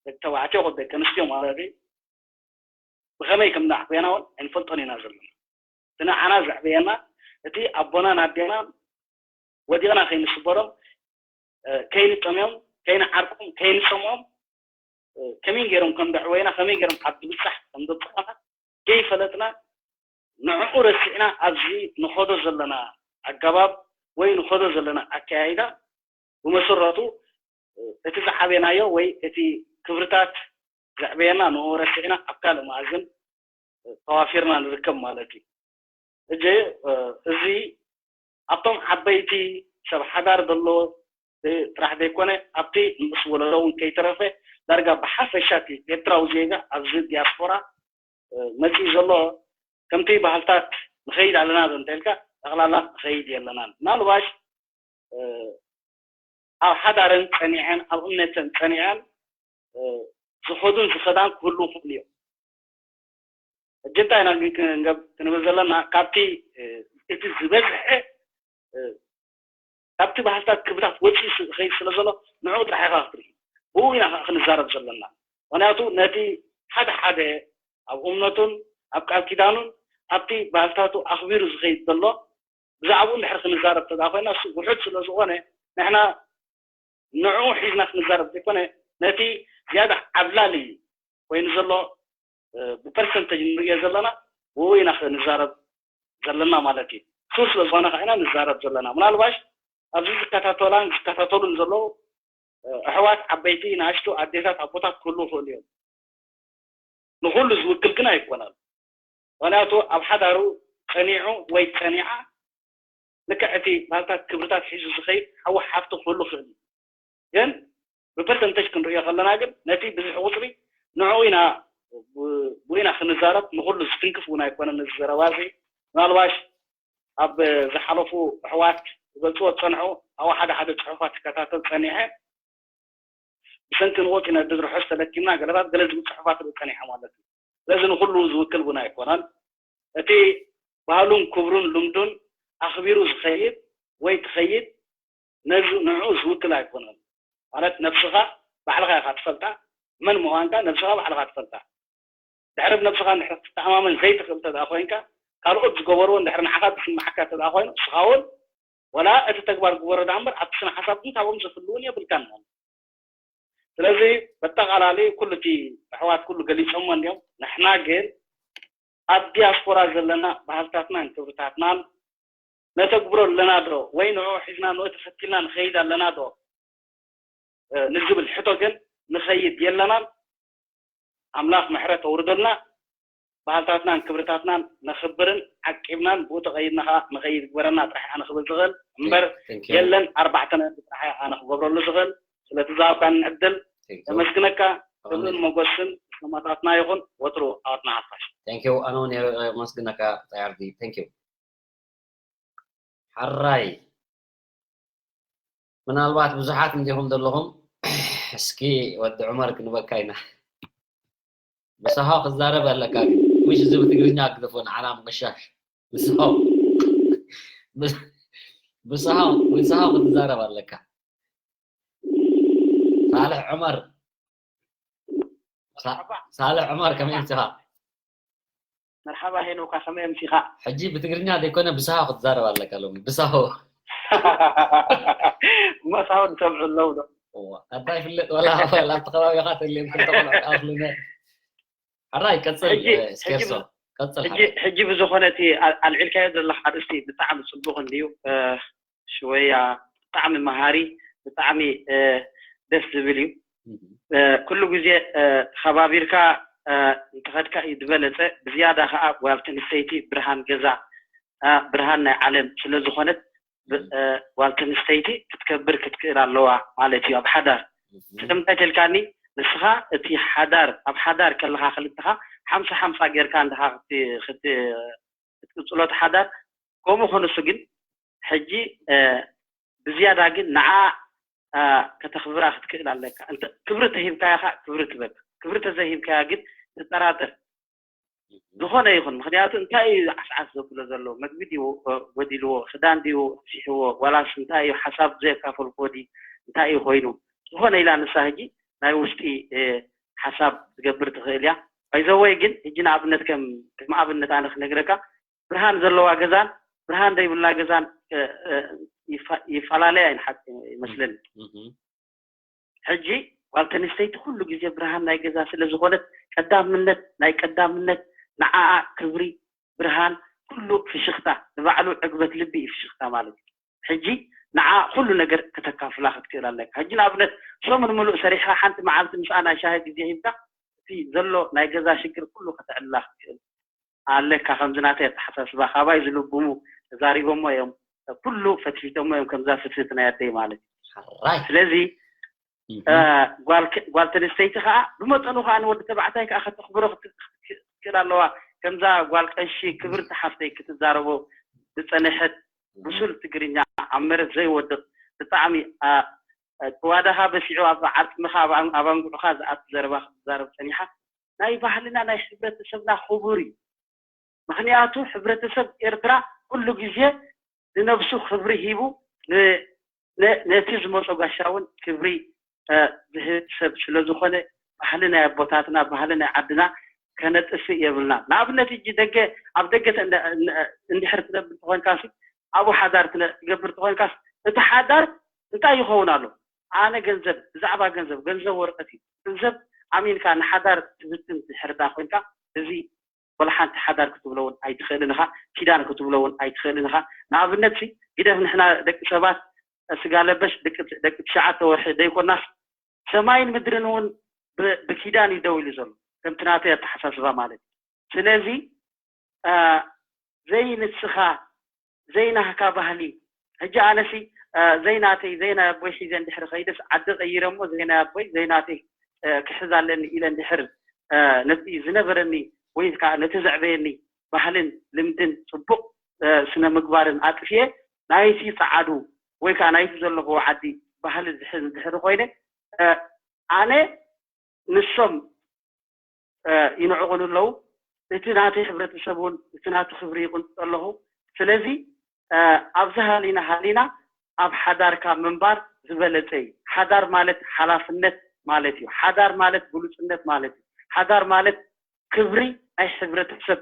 ደቂ ተባዕትዮ ደቂ ኣንስትዮ ማለት እዩ፣ ብኸመይ ከም ንዓበየና እውን ኣይንፈልጦን ኢና ዘለና። እቲ ንዓና ዘዕበየና እቲ ኣቦናን ኣዴናን ወዲቕና ከይንስበሮም፣ ከይንጠምዮም፣ ከይንዓርቆም፣ ከይንፀምኦም፣ ከመይ ገይሮም ከም ዘዕበዩና፣ ከመይ ገይሮም ኣብ ዝብፃሕ ከም ዘብፅሑና ከይፈለጥና፣ ንዕኡ ረሲዕና ኣብዚ ንኸዶ ዘለና ኣገባብ ወይ ንኸዶ ዘለና ኣከያይዳ ብመሰረቱ እቲ ዝዓበናዮ ወይ እቲ ክብርታት ዘዕበየና ንኡ ረሲዕና ኣብ ካልእ መኣዝን ተዋፊርና ንርከብ ማለት እዩ። እጂ እዚ ኣብቶም ዓበይቲ ሰብ ሓዳር ዘሎ ጥራሕ ዘይኮነ ኣብቲ ንኡስ ወለዶ እውን ከይተረፈ ዳርጋ ብሓፈሻ እቲ ኤርትራዊ ዜጋ ኣብዚ ዲያስፖራ መፂኡ ዘሎ ከምቲ ባህልታት ንኸይድ ኣለና ዶ እንተልካ ጠቕላላ ንኸይድ የለናን። ምናልባሽ ኣብ ሓዳረን ፀኒዐን ኣብ እምነተን ፀኒዐን ዝኸዱን ዝኸዳን ክህሉ ይኽእሉ እዮም። ሕጂ እንታይ ኢና ክንገብ ክንብል ዘለና ካብቲ እቲ ዝበዝሐ ካብቲ ባህልታት ክብታት ወፂኡ ዝኸይድ ስለ ዘሎ ንዕኡ ጥራሕ ኢኻ ክትርኢ፣ ብኡ ኢና ከዓ ክንዛረብ ዘለና። ምክንያቱ ነቲ ሓደ ሓደ ኣብ እምነቱን ኣብ ቃል ኪዳኑን ኣብቲ ባህልታቱ ኣኽቢሩ ዝኸይድ ዘሎ ብዛዕባኡ እንድሕር ክንዛረብ ተዳ ኮይና እሱ ውሑድ ስለ ዝኾነ ንሕና ንዕኡ ሒዝና ክንዛረብ ዘይኮነ ነቲ ዝያዳ ዓብላሊ ኮይኑ ዘሎ ብፐርሰንተጅ ንርእዮ ዘለና ብኡ ኢና ክንዛረብ ዘለና ማለት እዩ። ሱ ስለ ዝኾነ ከዓ ኢና ንዛረብ ዘለና። ምናልባሽ ኣብዚ ዝከታተላን ዝከታተሉን ዘለዉ ኣሕዋት ዓበይቲ ንኣሽቱ ኣዴታት ኣቦታት ክህሉ ይኽእሉ እዮም። ንኹሉ ዝውክል ግን ኣይኮነን። ምክንያቱ ኣብ ሓዳሩ ፀኒዑ ወይ ፀኒዓ ልክዕ እቲ ባህልታት ክብርታት ሒዙ ዝኸይድ ሓዊ ሓፍቲ ክህሉ ይኽእል እዩ። ግን ብፐርሰንተጅ ክንርእዮ ከለና ግን ነቲ ብዙሕ ቁፅሪ ንዕኡ ኢና ብኡ ኢና ክንዛረብ ንኹሉ ዝትንክፍ እውን ኣይኮነን እዚ ዘረባ እዚ። ምናልባሽ ኣብ ዝሓለፉ ኣሕዋት ዝገልፅዎ ዝፀንሑ ኣብ ሓደ ሓደ ፅሑፋት ክከታተል ፀኒሐ ብሰንኪ ንወፂ ነድድ ርሑስ ተለኪምና ገለታት ገለ ዝብል ፅሑፋት ርኢ ፀኒሐ ማለት እዩ። ስለዚ ንኩሉ ዝውክል እውን ኣይኮነን። እቲ ባህሉን ክብሩን ልምዱን ኣኽቢሩ ዝኸይድ ወይ ትኸይድ ነዚ ንዕኡ ዝውክል ኣይኮነን። ማለት ነብስኻ ባዕልኻ ኢኻ ትፈልጣ፣ መን ምዃንካ ነብስኻ ባዕልኻ ትፈልጣ። ድሕሪ ብነብስኻ እንድሕር ክትተኣማመን ዘይትኽእል ተደኣ ኮይንካ ካልኦት ዝገበርዎ እንድሕር ንዓኻ ዝስምዓካ ተደኣ ኮይኑ እስኻ እውን ወላ እቲ ተግባር ግበሮ ደኣ እምበር ኣብቲ ስነ ሓሳብ ግን ካብኦም ዘፍልውን የብልካን ማለት። ስለዚ በጠቓላሊ ኩሉ እቲ ኣሕዋት ኩሉ ገሊፆሞ እንዲዮም። ንሕና ግን ኣብ ዲያስፖራ ዘለና ባህልታትናን ክብርታትናን ነተግብሮ ኣለና ዶ ወይ ንዑ ሒዝና ንዑ ተኸቲልና ንኸይድ ኣለና ዶ ንዝብል ሕቶ ግን ንኸይድ የለናን። ኣምላኽ ምሕረት ኣውርደልና። ባህልታትናን ክብርታትናን ነኽብርን ዓቂብናን ብኡ ተቐይድና ከዓ ንኸይድ ግበረና ጥራሕ ኣነ ክብል ዝኽእል እምበር የለን ኣርባዕተ ነጥቢ ጥራሕ ኣነ ክገብረሉ ዝኽእል። ስለቲ ዝሃብካኒ ዕድል የመስግነካ። ክብርን ሞገስን ሰማእታትና ይኹን። ወትሩ ኣወትና ሓፋሽ። Thank you። ኣነ እውን የመስግነካ ፃያርዲ። Thank you። ሓራይ ምናልባት ብዙሓት እንዲኹም ዘለኹም እስኪ ወዲ ዑመር ክንበካ ኢና። ብሳሆ ክዛረብ ኣለካ ግን ምሽ እዚ ብትግርኛ ኣግደፎ ንዓና ምቕሻሽ ብሳሆ ብሳሆ ብሳሆ ክትዛረብ ኣለካ። ሳልሕ ዑመር ሳልሕ ዑመር ከመይ ምፅኻ? መርሓባ ሄኖካ ከመይ ኣምሲኻ? ሕጂ ብትግርኛ ዘይኮነ ብሳሆ ክትዛረብ ኣለካ ሎሚ ብሳሆ። እሞ ሳሆ ዝሰምዑ ኣለዉ ዶ? ኣታ ይፍለጥ ወላ ወላ ኣብቲ ከባቢኻ ተልዮም ክልተ ቆልዑ ኣፍልነ። ሓራይ ቀፅል። ስኬርሶ ቀፅል። ሕጂ ብዝኾነ እቲ ኣልዒልካዮ ዘለካ ኣርእስቲ ብጣዕሚ ፅቡቕ እንድዩ። ሽወያ ብጣዕሚ መሃሪ፣ ብጣዕሚ ደስ ዝብል እዩ። ኩሉ ግዜ ተኸባቢርካ እንተኸድካ እዩ ዝበለፀ። ብዝያዳ ከዓ ጓል ተንስተይቲ ብርሃን ገዛ፣ ብርሃን ናይ ዓለም ስለ ዝኾነት ጓል ተንስተይቲ ክትከብር ክትክእል ኣለዋ ማለት እዩ ኣብ ሓዳር። ስለ እንታይ ተልካኒ ንስኻ እቲ ሓዳር ኣብ ሓዳር ከለኻ ክልተኻ ሓምሳ ሓምሳ ጌርካ እንድኻ ክትቅፅሎ እቲ ሓዳር ከምኡ ኾነሱ ግን ሕጂ እ፣ ብዝያዳ ግን ንዓ እ፣ ከተኽብራ ክትክእል ኣለካ። እንተ ክብሪ ተሂብካያ ከዓ ክብሪ ትበካ። ክብሪ ተዘይሂብካያ ግን ትጠራጠር። ዝኾነ ይኹን፣ ምኽንያቱ እንታይ እዩ ዓስዓስ ዘብሎ ዘሎ? መግቢ ድዩ እ፣ ጎዲልዎ? ክዳን ድዩ ሲሕዎ? ዋላስ እንታይ እዩ ሓሳብ ዘየካፈልኩዎ ድዩ? እንታይ እዩ ኮይኑ? ዝኾነ ኢላ ንሳ ሕጂ ናይ ውሽጢ እ፣ ሓሳብ ትገብር ትኽእል እያ። ባይዘወይ ግን ሕጂ ንኣብነት ከም ከም ኣብነት ኣነ ክነግረካ፣ ብርሃን ዘለዋ ገዛን ብርሃን ዘይብላ ገዛን እ፣ እ፣ ይፋ- ይፈላለያ እየን ሓቂ ይመስለኒ። ሕጂ ጓል ተንስተይቲ ኩሉ ግዜ ብርሃን ናይ ገዛ ስለ ዝኾነት ቀዳምነት ናይ ቀዳምነት ንዓኣ ክብሪ ብርሃን ኩሉ ፍሽኽታ ንባዕሉ ዕግበት ልቢ እዩ ፍሽኽታ ማለት እዩ። ሕጂ ንዓ ኩሉ ነገር ከተካፍላ ክትክእል ኣለካ። ሕጂ ንኣብነት ሰሙን ምሉእ ሰሪሕካ ሓንቲ መዓልቲ ምስኣ ናይ ሻሂ ግዜ ሂብካ እቲ ዘሎ ናይ ገዛ ሽግር ኩሉ ከተዕልላ ክትክእል ኣለካ። ከምዚ ናተይ ኣተሓሳስባ ካባይ ዝልብሙ ተዛሪቦሞ እዮም ኩሉ ፈትፊቶሞ እዮም ከምዛ ፍትፍት ናይ ኣደይ ማለት እዩ። ሕራይ ስለዚ እ፣ ጓል ከ- ጓል ተንስተይቲ ከዓ ብመጠኑ ከዓ ንወዲ ተባዕታይ ከዓ ከተኽብሮ ክት- ክትክእል ኣለዋ። ከምዛ ጓል ቀሺ ክብርቲ ሓፍተይ ክትዛረቦ ዝፀነሐት ብሱል ትግርኛ ኣብ መሬት ዘይወድቕ ብጣዕሚ እ፣ እ፣ ጭዋዳኻ በሲዑ ኣብ ዓፅምኻ ኣብ ኣን- ኣብ ኣንጉዕኻ ዝኣቱ ዘረባ ክትዛረብ ፀኒሓ ናይ ባህልና ናይ ሕብረተሰብና ክቡር እዩ። ምኽንያቱ ሕብረተሰብ ኤርትራ ኩሉ ግዜ ንነብሱ ክብሪ ሂቡ ን- ነ- ነቲ ዝመጾ ጋሻ እውን ክብሪ እ፣ ዝህብ ሰብ ስለ ዝኾነ ባህሊ ናይ ኣቦታትና ባህሊ ናይ ዓድና ከነጥፍእ የብልና። ንኣብነት ሕጂ ደገ ኣብ ደገ ተ- እንደ- እንደ- እንድሕር ትነብር ተኾንካሲ ኣብኡ ሓዳር ትነ- ትገብር ተኾንካስ እቲ ሓዳር እንታይ ይኸውን ኣሎ? ኣነ ገንዘብ ብዛዕባ ገንዘብ ገንዘብ ወረቀት እዩ። ገንዘብ ኣሚንካ ንሓዳር ትብትን ድሕር ዳ ኮይንካ እዚ ወላ ሓንቲ ሓዳር ክትብሎ እውን ኣይትኽእልን ኢኻ። ኪዳን ክትብሎ እውን ኣይትኽእልን ኢኻ። ንኣብነት ሲ ግደፍ ንሕና ደቂ ሰባት ስጋ ለበሽ ደቂ ደቂ ትሽዓተ ወርሒ ደይኮናስ ሰማይን ምድርን እውን ብ- ብኪዳን እዩ ደው ኢሉ ዘሎ ከምቲ ናተይ ኣተሓሳስባ ማለት እዩ። ስለዚ እ፣ ዘይንስኻ ዘይናህካ ባህሊ ሕጂ ኣነሲ እ፣ ዘይናተይ ዘይናይ ኣቦይ ሒዘ እንድሕር ከይደስ ዓዲ ቀይረ እሞ ዘይናይ ኣቦይ ዘይናተይ እ፣ ክሕዝ ኣለኒ ኢለ እንድሕር እ፣ ነቲ ዝነበረኒ ወይ ከዓ ነቲ ዘዕበየኒ ባህልን ልምድን ፅቡቕ እ፣ ስነ ምግባርን ኣጥፍየ ናይቲ ፀዓዱ ወይ ከዓ ናይቲ ዘለኹዎ ዓዲ ባህሊ ዝሕዝ እንድሕር ኮይነ እ፣ ኣነ ንሶም እ፣ ይንዕቑኒ ኣለዉ። እቲ ናተይ ሕብረተሰብ እውን እቲ ናቱ ክብሪ ይቕንጥጦ ኣለኹ። ስለዚ እ፣ ኣብዚ ሃሊና ሃሊና ኣብ ሓዳርካ ምንባር ዝበለፀ እዩ። ሓዳር ማለት ሓላፍነት ማለት እዩ። ሓዳር ማለት ብሉፅነት ማለት እዩ። ሓዳር ማለት ክብሪ ናይ ሕብረተሰብ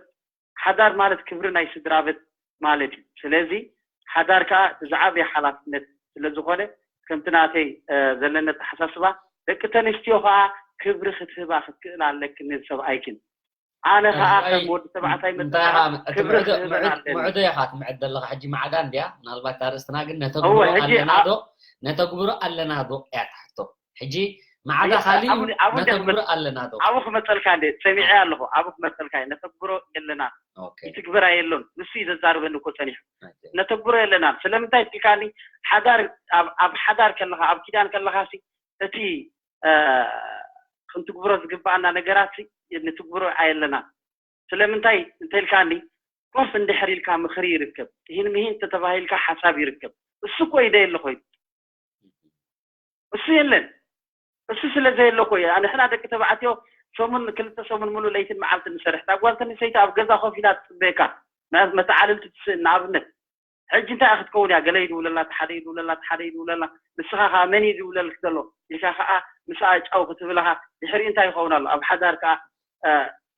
ሓዳር ማለት ክብሪ ናይ ስድራቤት ማለት እዩ። ስለዚ ሓዳር ከዓ እቲ ዝዓበየ ሓላፍነት ስለ ዝኾነ ከምቲ ናተይ እ፣ ዘለኒ ኣተሓሳስባ ደቂ ተንስትዮ ከዓ ክብሪ ክትህባ ክትክእል ኣለኪ ንሰብኣይክን። ኣነ ከዓ ከም ወዲ ተባዕታይ መጠን ከዓ ክብሪ ክህበን ኣለኒ። ምዕዶ ኢኻ ትምዕድ ዘለኻ ሕጂ ማዕዳ እንድያ ምናልባት ኣርእስትና ግን ነተግብሮ ኣለና ዶ ነተግብሮ ኣለና ዶ እያ ትሕቶ ሕጂ ማዕዳ ካሊ ነተግብሮ ኣለና ዶ ኣብኡ ክመፀልካ እንደ ሰሚዐ ኣለኹ ኣብኡ ክመፀልካ ነተግብሮ የለና ይትግበራ የሎን ንሱ እዩ ዘዛርበኒ እኮ ፀኒሑ ነተግብሮ የለና ስለምንታይ ትልካኒ ሓዳር ኣብ ሓዳር ከለካ ኣብ ኪዳን ከለካ እቲ ክንትግብሮ ዝግባኣና ነገራት ንትግብሮ ኣየለና ስለምንታይ እንተልካኒ ኮፍ እንድሕር ኢልካ ምክሪ ይርከብ ትሂን ምሂን ተተባሂልካ ሓሳብ ይርከብ እሱ እኮ ይደየ ኣሎ ኮይኑ እሱ የለን እሱ ስለ ዘየለ እኮ እዩ ንሕና ደቂ ተባዕትዮ ሰሙን ክልተ ሰሙን ሙሉ ለይትን መዓልቲ ንሰርሕ እታ ጓል ተንሰይቲ ኣብ ገዛ ኮፍ ኢላ ትፅበየካ መተዓልልቲ ትስእን ንኣብነት ሕጂ እንታይ ክትከውን እያ ገለ ይድውለላ ሓደ ይድውለላ ሓደ ይድውለላ ንስኻ ከዓ መን እዩ ዝውለልክ ዘሎ ኢልካ ከዓ ምስኣ ጫው ክትብልኻ ድሕሪኡ እንታይ ይኸውን ኣሎ ኣብ ሓዳር ከዓ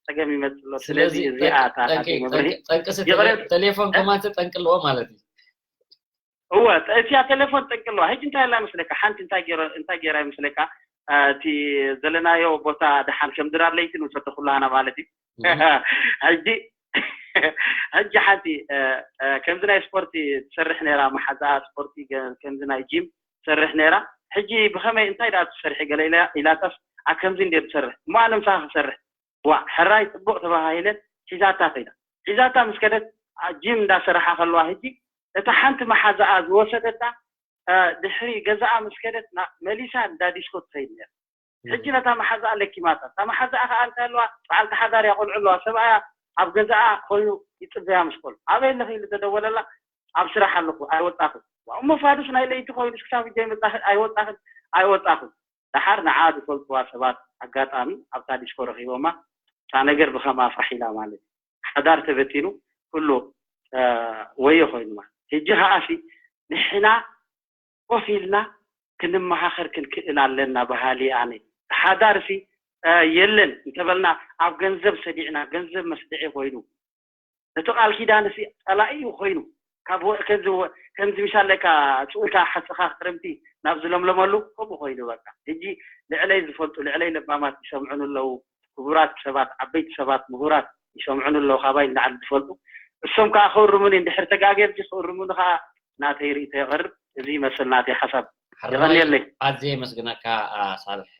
ፀገም ይመፅእ ኣሎ ስለዚ እዚኣ እታ መብርሂ ጠንቂ ቴሌፎን ከማን ጠንቂ ኣለዎ ማለት እዩ እወ እቲያ ቴሌፎን ጠንቂ ኣለዋ ሕጂ እንታይ ላ ይመስለካ ሓንቲ እንታይ ገይራ ይመስለካ እቲ ዘለናዮ ቦታ ደሓን ከም ድራር ለይቲ ንውሰዶ ኩላህና ማለት እዩ ሕጂ ሕጂ ሓንቲ ከምዚ ናይ ስፖርቲ ትሰርሕ ነራ መሓዛኣ ስፖርቲ ከምዚ ናይ ጂም ትሰርሕ ነራ ሕጂ ብኸመይ እንታይ ደኣ ትሰርሒ ገለ ኢላታስ ኣ ከምዚ እንደ ትሰርሕ እሞ ኣነ ምሳኻ ክሰርሕ ዋ ሕራይ ፅቡቅ ተባሃሂለን ሒዛታ ከይዳ ሒዛታ ምስ ከደት ጂም እንዳሰራሓ ከለዋ ሕጂ እታ ሓንቲ መሓዛኣ ዝወሰደታ ድሕሪ ገዛኣ ምስ ከደት መሊሳ እንዳ ዲስኮ ትኸይድ ነራ ሕጂ ነታ መሓዛኣ ለኪማታ እታ መሓዛኣ ከዓ እንታይ ኣለዋ በዓልቲ ሓዳር እያ ቆልዑ ኣለዋ ሰብኣያ ኣብ ገዛኣ ኮይኑ ይፅበያ ምስ ቆልዑ ኣበይ ኣለኺ ኢሉ ተደወለላ ኣብ ስራሕ ኣለኹ ኣይወጻኹ። ዋው መፋዱስ ናይ ለይቲ ኮይኑ ክሳብ እጀ መጻኺ ኣይወጻኽን ኣይወጻኹን። ደሓር ንዓ ዝፈልጥዋ ሰባት ኣጋጣሚ ኣብታ ዲስኮ ረኺቦማ እታ ነገር ብኸምኣ ፋሕ ኢላ ማለት እዩ። ሓዳር ተበቲኑ ኩሉ ወዮ ኮይኑ ማለት። ሕጂ ከኣሲ ንሕና ኮፍ ኢልና ክንመኻኸር ክንክእል ኣለና በሃሊ ኣነ። ሓዳርሲ የለን እንተበልና ኣብ ገንዘብ ሰዲዕና ገንዘብ መስድዒ ኮይኑ ነቲ ቃል ኪዳንሲ ጸላኢ እዩ ኮይኑ ካብ ከምዚ ምሻለካ ጭውታ ሓሰኻ ክረምቲ ናብ ዝለምለመሉ ከምኡ ኮይኑ በቃ ሕጂ ልዕለይ ዝፈልጡ ልዕለይ ለባማት ይሰምዑን ኣለዉ። ክቡራት ሰባት ዓበይቲ ሰባት ምሁራት ይሰምዑን ኣለዉ ካባይ ንላዕሊ ዝፈልጡ እሶም ከዓ ክእርሙኒ እንድሕር ተጋግየ ክእርሙኒ ከዓ ናተይ ርእቶ የቕርብ። እዚ ይመስል ናተይ ሓሳብ። ይቐንየለይ። ኣዝየ የመስግነካ ሳልሕ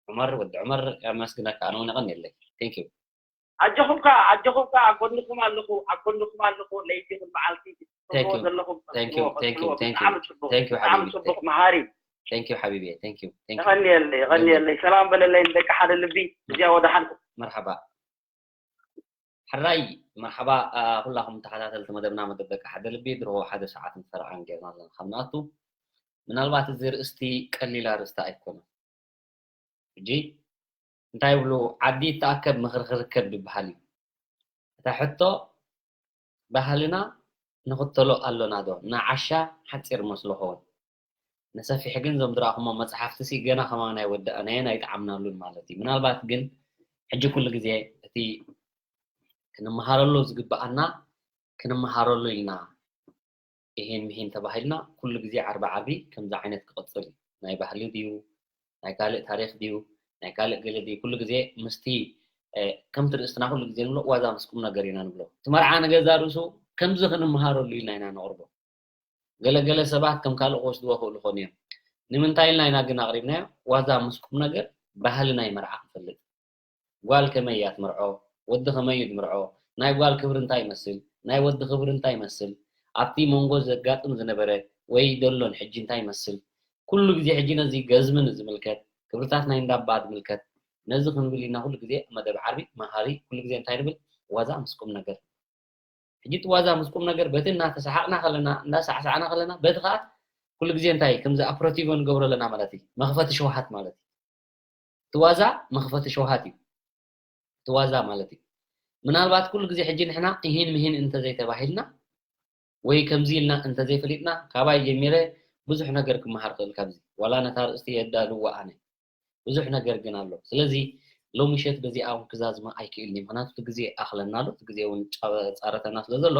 ዑመር ወዲ ዑመር። የመስግነካ ኣነ እውን ይቐንየለይ። Thank you። ኣጆኹም ከዓ ኣጆኹም ከዓ ኣብ ጎንኹም ኣለኹ ኣብ ጎንኹም ኣለኹ። ለይቲ ይኹን መዓልቲ ትገብርዎ ዘለኹም ቀጽልዎ ቀጽልዎ። ብጣዕሚ ጽቡቕ ብጣዕሚ ጽቡቕ መሃሪ። Thank you ሓቢቢ። Thank you። Thank you። ይቐንየለይ ይቐንየለይ። ሰላም በለለይ ንደቂ ሓደ ልቢ። እዚኣ ወደሓንኩም። መርሓባ። ሕራይ መርሓባ ኩላኹም ተኸታተልቲ መደብና መደብ ደቂ ሓደ ልቢ ድሮ ሓደ ሰዓት ፈረቓን ጌርና ኣለና ካብ ንኣቱ። ምናልባት እዚ ርእስቲ ቀሊል ኣርእስቲ ኣይኮነን። ሕጂ እንታይ ይብሉ ዓዲ ይተኣከብ ምኽሪ ክርከብ ዝበሃል እዩ። እታ ሕቶ ባህልና ንኽተሎ ኣሎና ዶ? ንዓሻ ሓፂር መስሎ ኸውን። ንሰፊሕ ግን እዞም ዝረኣኹሞ መፅሓፍቲ ሲ ገና ከማን ኣይወዳእናዮን ኣይጠዓምናሉን ማለት እዩ። ምናልባት ግን ሕጂ ኩሉ ግዜ እቲ ክንመሃረሉ ዝግበኣና ክንመሃረሉ ኢልና ይሄን ምሄን ተባሂልና ኩሉ ግዜ ዓርቢ ዓርቢ ከምዚ ዓይነት ክቕፅል እዩ። ናይ ባህሊ ድዩ ናይ ካልእ ታሪክ ድዩ ናይ ካልእ ገለ ድዩ ኩሉ ግዜ ምስቲ ከምቲ ርእስትና ኩሉ ግዜ ንብሎ ዋዛ ምስ ቁም ነገር ኢና ንብሎ። እቲ መርዓ ንገዛ ርእሱ ከምዚ ክንመሃረሉ ኢልና ኢና ነቕርቦ። ገለገለ ሰባት ከም ካልእ ክወስድዎ ክእሉ ኾኑ እዮም። ንምንታይ ኢልና ኢና ግን ኣቕሪብናዮ? ዋዛ ምስ ቁም ነገር ባህሊ ናይ መርዓ ክንፈልጥ። ጓል ከመይ እያ ትምርዖ? ወዲ ከመይ እዩ ዝምርዖ? ናይ ጓል ክብሪ እንታይ ይመስል? ናይ ወዲ ክብሪ እንታይ ይመስል? ኣብቲ መንጎ ዘጋጥም ዝነበረ ወይ ደሎን ሕጂ እንታይ ይመስል? ኩሉ ግዜ ሕጂ ነዚ ገዝሚ ንዝምልከት ክብርታት ናይ እንዳባ ዝምልከት ነዚ ክንብል ኢና ኩሉ ግዜ መደብ ዓርቢ መሃሪ ኩሉ ግዜ እንታይ ንብል ዋዛ ምስ ቁም ነገር ሕጂ እቲ ዋዛ ምስ ቁም ነገር በቲ እናተሰሓቕና ከለና እንዳሳዕሳዕና ከለና በቲ ከዓ ኩሉ ግዜ እንታይ ከምዚ ኣፕሮቲቮ ንገብሮ ኣለና ማለት እዩ። መኽፈቲ ሸውሃት ማለት እዩ። እቲ ዋዛ መኽፈቲ ሸውሃት እዩ። እቲ ዋዛ ማለት እዩ። ምናልባት ኩሉ ግዜ ሕጂ ንሕና እሂን ምሂን እንተዘይተባሂልና ወይ ከምዚ ኢልና እንተዘይፈሊጥና ካባይ ጀሚረ ብዙሕ ነገር ክመሃር ክእል ካብዚ ዋላ ነታ ርእስቲ የዳልዋ ኣነ ብዙሕ ነገር ግን ኣሎ። ስለዚ ሎሚ ምሸት በዚኣ እውን ክዛዝማ ኣይክእልን እዩ። ምክንያቱ እቲ ግዜ ኣኽለና ኣሎ፣ እቲ ግዜ እውን ጫ- ጻረተና ስለ ዘሎ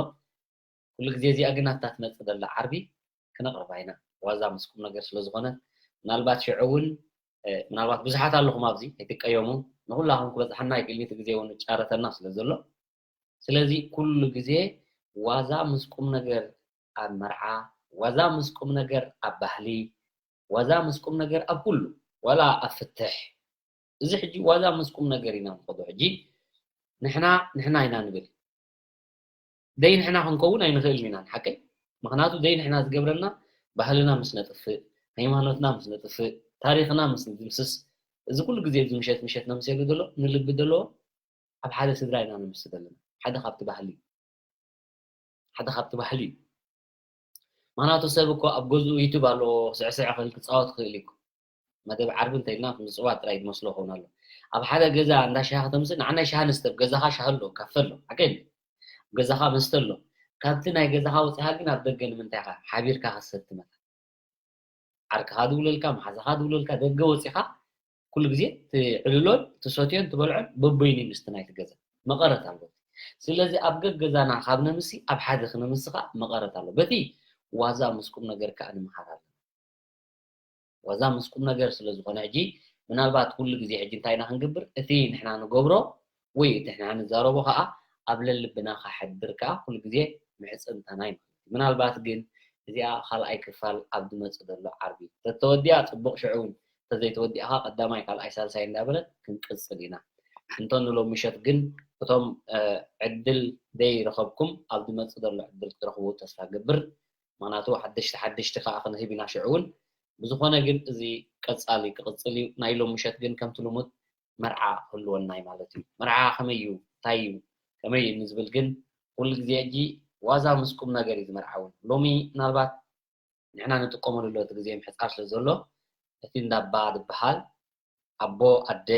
ኩሉ ግዜ እዚኣ ግን ኣብታ ትመጽእ ዘላ ዓርቢ ክነቕርባ ኢና። ዋዛ ምስ ቁም ነገር ስለ ዝኾነ ምናልባት ሽዑ እውን እ፣ ምናልባት ብዙሓት ኣለኹም ኣብዚ ኣይትቀየሙ። ንኹላኹም ክበጽሓና ኣይክእልን እዩ፣ እቲ ግዜ እውን ጫረተና ስለ ዘሎ። ስለዚ ኩሉ ግዜ ዋዛ ምስ ቁም ነገር ኣብ መርዓ፣ ዋዛ ምስ ቁም ነገር ኣብ ባህሊ፣ ዋዛ ምስ ቁም ነገር ኣብ ኩሉ ዋላ ኣብ ፍትሕ እዚ ሕጂ ዋዛ ምስ ቁም ነገር ኢና ንኸዶ ሕጂ ንሕና ንሕና ኢና ንብል ደይ ንሕና ክንከውን ኣይንኽእልን ኢና ንሓቀይ ምክንያቱ ደይ ንሕና ዝገብረና ባህልና ምስ ነጥፍእ ሃይማኖትና ምስ ነጥፍእ ታሪክና ምስ ንድምስስ እዚ ኩሉ ግዜ እዚ ምሸት ምሸት ነምስየሉ ዘሎ ንልቢ ዘለዎ ኣብ ሓደ ስድራ ኢና ንምስል ዘለና ሓደ ካብቲ ባህሊ ሓደ ካብቲ ባህሊ እዩ። ምክንያቱ ሰብ እኮ ኣብ ገዝኡ ዩቱብ ኣለዎ ስዕስዕ ክእል ክፃወት ክእል እዩ። መደብ ዓርቢ እንተኢልና ምፅዋት ጥራይ ዝመስሎ ክኸውን ኣሎ። ኣብ ሓደ ገዛ እንዳ ሻሂ ከተምፅእ ንዓናይ ሻሂ ንስተ ኣብ ገዛኻ ሻሂ ኣሎ ካፈ ኣሎ ሓቀ ገዛኻ መስተ ኣሎ። ካብቲ ናይ ገዛኻ ወፂኻ ግን ኣብ ደገ ንምንታይ ኢኻ ሓቢርካ ክትሰቲ መታ ዓርክኻ ድውለልካ መሓዛኻ ድውለልካ ደገ ወፂኻ ኩሉ ግዜ ትዕልሎን ትሰትዮን ትበልዖን በበይኑ ምስቲ ናይቲ ገዛ መቐረት ኣለዎ። ስለዚ ኣብ ገገዛና ካብ ነምሲ ኣብ ሓደ ክነምሲ ከዓ መቐረት ኣሎ። በቲ ዋዛ ምስ ቁም ነገር ከዓ ንምሃር ኣለና። ዋዛ ምስ ቁም ነገር ስለ ዝኾነ ሕጂ ምናልባት ኩሉ ግዜ ሕጂ እንታይ ኢና ክንገብር እቲ ንሕና ንገብሮ ወይ እቲ ንሕና ንዛረቦ ከዓ ኣብ ለልብና ከሕድር ከዓ ኩሉ ግዜ ምሕፅንታና እዩ ማለት እዩ። ምናልባት ግን እዚኣ ካልኣይ ክፋል ኣብ ዝመፅእ ዘሎ ዓርቢ ተተወዲኣ ፅቡቕ ሽዑ እውን ተዘይተወዲእኻ ቀዳማይ ካልኣይ ሳልሳይ እንዳበለት ክንቅፅል ኢና። እንቶ ንሎም ምሸት ግን እቶም ዕድል ዘይረኸብኩም ኣብ ዝመፅእ ዘሎ ዕድል ክትረኽቡ ተስፋ ገብር። ምክንያቱ ሓደሽቲ ሓደሽቲ ከዓ ክንህብ ኢና ሽዑ እውን ብዝኾነ ግን እዚ ቀፃሊ ክቕፅል እዩ ናይ ሎም ምሸት ግን ከምቲ ልሙድ መርዓ ክህልወና እዩ ማለት እዩ። መርዓ ከመይ እዩ እንታይ እዩ ከመይ እዩ ንዝብል ግን ኩሉ ግዜ ሕጂ ዋዛ ምስ ቁም ነገር እዩ ዝመርዓውን። ሎሚ ምናልባት ንሕና ንጥቀመሉ ኣሎ እቲ ግዜ ምሕጻር ስለ ዘሎ፣ እቲ እንዳባ ዝበሃል ኣቦ ኣደ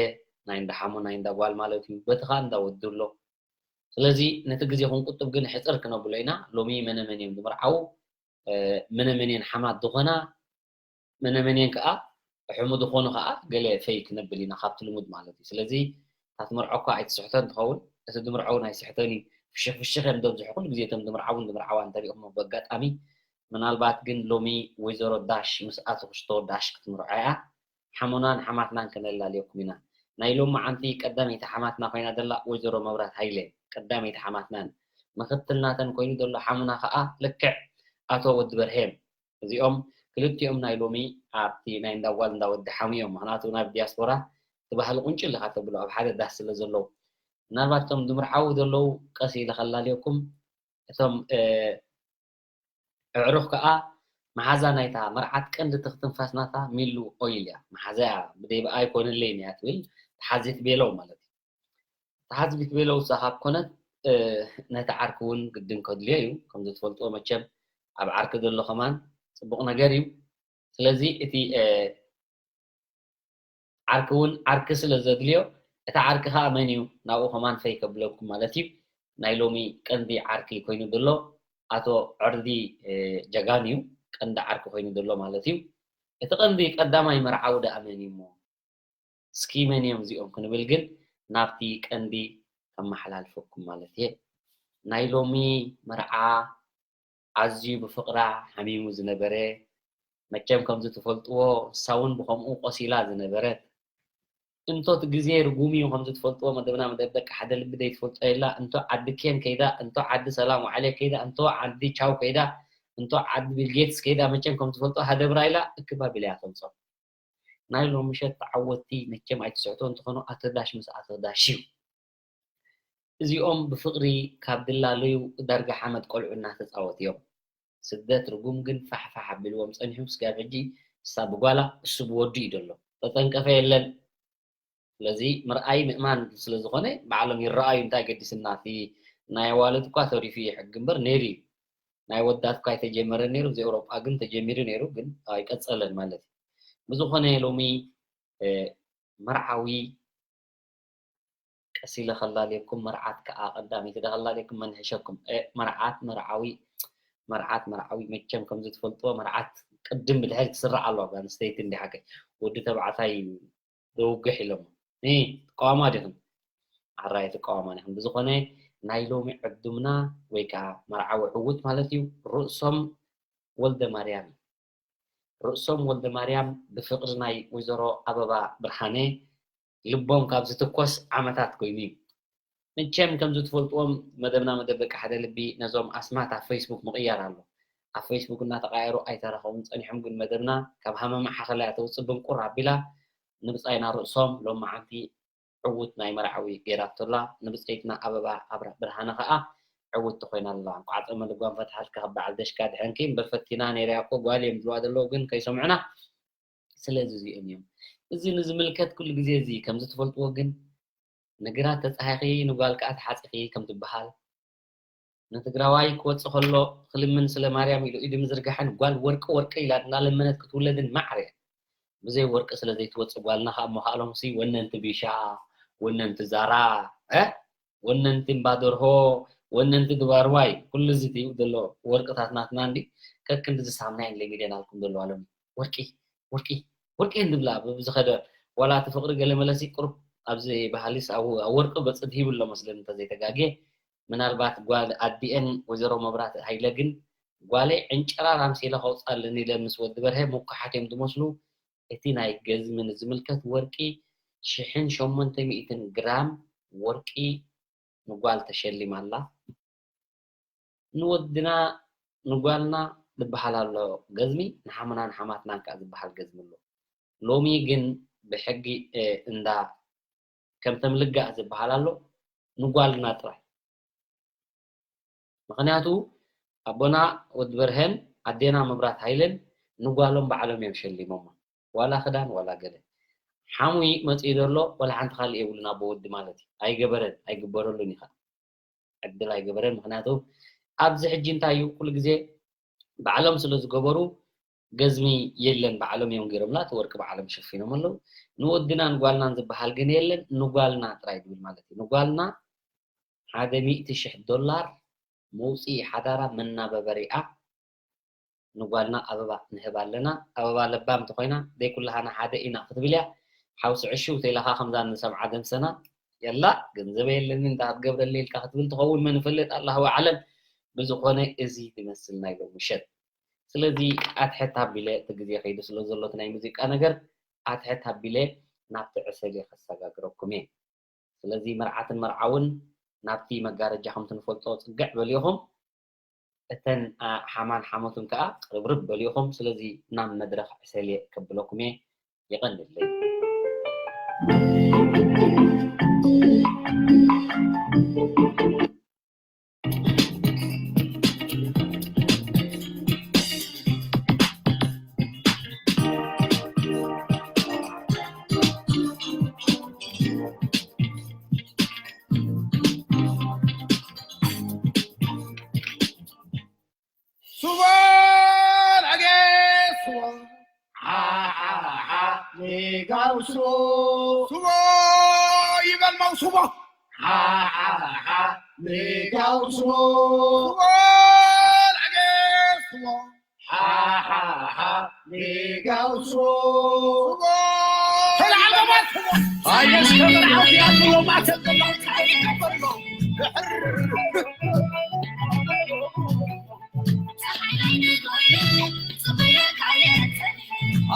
ናይ እንዳሓሞ ናይ እንዳጓል ማለት እዩ። በቲ ኸኣ እንዳወዱ ኣሎ። ስለዚ ነቲ ግዜ ክንቁጥብ ግን ሕጽር ክነብሎ ኢና። ሎሚ መነ መን እዮም ዝምርዓዉ? መነ መን እየን ሓማት ዝኾና? መነ መን እየን ከኣ ሕሙ ዝኾኑ ከኣ ገለ ፈይ ክነብል ኢና ካብቲ ልሙድ ማለት እዩ። ስለዚ እታ ትምርዖ እኳ ኣይትስሕቶን ትኸውን፣ እቲ ዝምርዖ እውን ኣይስሕቶን እዩ። ፍሽኽ ፍሽኽ እዮም ዘብዝሑ። ኩሉ ግዜ እቶም ዝምርዓውን ዝምርዓዋን እንተሪኦሞ ብኣጋጣሚ። ምናልባት ግን ሎሚ ወይዘሮ ዳሽ ምስ ኣቶ ክስቶ ዳሽ ክትምርዖ እያ። ሓሞናን ሓማትናን ከነላልየኩም ኢና። ናይ ሎመዓንቲ ቀዳመይቲ ሓማትና ኮይና ዘላ ወይዘሮ መብራት ሃይለ ቀዳመይቲ ሓማትናን፣ ምኽትል ናተን ኮይኑ ዘሎ ሓሙና ከኣ ልክዕ ኣቶ ወዲ በርሄ እዮም። እዚኦም ክልቲኦም ናይ ሎሚ ኣብቲ ናይ እንዳ ጓል እንዳ ወዲ ሓሙ እዮም። ምኽንያቱ ናብ ዲያስፖራ እቲ ባህሊ ቁንጭል ኢኻ ተብሎ ኣብ ሓደ ዳስ ስለ ዘለዉ። ምናልባት እቶም ዝምርዓዉ ዘለዉ ቀስ ኢለ ከላልየኩም። እቶም እ፣ ኣዕሩኽ ከኣ መሓዛ ናይታ መርዓት ቀንዲ ትኽትንፋስ ናታ ሚሉ ኦይል እያ። መሓዛ እያ፣ ብደይ ብኣ ኣይኮነለይን እያ ትብል ተሓዚት ቤለው ማለት እዩ። ተሓዚት ቤለው እሳ ካብ ኮነት፣ እ፣ ነቲ ዓርኪ እውን ግድን ከድልዮ እዩ። ከምዚ ትፈልጥዎ መቸም ኣብ ዓርኪ ዘሎ ከማን ጽቡቕ ነገር እዩ። ስለዚ እቲ፣ እ፣ ዓርኪ እውን ዓርኪ ስለ ዘድልዮ፣ እቲ ዓርኪ ኸኣ መን እዩ? ናብኡ ከማን ፈይ ከብለኩም ማለት እዩ። ናይ ሎሚ ቀንዲ ዓርኪ ኮይኑ ዘሎ ኣቶ ዕርዲ፣ እ፣ ጀጋኑ እዩ። ቀንዲ ዓርኪ ኮይኑ ዘሎ ማለት እዩ። እቲ ቀንዲ ቀዳማይ መርዓዊ ደኣ መን እዩ እሞ? እስኪ መን እዮም እዚኦም ክንብል ግን ናብቲ ቀንዲ ከመሓላልፈኩም ማለት እየ። ናይ ሎሚ መርዓ ኣዝዩ ብፍቕራ ሓሚሙ ዝነበረ፣ መቸም ከምዚ ትፈልጥዎ ንሳ እውን ብኸምኡ ቆሲላ ዝነበረት፣ እንቶ እቲ ግዜ ርጉም እዩ ከምዚ ትፈልጥዎ መደብና መደብ ደቂ ሓደ ልቢ ዘይትፈልጦ የላ፣ እንቶ ዓዲ ኬን ከይዳ፣ እንቶ ዓዲ ሰላም ዋዕለ ከይዳ፣ እንቶ ዓዲ ቻው ከይዳ፣ እንቶ ዓዲ ቢል ጌትስ ከይዳ፣ መቸም ከም ትፈልጦ ሃደብራ ኢላ እክብ ኣቢላ እያ ተምፅኦ። ናይ ሎሚ ምሸት ተዓወትቲ መቸም ኣይትስሕቶ እንትኾኑ ኣቶ ዳሽ ምስ ኣቶ ዳሽ እዩ። እዚኦም ብፍቕሪ ካብ ድላለዩ ዳርጋ ሓመድ ቆልዑ እናተፃወቱ እዮም። ስደት ርጉም ግን ፋሕፋሕ ኣቢልዎም ፀኒሑ ስጋብ ሕጂ እሳ ብጓላ እሱ ብወዱ እዩ ዘሎ። ተጠንቀፈ የለን። ስለዚ ምርኣይ ምእማን ስለ ዝኾነ ባዕሎም ይረኣዩ እንታይ ገዲስና እቲ ናይ ኣዋልድ እኳ ተሪፉ እዩ ሕጊ እምበር ነይሩ እዩ። ናይ ወዳት እኳ ኣይተጀመረን ነይሩ፣ እዚ ኤውሮጳ ግን ተጀሚሩ ነይሩ፣ ግን ኣይቀጸለን ማለት እዩ። ብዝኾነ ሎሚ፣ እ፣ መርዓዊ ቀስ ኢለ ከላልየኩም፣ መርዓት ከኣ ቀዳመይቲ ዶ ከላልየኩም፣ መን ይሕሸኩም? እ፣ መርዓት፣ መርዓዊ፣ መርዓት፣ መርዓዊ፣ መቸም ከምዚ ትፈልጥዎ፣ መርዓት ቅድም ብድሕሪት ክስራዕ ኣለዋ፣ ጓል ኣንስተይቲ እንዲሓ ከ፣ ወዲ ተባዕታይ ዘውግሕ ኢሎሞ። እ፣ ትቃወማ ዲኹም? ኣራይ ትቃወማ ዲኹም። ብዝኾነ ናይ ሎሚ ዕዱምና ወይ ከኣ መርዓዊ ዕዉት ማለት እዩ፣ ርእሶም ወልደማርያም እዩ። ርእሶም ወልደማርያም ብፍቕሪ ናይ ወይዘሮ ኣበባ ብርሃነ ልቦም ካብ ዝትኮስ ዓመታት ኮይኑ እዩ። መቸም ከምዚ ትፈልጥዎም መደብና መደብ ደቂ ሓደ ልቢ ነዞም ኣስማት ኣብ ፌስቡክ ምቕያር ኣሎ። ኣብ ፌስቡክ እናተቐያየሩ ኣይተረኸቡን ጸኒሖም፣ ግን መደብና ካብ ሃመማ ሓኸላ እያ ተውጽእ ብንቁር ኣቢላ ንብጻይና ርእሶም ሎማዓንቲ ዕዉት ናይ መርዓዊ ገይራቶ ኣላ። ንብጸይትና ኣበባ ኣብራ-፣ ብርሃነ ከኣ ዕውቲ ኮይና ኣላ። እንቋዕ ጸመ ልጓም ፈትሓልካ ካብ በዓል ደሽካ ድሐንኪ እምበር ፈቲና ነይረ እኮ ጓል እዮም ዝብልዋ ዘለዉ ግን ከይሰምዑና። ስለዚ እዚኦም እዮም። እዚ ንዝምልከት ኩሉ ግዜ እዚ ከምዚ ትፈልጥዎ ግን ንግራት ተጻሂኺ ንጓል ከኣ ተሓጺኺ ከም ዝበሃል ንትግራዋይ ክወጽእ ከሎ ክልምን ስለ ማርያም ኢሉ ኢዱ ምዝርጋሕን ጓል ወርቂ ወርቂ ኢላ እናለመነት ክትውለድን ማዕረ እያ። ብዘይ ወርቂ ስለ ዘይትወጽእ ጓልና ከኣ እሞ ከኣሎምሲ ወነንቲ ቢሻ፣ ወነንቲ ዛራ፣ እ? ወነንቲ እምባ ደርሆ፣ ወነንቲ ድባርዋይ፣ ኩሉ እዚ እዩ ዘሎ ወርቅታት ናትና እንዲ ከክንዲ ዝሳምናይን ለሚደናልኩም ዘለዋ ሎሚ። ወርቂ፣ ወርቂ፣ ወርቂ እንድብላ ብዝኸደ ዋላ እቲ ፍቕሪ ገለ መለሲ ቁሩብ ኣብዚ ባህሊስ ኣብ፣ ኣብ ወርቂ በጽድ ሂቡ ኣሎ መስለኒ እንተዘይተጋግየ። ምናልባት ጓል ኣዲኤን ወይዘሮ መብራት ሃይለ ግን ጓለይ ዕንጨራር ኣምሲለ ከውፅኣለን ኢለ ምስ ወዲ በርሀ ምኩሓት እዮም ዝመስሉ። እቲ ናይ ገዝሚ ንዝምልከት ወርቂ ሽሕን ሸሞንተ ሚእትን ግራም ወርቂ ንጓል ተሸሊማ ኣላ። ንወድና ንጓልና ዝበሃል ኣሎ ገዝሚ፣ ንሓሙናን ሓማትናን ከዓ ዝበሃል ገዝሚ ኣሎ። ሎሚ ግን ብሕጊ፣ እ፣ እንዳ ከምተም ልጋእ ዝበሃል ኣሎ ንጓልና ጥራይ። ምኽንያቱ ኣቦና ወዲ በርሀን ኣዴና መብራት ሃይለን ንጓሎም ባዕሎም እዮም ሸሊሞማ። ዋላ ክዳን ዋላ ገለ። ሓሙይ መፂኡ ዘሎ ዋላ ሓንቲ ካልእ የብሉን ኣቦ ወዲ ማለት እዩ። ኣይገበረን፣ ኣይግበረሉን እዩ ከዓ። ዕድል ኣይገበረን። ምኽንያቱ ኣብዚ ሕጂ እንታይ እዩ? ኩሉ ግዜ ባዕሎም ስለ ዝገበሩ ገዝሚ የለን፣ ባዕሎም እዮም ገይሮምላ፣ እቲ ወርቂ ባዕሎም ሸፊኖም ኣለዉ። ንወድናን ጓልናን ዝበሃል ግን የለን። ንጓልና ጥራይ ዝብል ማለት እዩ። ንጓልና ሓደ ሚእቲ ሽሕ ዶላር መውፅኢ ሓዳራ መናበበሪኣ ንጓልና ኣበባ ንህብ ኣለና። ኣበባ ለባም እንተኾይና ደይ ኩላሃና ሓደ ኢና ክትብል እያ። ሓውሲ ዕሹ ተይላኻ ከምዛ ንሰምዓ ደምሰና የላ ገንዘበ የለኒ እንዳ ክትገብረለይ ኢልካ ክትብል ትኸውን መን ይፈልጥ ኣላሁ ኣዕለም። ብዝኾነ እዚ ዝመስል ናይ ሎሚ ምሸት ስለዚ ኣትሕት ኣቢለ እቲ ግዜ ከይዱ ስለ ዘሎ እቲ ናይ ሙዚቃ ነገር ኣትሕት ኣቢለ ናብቲ ዕሰል እየ ከሰጋግረኩም እየ። ስለዚ መርዓትን መርዓውን ናብቲ መጋረጃ ከምቲ ንፈልጦ ፅግዕ በሉ ኢኹም። እተን ሓማን ሓሞትን ከዓ ቅርብርብ በሉ ኢኹም። ስለዚ ናብ መድረኽ ዕሰል እየ ከብለኩም እየ። ይቐንለይ።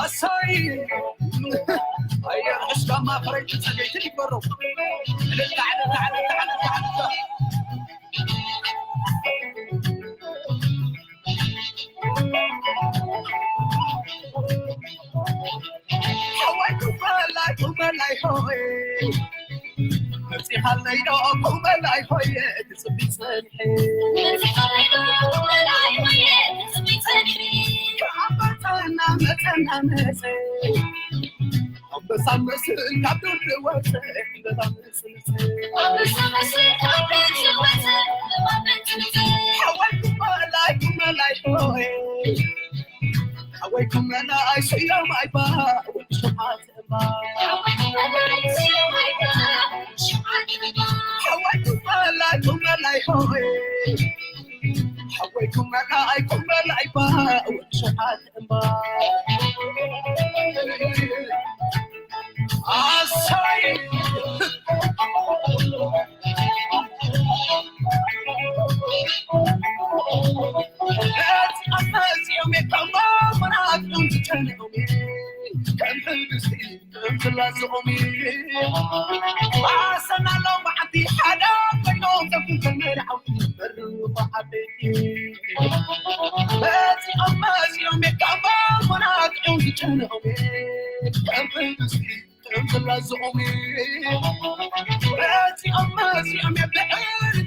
ኣሳይ ኣየር ዕሽካማ ፈረይቲ ጸገይትን ይበረው። እልልታ፣ እልልታ፣ እልልታ፣ እልልታ፣ እልልታ። ሓወይ ኩመላይ፣ ኩመላይ ሆይ። መጺኻለይ ዶ ኩመላይ ሆይ፣ ትጽቢ ጸኒሐ። መጺኻለይ ዶ ኩመላይ ሆይ፣ ትጽቢ ጸኒሐ። ከኣ መጸና፣ መጸና፣ መጸ። ኣንበሳ መስል ካብ ዱር ወጸ፣ ዕምበባ መስል። ኣንበሳ መስል ካብ ዱር ወጸ፣ ዕምበባ መስል። ሓወይ ኩመላይ፣ ኩመላይ ሆይ። ሓወይ ኩመላይ ስዮም ኣይባ፣ ወዲ ሸውዓተ እምባ። ሓወይ ኩመላይ ስዮም ኣይባ፣ ወዲ ሸውዓተ እምባ። ሓወይ ኩመላይ፣ ኩመላይ ሆይ። ሓወይ ኩመላይ፣ ኩመላይ ባ፣ ወዲ ሸውዓተ እምባ። ኣሳይ። መጺኦም፣ መጺኦም፣ ካብ መብራቕ ዝጨነቑ፣ ከም ህልም ዝላዘቑ፣ ኣሰና ሎም ዓዲ ሓደ ኮይኖም፣ ዘፍንፈል መርዓውቲ፣ በርቑ ዓበይቲ። መጺኦም፣ መጺኦም፣ ካብ መብራቕ ዝጨነቑ፣ ከም ህልም ዝላዘቑ። መጺኦም፣ መጺኦም፣ የብልዕን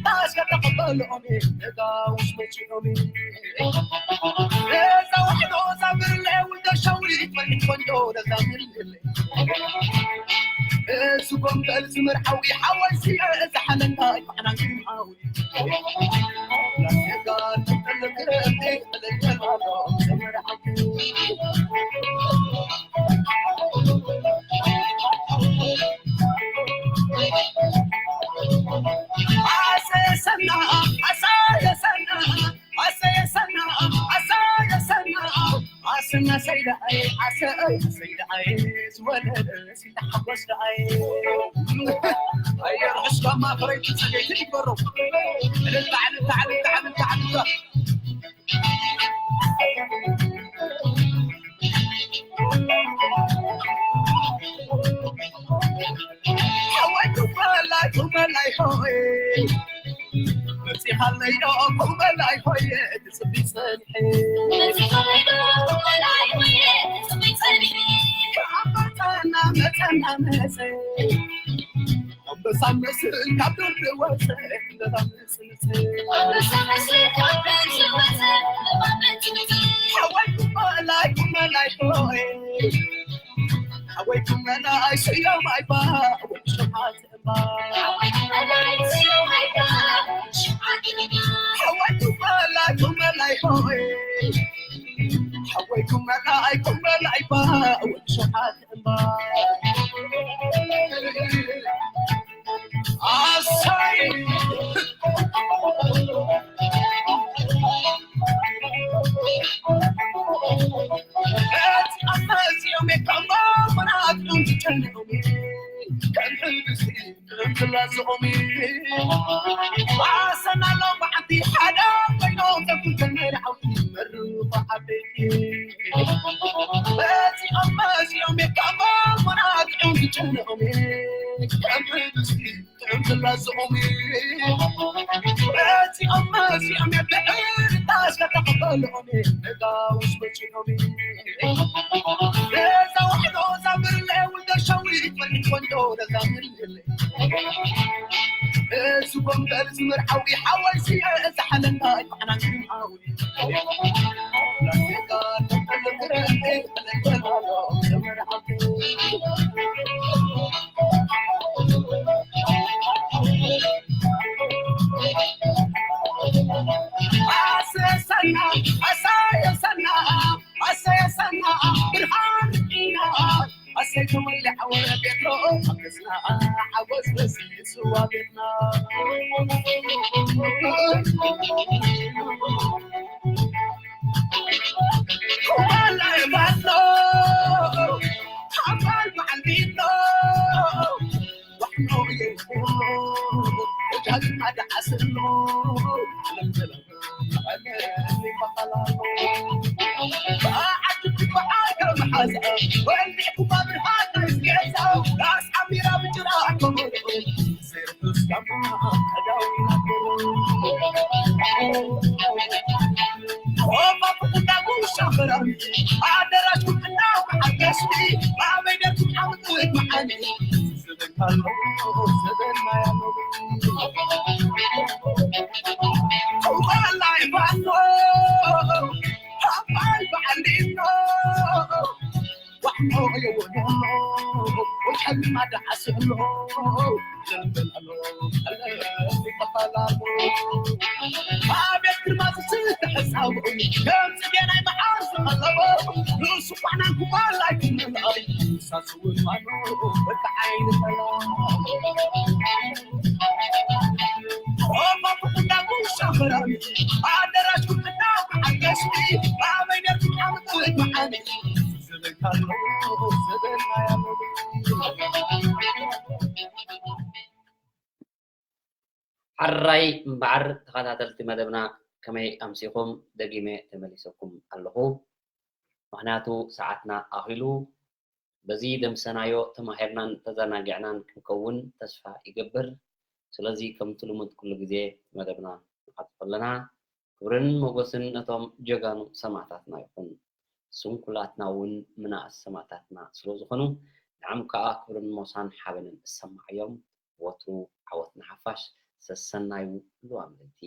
ታስገ ተቐበልኦም፣ ነጋውስ መጺኦም። እዛ ውሕዶ ዛምርለ፣ ውልደ ሸዊት፣ ፈሊት ቆንጆ፣ ነዛምርለ። እዚ ጎንበል ዝምርዓዊ፣ ሓወይ ስየ፣ እዛ ሓለንታ፣ ይባዕና ግርማዊ። ኣሰና ሰይዳ ኣየ፣ ኣሰ-፣ ሰይዳ ኣየ፣ ዝወለደ ሲዳ ሓጎስ ደኣየ። ኣየ ርሑስ ጋማ፣ ፈረይቲ ጸገይቲ ይግበሮ። እልልታ፣ እልልታ፣ እልልታ፣ እልልታ፣ እልልታ። ሓወይ ኩመላይ፣ ኩመላይ ሆይ። መጺኻለይ ዶ ኩመላይ ሆይ፣ ትጽቢ ጸኒሐ። መጺኻለይ ዶ ኩመላይ ሆይ፣ ትጽቢ ጸኒሐ። ከኣ መጸና፣ መጸና፣ መጸ። ኣንበሳ መስል ካብ ዱር ወጸ፣ ዕምበባ መስል። ኣንበሳ መስል ካብ ዱር ወጸ፣ ዕምበባ መስል። ሓወይ ኩመላይ፣ ኩመላይ ሆይ። ሓወይ ኩመላይ ስዮም ኣይባ፣ ወዲ ሸውዓተ እምባ። ሓወይ ኩመላይ ስዮም ኣይባ፣ ወዲ ሸውዓተ እምባ። ሓወይ ኩመ-፣ ኣሳይ ሓራይ እምበኣር ተኸታተልቲ መደብና ከመይ ኣምሲኹም? ደጊመ ተመሊሰኩም ኣለኹ። ምኽንያቱ ሰዓትና ኣኺሉ፣ በዚ ደምሰናዮ ተማሂርናን ተዘናጊዕናን ክንከውን ተስፋ ይገብር። ስለዚ ከምቲ ልሙድ ኩሉ ግዜ መደብና ንቐጽሎ ኣለና። ክብርን ሞገስን ነቶም ጀጋኑ ሰማእታትና ይኹን። ስንኩላትና እውን ምናእስ ሰማእታትና ስለ ዝኾኑ ንዓም ከኣ ክብርን ሞሳን ሓበንን እሰማዓዮም። ወትሩ ዓወት ንሓፋሽ። ሰሰናዩ ልዋም ለይቲ።